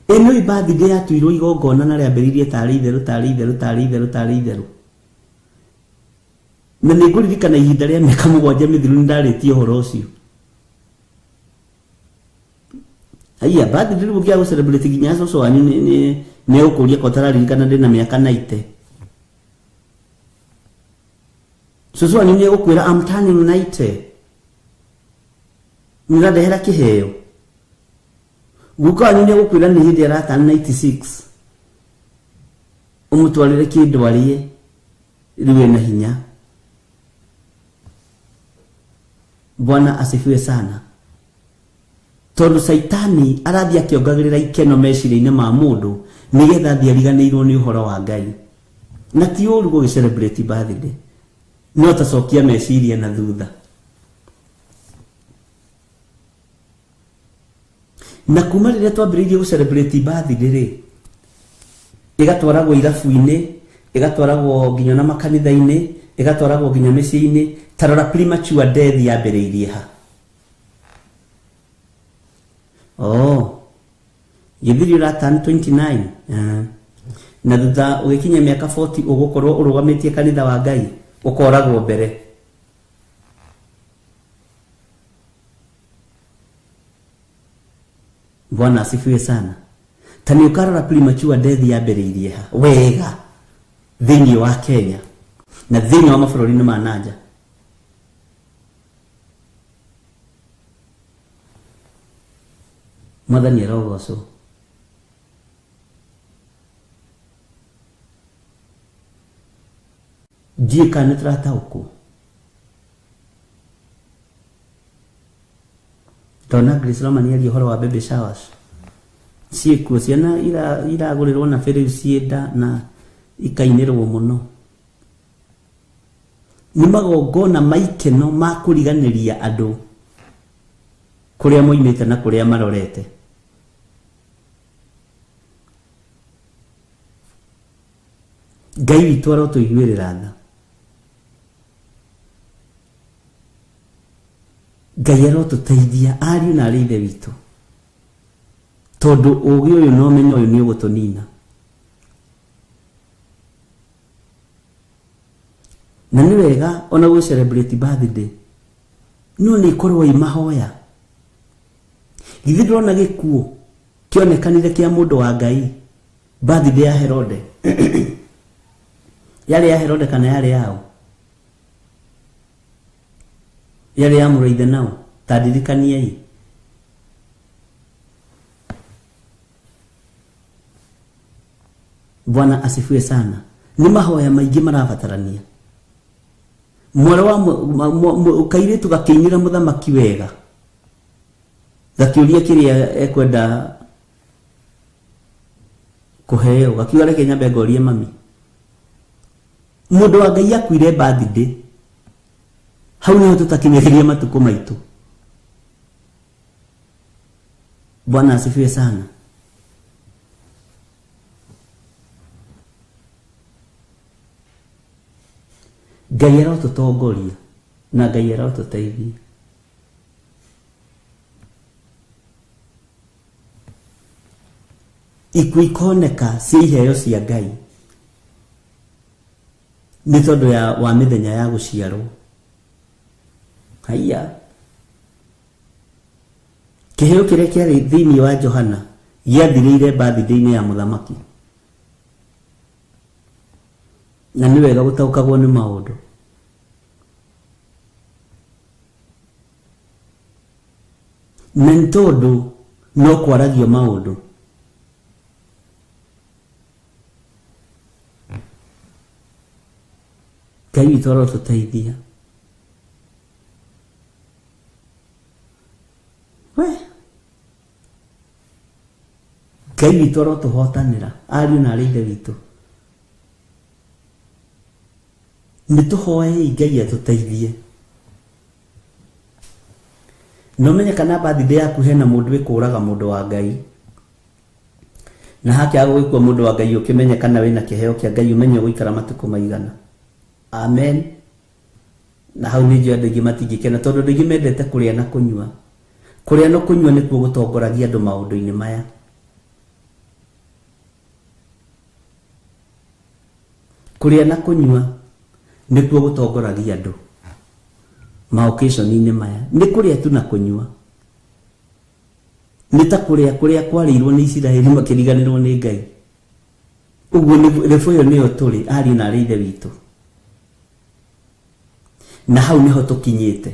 Ĩno birthday yatuirwo igongona na rĩambĩrĩirie tarĩ itherũ tarĩ itherũ tarĩ itherũ tarĩ itherũ. Na nĩ ngũririkana ihinda rĩa mĩaka 7 mĩthiru nĩ ndarĩtie ũhoro ũcio. Haiya birthday rĩu ũngĩaga gũ celebrate nginya cũcũ wanyu nĩ egũkũria ko ũtararirikana ndĩna mĩaka 90. Cũcũ wanyu nĩ egũkwĩra I'm turning 90. Nĩ ũrandehera kĩheo. Guka wanyu nĩ egũkwĩra nĩ hĩndĩ araturn 96. Ũmũtwarĩre kĩndũ arĩe rĩu ena hinya. Bwana asifiwe sana. Tondũ Caitani arathiĩ akĩongagĩrĩra ikeno meciria-inĩ ma mũndũ nĩgetha athiĩ ariganĩirwo nĩ ũhoro wa Ngai. Na ti ũru gũgĩ celebrate birthday, no tacokia meciria na thutha. Na kuma rĩrĩa twambĩrĩirie gũ celebrate birthday rĩ, ĩgatwaragwo irabu-inĩ, ĩgatwaragwo nginya na makanitha-inĩ, ĩgatwaragwo nginya mĩciĩ-inĩ. Ta rora premature death yambĩrĩirie ha? Oh, gĩthiri ũraturn 29. Na thutha ũgĩkinya mĩaka 40 ũgũkorwo ũrũgamĩtie kanitha wa Ngai, ũkoragwo mbere. Bwana asifiwe sana. Ta nĩ ũkarora premature death yambĩrĩirie ha wega thĩinĩ wa Kenya na thĩinĩ wa mabũrũri-inĩ ma nanja. Mwathani arogocwo. Ndiũĩ kana nĩ tũrataũkwo. Ndona Grace Roma nĩ aria ũhoro wa baby showers. Ciĩkuo ciana iragũrĩrwo na rĩu ciĩ nda na ikainĩrwo mũno. Nĩ magongona ma ikeno ma kũriganĩria andũ kũrĩa moimĩte na kũrĩa marorete. Ngai witũ arotũiguĩrĩra tha. Ngai arotũteithia ariũ na arĩ ithe witũ, tondũ ũgĩ ũyũ na ũmenyo ũyũ nĩ ũgũtũnina. Na nĩ wega ona gũ celebrate birthday, no nĩ ikorwo i mahoya. Githĩ ndũrona gĩkuũ kĩonekanire kĩa mũndũ wa Ngai birthday ya Herode? Yarĩ ya Herode kana yarĩ yao? Yarĩ ya mũrũ nao? Ta ndirikaniei. Bwana asifiwe sana. Nĩ mahoya maingĩ marabatarania. Mwarĩ wa kairĩtu gakĩinĩra mũthamaki wega, gakĩũria kĩrĩa ekwenda kũheo, gakiuga reke nyambe ngorie mami. Mũndũ wa Ngai akuire birthday, hau niho tũtakinyagĩria matukũ maitũ. Bwana asifiwe sana. Ngai arotũtongoria na Ngai arotũteithia. Ikuũ ikoneka cia iheo cia Ngai nĩ tondũ wa mĩthenya ya gũciarwo. Haiya, kĩheo kĩrĩa kĩarĩ thĩinĩ wa Johana gĩathirĩire birthday-inĩ ya mũthamaki. Na nĩ wega gũtaũkagwo nĩ maũndũ. Na nĩ tondũ no kwaragio maũndũ. Ngai witũ arotũteithia. We Ngai witũ arotũhotanĩra ariũ na arĩ ithe witũ. Nĩ tũhoei Ngai atũteithie. Na ũmenye kana birthday yaku hena mũndũ ĩkũraga mũndũ wa Ngai. Na hakĩaga gũgĩkua mũndũ wa Ngai ũkĩmenye kana wĩna kĩheo kĩa Ngai, ũmenye ũgũikara matukũ maigana. Amen. Na hau nĩ njũĩ andũ aingĩ matingĩkena tondũ andũ aingĩ mendete kũrĩa na kũnyua. Kũrĩa na kũnyua nĩkuo gũtongoragia andũ maũndũ-inĩ maya. Kũrĩa na kũnyua nĩkuo gũtongoragia andũ maoccasion-inĩ maya, nĩ kũrĩa tu na kũnyua. Nĩ ta kũrĩa kũrĩa kwarĩirwo nĩ Isiraeli makĩriganĩrwo nĩ Ngai. Ũguo rebo ĩyo nĩyo tũrĩ ariũ na arĩ ithe witũ, na hau nĩho tũkinyĩte.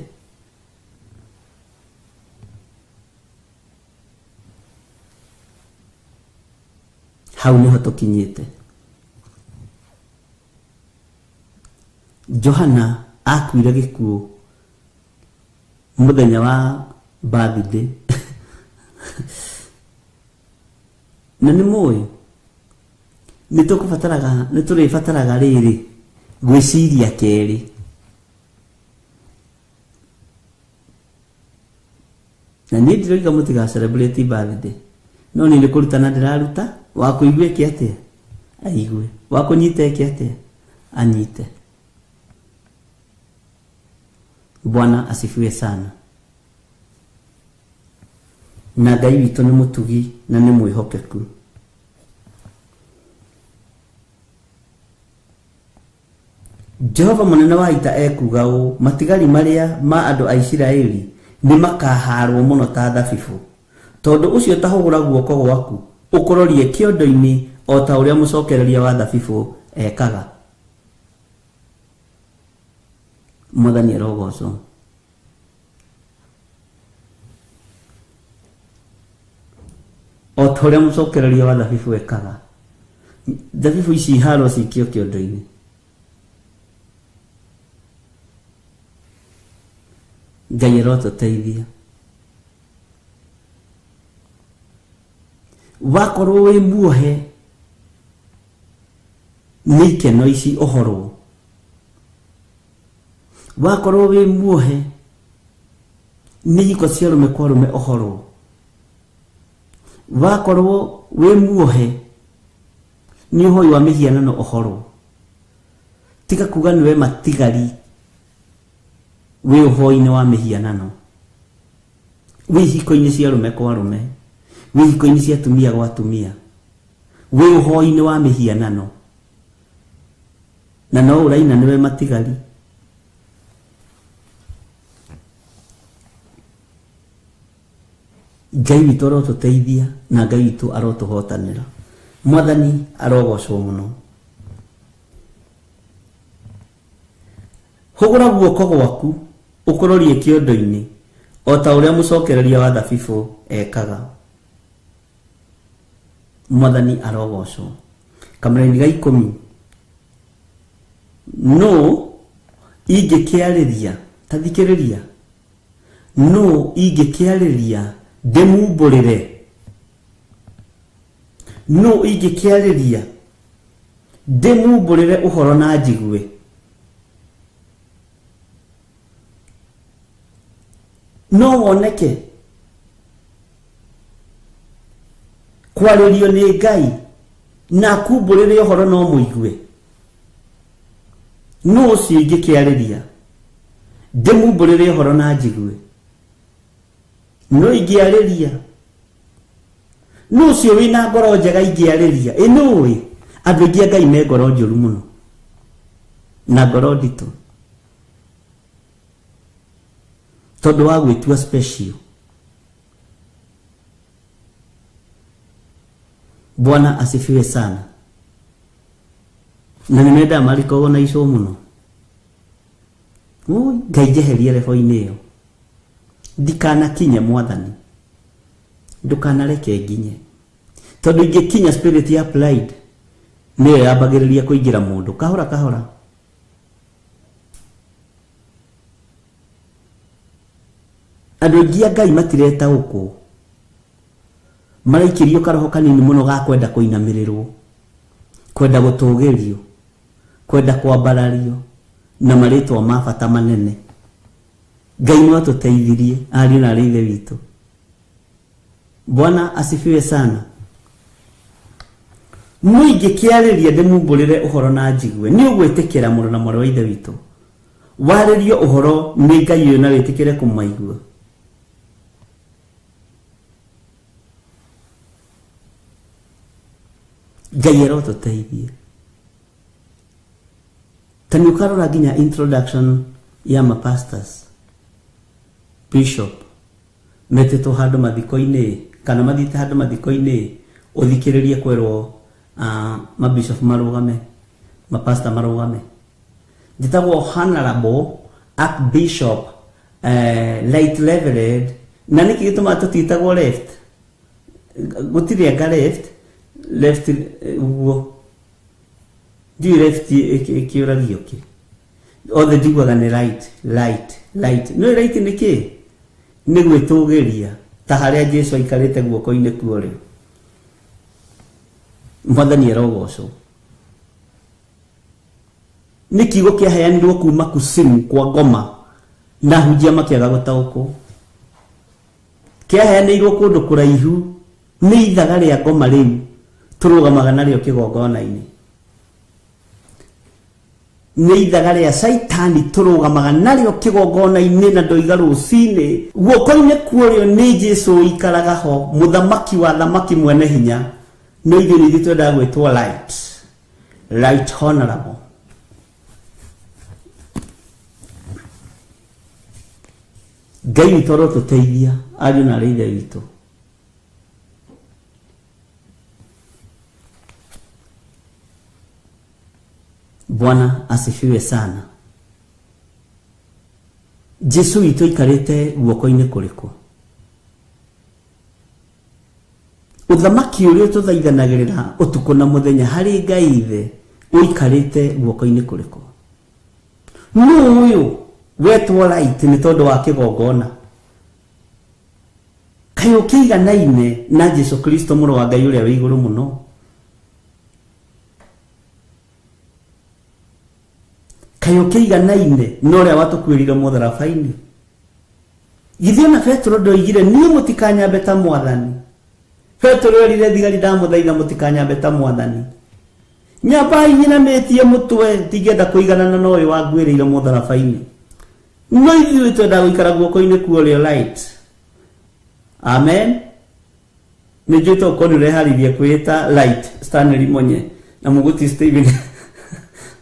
Hau nĩho tũkinyĩte. Johana akuire gĩkuũ mũthenya wa birthday. Na nĩ mũĩ nĩ tũkũbataraga, nĩ tũrĩbataraga rĩrĩ gwĩciria kerĩ. Na niĩ ndiroiga mũtiga celebrate birthday, no niĩ nĩ kũrutana ndĩraruta, wa kũigua eke atĩa aigue, wa kũnyita eke atĩa anyite. Bwana asifiwe sana. Na Ngai witũ nĩ mũtugi na nĩ mwĩhokeku. Jehova mũnene wa ita ekuuga ũũ, matigari marĩa ma andũ a Isiraeli nĩ makahaarwo mũno ta thabibũ. Tondũ ũcio ta hũgũra guoko gwaku ũkũrorie kĩondo-inĩ o ta ũrĩa mũcokereria wa thabibũ ekaga. Mwathani arogocwo. O ta ũrĩa mũcokereria wa thabibũ ekaga. Thabibũ ici iharwo cikio kĩondo-inĩ. Ngai arotũteithia. Wakorwo wĩ muohe nĩ ikeno ici ũhorwo, wakorwo wĩ muohe nĩ ihiko cia arũme kwa arũme ũhorwo, wakorwo wĩ muohe nĩ ũhoi wa mĩhianano ũhorwo, tiga kuga nĩwe matigari wĩ ũhoi-inĩ wa mĩhianano, wĩ ihiko-inĩ cia arũme kwa arũme, wĩ ihiko-inĩ cia atumia gwa atumia, wĩ ũhoi-inĩ wa mĩhianano, na no ũraina nĩwe matigari. Ngai witũ arotũteithia na Ngai witũ arotũhotanĩra. Mwathani arogocwo mũno. Hũgũra guoko gwaku ũkũrorie kĩondo-inĩ o ta ũrĩa mũcokereria wa thabibũ ekaga. Mwathani arogocwo. Kamũraini ga 10. Nũ ingĩkĩarĩria, ta thikĩrĩria, nũ ingĩkĩarĩria ndĩmumbũrĩre, nũ ingĩkĩarĩria ndĩmumbũrĩre ũhoro na njigue. No woneke kwarĩrio nĩ Ngai na akumbũrĩre ũhoro no mũigue. Nũ ũcio ingĩkĩarĩria ndĩmumbũrĩre ũhoro na njigue? No ingĩarĩria nũ ũcio wĩna ngoro njega ingĩarĩria? Ĩ nũĩ andũ aingĩ a Ngai me ngoro njũru mũno na ngoro nditũ tondũ wa gwĩtua special. Bwana asifiwe sana. Na nĩ mendaga marikogwo na icũ mũno. Oi, Ngai njeherie rebo-inĩ ĩyo, ndikanakinye Mwathani, ndũkanareke nginye, tondũ ingĩkinya spirit ya pride nĩyo yambagĩrĩria kũingĩra mũndũ kahora kahora. Andũ aingĩ a Ngai matiretaũkwo, maraikĩrio karoho kanini mũno ga kwenda kũinamĩrĩrwo, kwenda gũtũgĩrio, kwenda kwambarario na marĩtwa ma bata manene. Ngai no atũteithirie ariũ na arĩ ithe witũ. Bwana asifiwe sana. No ingĩkĩarĩria ndĩmumbũrĩre ũhoro na njigue, nĩ ũgwĩtĩkĩra mũrũ na mwarĩ wa ithe witũ warĩrio ũhoro nĩ Ngai ũyũ na wĩtĩkĩre kũmaigua. Ngai arotũteithie. Ta nĩ ũkarora nginya introduction ya mapastors, bishop metĩtwo handũ mathiko-inĩ kana mathiĩte handũ mathiko-inĩ, ũthikĩrĩrie kwerwo mabishop marũgame, mapastor marũgame. Njĩtagwo Honorable Archbishop Light Reverend. Na nĩkĩ gĩtũmaga tũtiĩtagwo left? Gũtirĩ anga left left ũguo ndiũĩ left ĩkĩũragio kĩ, othe njiguaga nĩ right right right. Nĩ right nĩ kĩ? Nĩ gwĩtũgĩria ta harĩa Jesu aikarĩte guoko-inĩ kuo rĩu. Mwathani arogocwo. Nĩ kiugo kĩaheanirwo kuma kusimu kwa ngoma na hunjia makĩaga gũtaũkwo. Kĩaheanĩirwo kũndũ kũraihu nĩ ithaga rĩa ngoma rĩu tũrũgamaga narĩo kĩgongona-inĩ. Nĩ ithaga rĩa Caitani tũrũgamaga narĩo kĩgongona-inĩ, na ndoiga rũcinĩ guoko-inĩ kuorĩo nĩ Jesu ũikaraga ho, mũthamaki wa thamaki mwene hinya. No ithuĩ nĩ ithuĩ twendaga gwĩtwo light, right honorable. Ngai witũ arotũteithia ariũ na arĩ ithe witũ. Bwana asifiwe sana. Jesu witũ aikarĩte guoko-inĩ kũrĩkũ? Ũthamaki ũrĩa tũthaithanagĩrĩra ũtukũ na mũthenya harĩ Ngai ithe ũikarĩte guoko-inĩ kũrĩkũ? Nũ ũyũ wetwo right nĩ tondũ wa kĩgongona? Kaĩ ũkĩiganaine na Jesu Kristo mũrũ wa Ngai ũrĩa wĩ igũrũ mũno? Kaĩ ũkĩiganaine na ũrĩa watũkuĩrire mũtharaba-inĩ? Githĩ ona Petero ndoigire niĩ mũtikanyambe ta mwathani? Petero erire thigari ndamũthaitha mũtikanyambe ta mwathani, nyambai nyinamĩtie mũtwe, ndingĩenda kũiganana na ũyũ wanguĩrĩire mũtharaba-inĩ. No ithuĩ twendaga gũikara guoko-inĩ kuo ũrĩo right. Amen. Nĩ njũĩ to ũkorwo nĩ ũreharĩirie kwĩĩta light Stanley Monye na Mũguti Stephen.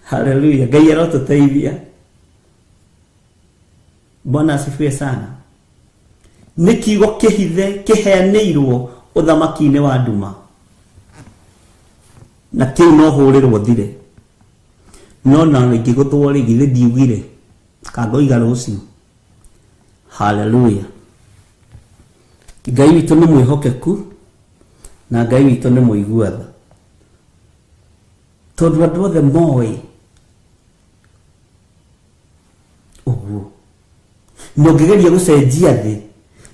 Haleluya. Ngai arotũteithia. Bwana asifiwe sana. Nĩ kiugo kĩhithe kĩheanĩirwo ũthamaki-inĩ wa nduma, na kĩu no hũrĩrwo thire. No na ingĩgũthwo rĩ, githĩ ndiugire kangoiga rũciũ. Haleluya. Ngai witũ nĩ mwĩhokeku na Ngai witũ nĩ mũigua tha, tondũ andũ othe moĩ ũguo. Na ũngĩgeria gũcenjia thĩ,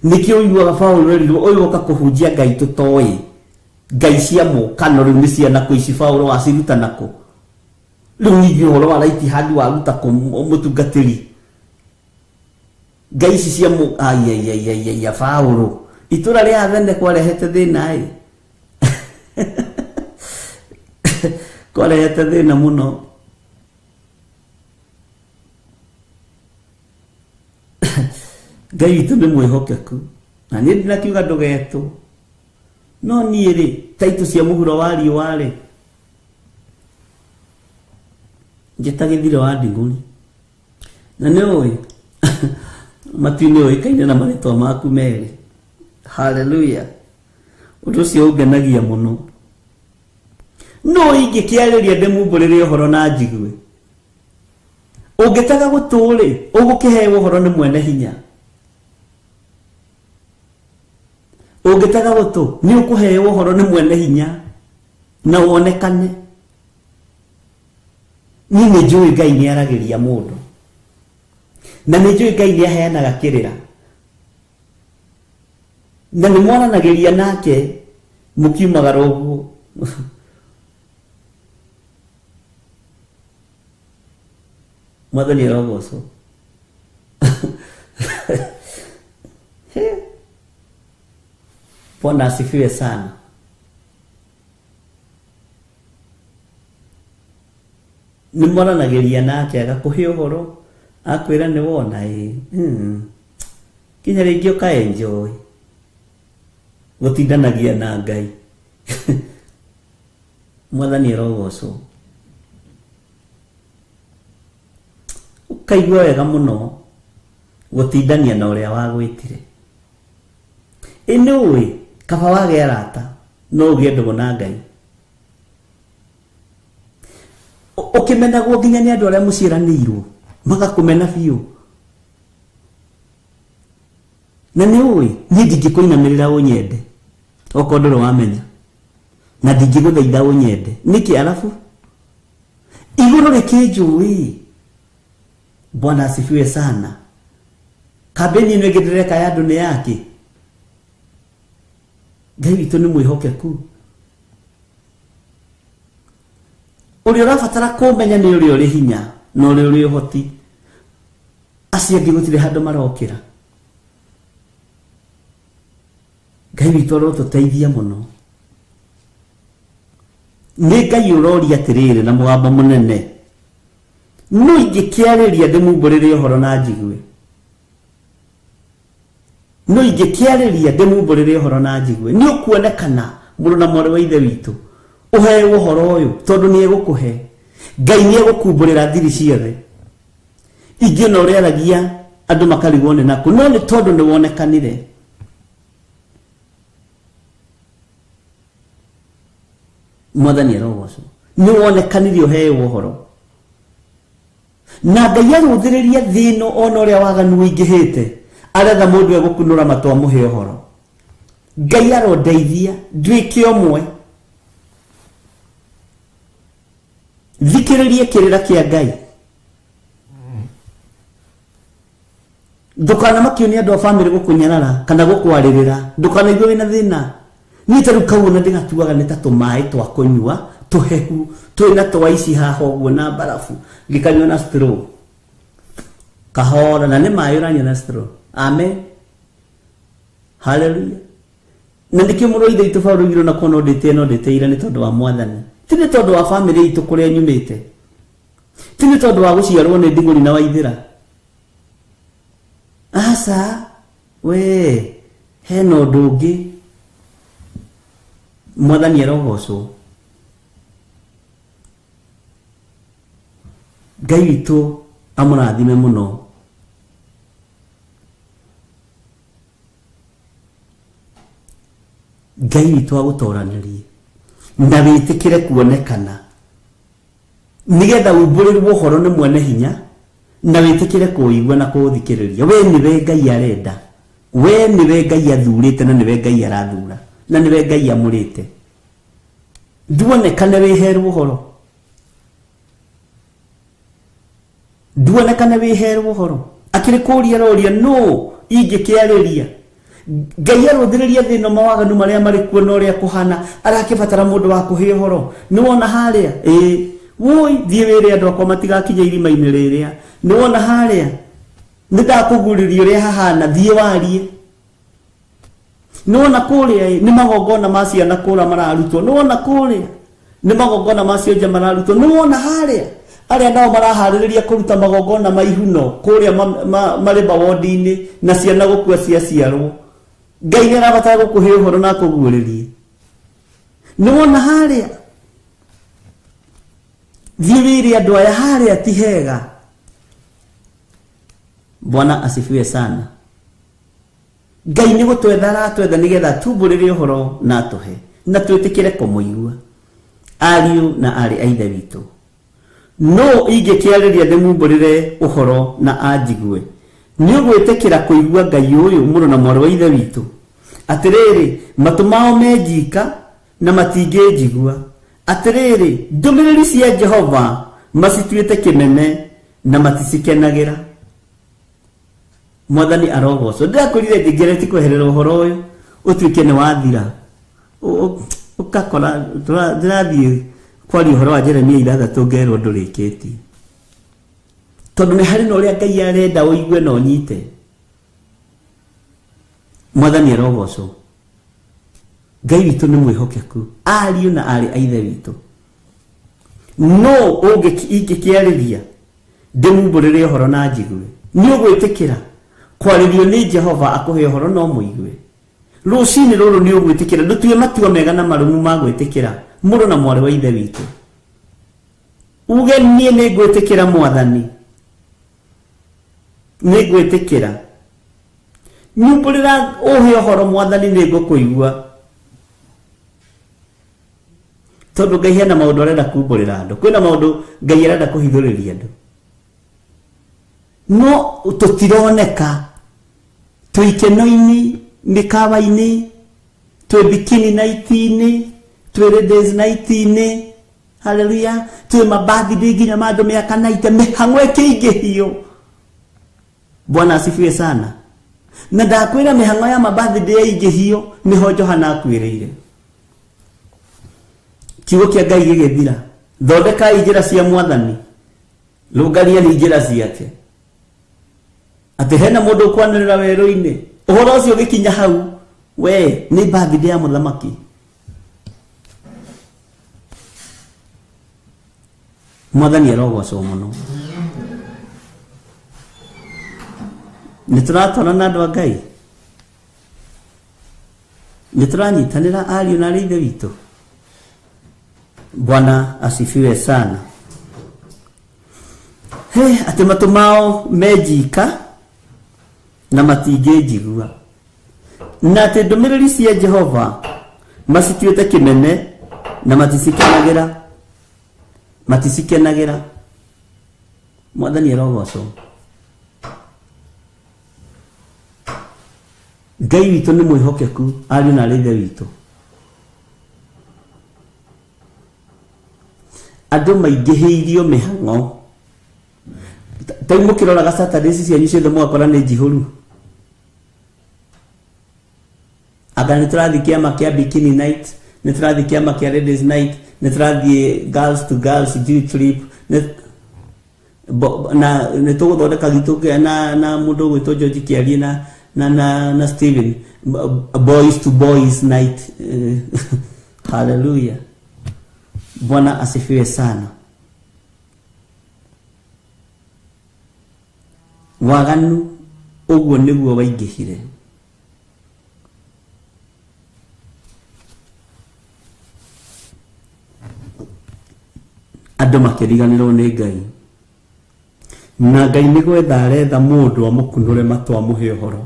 nĩkĩo ũiguaga Paũlũ erirwo ũyũ oka kũhunjia Ngai tũtoĩ, Ngai cia mũkano rĩu nĩ ciana kũ ici Paũlũ waciruta nakũ? Rĩu ningĩ ũhoro wa right hand waruta kũ mũtungatĩri? Ngai ici cia mũ aiaiaiaia Paũlũ, itũra rĩa Athene kwarehete thĩna ĩ, kwarehete thĩna mũno. Ngai witũ nĩ mwĩhokeku, na niĩ ndinakiuga ndũgetwo, no niĩ rĩ taitũ cia mũhuro wa riũa rĩ njĩta gĩthire wa ndigũri. Na nĩ ũĩ matu-inĩ ũĩkaine na marĩtwa maku merĩ. Haleluya. Ũndũ ũcio ũngenagia mũno. No ingĩkĩarĩria ndĩmumbũrĩre ũhoro na njigue. Ũngĩtega gũtũ rĩ, ũgũkĩheo ũhoro nĩ mwene hinya. Ũngĩtega gũtũ nĩ ũkũheo ũhoro nĩ mwene hinya na wonekane. Niĩ nĩ njũĩ Ngai nĩ aragĩria mũndũ, na nĩ njũĩ Ngai nĩ aheanaga kĩrĩra, na nĩ mwaranagĩria nake mũkiumagara ũguo. Mwathani arogocwo. Bwana asifiwe sana. Nĩ mwaranagĩria nake agakũhe ũhoro, akwĩra nĩ wona ĩ, kinya rĩngĩ ũka enjoy gũtindanagia na Ngai. Mwathani arogocwo. Ũkaigua wega mũno gũtindania na ũrĩa wagwĩtire. Ĩ nĩ ũĩ kaba wage arata no ũgĩe ndũgũ na Ngai. Ũkĩmenagwo nginya nĩ andũ arĩa mũciaranĩirwo magakũmena biũ. Na nĩ ũĩ niĩ ndingĩkũinamĩrĩra ũnyende okorwo ndũrĩ wamenya, na ndingĩgũthaitha ũnyende nĩkĩ? Arabu igũrũ rĩkĩnjũĩ. Bwana asifiwe sana. Kambĩni ĩno ĩngĩ ndĩreka ya andũ nĩ yake. Ngai witũ nĩ mwĩhokeku. Ũrĩa ũrabatara kũmenya nĩ ũrĩa ũrĩ hinya na ũrĩa ũrĩ ũhoti. Acio angĩ gũtirĩ handũ marokĩra. Ngai witũ arotũteithia mũno. Nĩ Ngai ũroria atĩrĩrĩ na mũgambo mũnene, no ingĩkĩarĩria ndĩmumbũrĩre ũhoro na njigue. No ingĩkĩarĩria ndĩmumbũrĩre ũhoro na njigue. Nĩ ũkuonekana mũrũ na mwarĩ wa ithe witũ ũheo ũhoro ũyũ, tondũ nĩ egũkũhe. Ngai nĩ egũkumbũrĩra thiri ciothe. Ingĩ ona ũrĩaragia andũ makarigwo nĩ nakũ, no nĩ tondũ nĩ wonekanire. Mwathani arogocwo. Nĩ wonekanire ũheo ũhoro. Na Ngai arũthĩrĩria thĩ ĩno ona ũrĩa waganu ũingĩhĩte, aretha mũndũ egũkunũra matũ amũhe ũhoro. Ngai arondeithia nduĩke ũmwe. Thikĩrĩrie kĩrĩra kĩa Ngai. Ndũkanamakio nĩ andũ a bamĩrĩ gũkũnyarara kana gũkwarĩrĩra. Ndũkanaigue wĩna thĩna. Niĩ ta rĩu kau ona ndĩgatuaga nĩ ta tũmaĩ twa kũnyua tũhehu twĩna twa ici haha ũguo na mbarabu, ngĩkanyua na straw kahora, na nĩ maĩ ũranyua na straw. Amen, haleluya. Na nĩkĩo mũrũ wa ithe witũ Paulo oigire ona korwo no ndĩtĩe no ndĩtĩire nĩ tondũ wa Mwathani, ti nĩ tondũ wa bamĩrĩ itũ kũrĩa nyumĩte, ti nĩ tondũ wa gũciarwo nĩ ndigũri na waithĩra. Aca, we hena ũndũ ũngĩ. Mwathani arogocwo. Ngai witũ amũrathime mũno. Ngai witũ agũtoranĩrie na wĩtĩkĩre kuonekana, nĩgetha umbũrĩrwo ũhoro nĩ mwene hinya na wĩtĩkĩre kũũigua na kũũthikĩrĩria. We nĩwe Ngai arenda, we nĩwe Ngai athurĩte, na nĩwe Ngai arathura, na nĩwe Ngai amũrĩte. Nduonekane wĩherwo ũhoro, nduonekane wĩherwo ũhoro. Akĩrĩ kũria aroria nũ ingĩkĩarĩria. Ngai arũthĩrĩria thĩ ĩno mawaganu marĩa marĩ kuo na ũrĩa kũhana, arakĩbatara mũndũ wa kũhe ũhoro. Nĩ wona harĩa? Ĩĩ. Woi, thiĩ wĩre andũ akwa matigakinye irima-inĩ rĩrĩa. Nĩ wona harĩa? Nĩ ndakũgurĩria ũrĩa hahana, thiĩ warie. Nĩ wona kũrĩa? Ĩ, nĩ magongona ma ciana kũra mararutwo. Nĩ wona kũrĩa? Nĩ magongona ma cionje mararutwo. Nĩ wona harĩa? Arĩa nao maraharĩrĩria kũruta magongona ma ihuno kũrĩa marĩ mawondi-inĩ na ciana gũkua ciaciarwo. Ngai nĩ arabatara gũkũhe ũhoro na akũguũrĩrie. Nĩ wona harĩa? Thiĩ wĩre andũ aya harĩa ti hega. Bwana asifiwe sana. Ngai nĩ gũtwetha aratwetha nĩgetha atumbũrĩre ũhoro na atũhe na twĩtĩkĩre kũmũigua. Ariũ na aarĩ a ithe witũ, nũ ingĩkĩarĩria ndĩmumbũrĩre ũhoro na anjigue? Nĩ ũgwĩtĩkĩra kũigua Ngai ũyũ, mũrũ na mwarĩ wa ithe witũ? Atĩrĩrĩ, matũ mao me njika na matingĩnjigua. Atĩrĩrĩ, ndũmĩrĩri cia Jehova macituĩte kĩmene na maticikenagĩra. Mwathani arogocwo. Ndĩrakwĩrire njĩngereti kweherera ũhoro ũyũ ũtuĩke nĩ wathira. Ũgakora ndĩrathiĩ kwaria ũhoro wa Jeremia 6 ngerwo ndũrĩkĩtie, tondũ nĩ harĩ na ũrĩa Ngai arenda ũigue na ũnyite. Mwathani arogocwo. Ngai witũ nĩ mwĩhokeku. Ariũ na aarĩ a ithe witũ, no ingĩkĩarĩria ndĩmumbũrĩre ũhoro na njigue? Nĩ ũgwĩtĩkĩra kwarĩrio nĩ Jehova akũhe ũhoro no mũigue rũcinĩ rũrũ? Nĩ ũgwĩtĩkĩra ndũtue matua mega na marũmu ma gwĩtĩkĩra, mũrũ na mwarĩ wa ithe witũ? Uge, niĩ nĩ ngwĩtĩkĩra Mwathani. Nĩ ngwĩtĩkĩra. Nyumbũrĩra ũhe ũhoro mwathani nĩ ngũkũigua. Tondũ Ngai hena maũndũ arenda kumbũrĩra andũ. Kwĩna maũndũ Ngai arenda kũhithũrĩria andũ. No tũtironeka twĩ ikeno-inĩ, mĩkawa-inĩ, twĩ bikini night-inĩ, twĩ ladies night-inĩ, haleluya, twĩ mabirthday nginya ma andũ mĩaka 90, mĩhang'o ĩkĩingĩhio. Bwana asifiwe sana. Na ndakwĩra mĩhang'o ya mabirthday yaingĩhio nĩho Johana akuĩrĩire. Kiugo kĩa Ngai gĩgĩthira. Thondekai njĩra cia mwathani, rũngariai njĩra ciake. Atĩ hena mũndũ ũkwanĩrĩra werũ-inĩ. Ũhoro ũcio ũgĩkinya hau, we nĩ birthday ya mũthamaki. Mwathani arogocwo mũno. Nĩ tũratwarana andũ a Ngai? Nĩ tũranyitanĩra ariũ na arĩ ithe witũ? Bwana asifiwe sana. He, atĩ matũ mao menjika na matingĩnjigua. Na atĩ ndũmĩrĩri cia Jehova macituĩte kĩmene na maticikenagĩra. Maticikenagĩra. Mwathani arogocwo. Ngai witũ nĩ mwĩhokeku ariũ na arĩ ithe witũ. Andũ maingĩhĩirio mĩhang'o. Ta rĩu mũkĩroraga Saturdays cianyu ciothe mũgakora nĩ njihũru. Anga nĩ tũrathiĩ kĩama kĩa bikini night, nĩ tũrathiĩ kĩama kĩa ladies night, nĩ tũrathiĩ girls to girls Jew trip, na nĩ tũgũthondeka gitũ kĩa na mũndũ ũgwĩtwo George Kĩarie na Steven, boys to boys night. Hallelujah. Bwana asifiwe sana. Waganu ũguo nĩguo waingĩhire. Andũ makĩriganĩrwo nĩ Ngai. Na Ngai nĩ gwetha aretha mũndũ amũkunũre matũ amũhe ũhoro.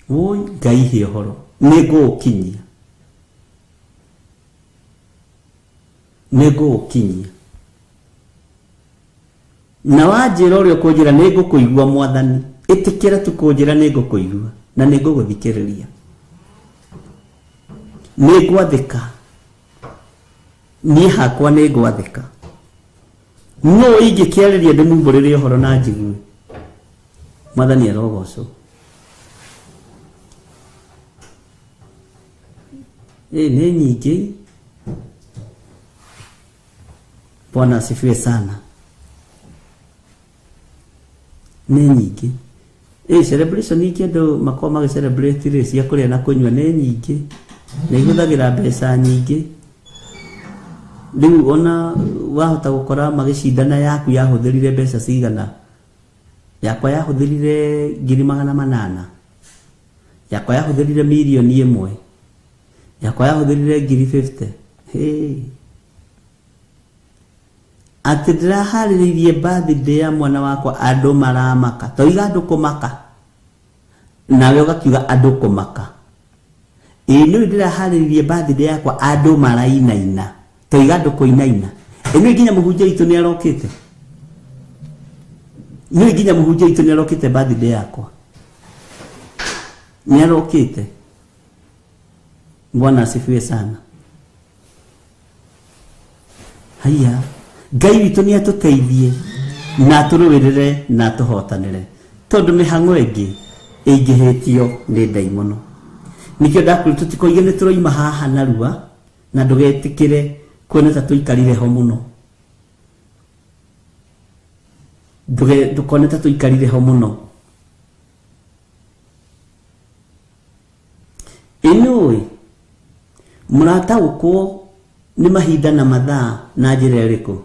Woi Ngai he ũhoro, nĩ ngũũkinyia. Nĩ ngũũkinyia. Na wanjĩra ũrĩa ũkũnjĩra nĩ ngũkũigua mwathani. Ĩtĩkĩra tu kũnjĩra nĩ ngũkũigua na nĩ ngũgũthikĩrĩria. Nĩ ngwathĩka. Niĩ hakwa nĩ ngwathĩka. No ingĩkĩarĩria ndĩmumbũrĩre ũhoro na njigue. Mwathani arogocwo. Nĩ nyingĩ. Bwana asifiwe sana. Nĩ nyingĩ. Celebration ingĩ andũ makoragwo magĩ celebrate rĩ cia kũrĩa na kũnyua nĩ nyingĩ. Na ihũthagĩra mbeca nyingĩ. Rĩu ona wahota gũkora magĩcindana yaku yahũthĩrire mbeca cigana. Yakwa yahũthĩrire 800,000. Yakwa yahũthĩrire 1,000,000. Yakwa yahũthĩrire 50,000. Hey. Atĩ ndĩraharĩrĩirie birthday ya mwana wakwa andũ maramaka. Toiga andũ kũmaka. Nawe ũgakiuga andũ kũmaka. Ĩĩ nĩ ndĩraharĩrĩirie birthday yakwa andũ marainaina. Toiga andũ kũinaina. Ĩĩ nĩ nginya mũhunjia witũ nĩ arokĩte. Nĩ nginya mũhunjia witũ nĩ arokĩte birthday yakwa. Nĩ arokĩte. Bwana asifiwe sana. Haiya, Ngai witũ nĩ atũteithie na atũrũĩrĩre na atũhotanĩre, tondũ mĩhang'o ĩngĩ ĩingĩhĩtio nĩ ndaimono. Nĩkĩo ndakwĩra tũtikoige nĩ tũroima haha narua na ndũgetĩkĩre kuona ta tũikarire ho mũno. Ndũkone ta tũikarire ho mũno. Ĩnũĩ mũrataũkwo nĩ mahinda na mathaa na njĩra ĩrĩkũ?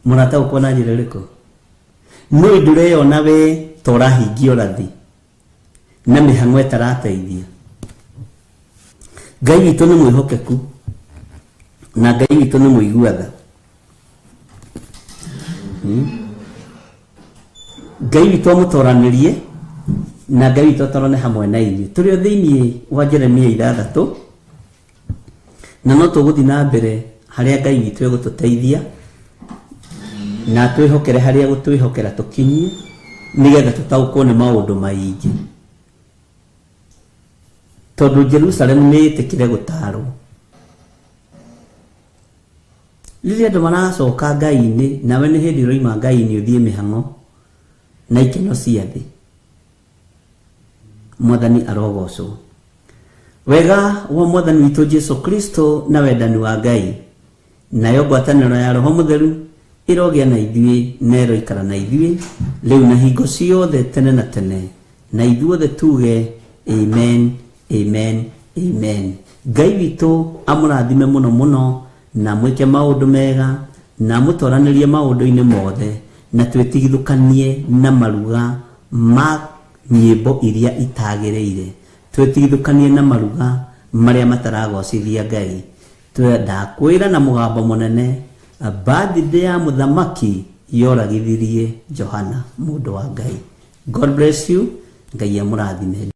Mũrataũkwo na njĩra ĩrĩkũ? Nũĩ ndũreyona we ta ũrahingia ũrathi na mĩhang'o ĩtarateithia. Ngai witũ nĩ mwĩhokeku na Ngai witũ nĩ mũigua tha. Ngai witũ amũtoranĩrie na Ngai witũ atorane hamwe na inyuĩ. Tũrĩ o thĩinĩ wa Jeremia 6, na no tũgũthiĩ na mbere harĩa Ngai witũ egũtũteithia na twĩhokere harĩa egũtwĩhokera tũkinyie, nĩgetha tũtaũkwo nĩ maũndũ maingĩ, tondũ Jerusalemu nĩ ĩtĩkĩre gũtarwo. Rĩrĩa andũ maracoka Ngai-inĩ, nawe nĩ hĩndĩ ũroima Ngai-inĩ ũthiĩ mĩhang'o na ikeno cia thĩ. Mwathani arogocwo. Wega wa Mwathani witũ Jesu Kristo na wendani wa Ngai nayo ngwatanĩro ya Roho Mũtheru ĩrogĩa na ithuĩ na ĩroikara na ithuĩ rĩu na hingo ciothe tene na tene, na ithuothe tuge amen, amen, amen. Ngai witũ amũrathime mũno mũno na mwĩke maũndũ mega na amũtoranĩrie maũndũ-inĩ mothe, na twĩtigithũkanie na maruga ma nyĩmbo iria itagĩrĩire, twĩtigithũkanie na maruga marĩa mataragocithia Ngai. Ndakwĩra na mũgambo mũnene, birthday ya mũthamaki yoragithirie Johana mũndũ wa Ngai. God bless you. Ngai amũrathime.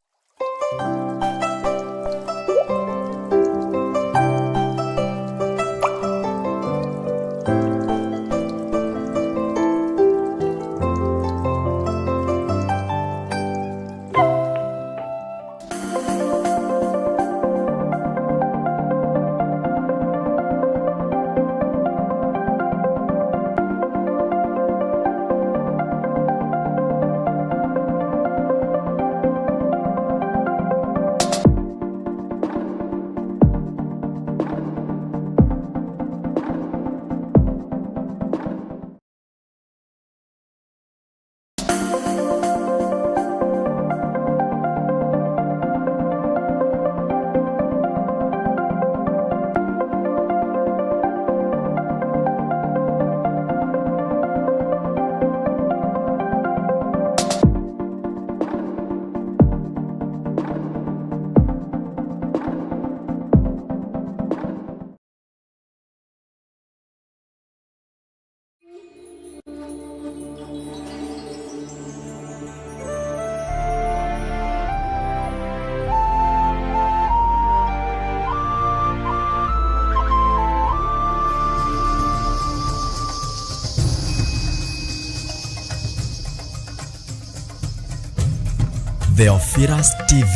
Theophilus TV,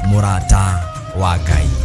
mũrata wa Ngai.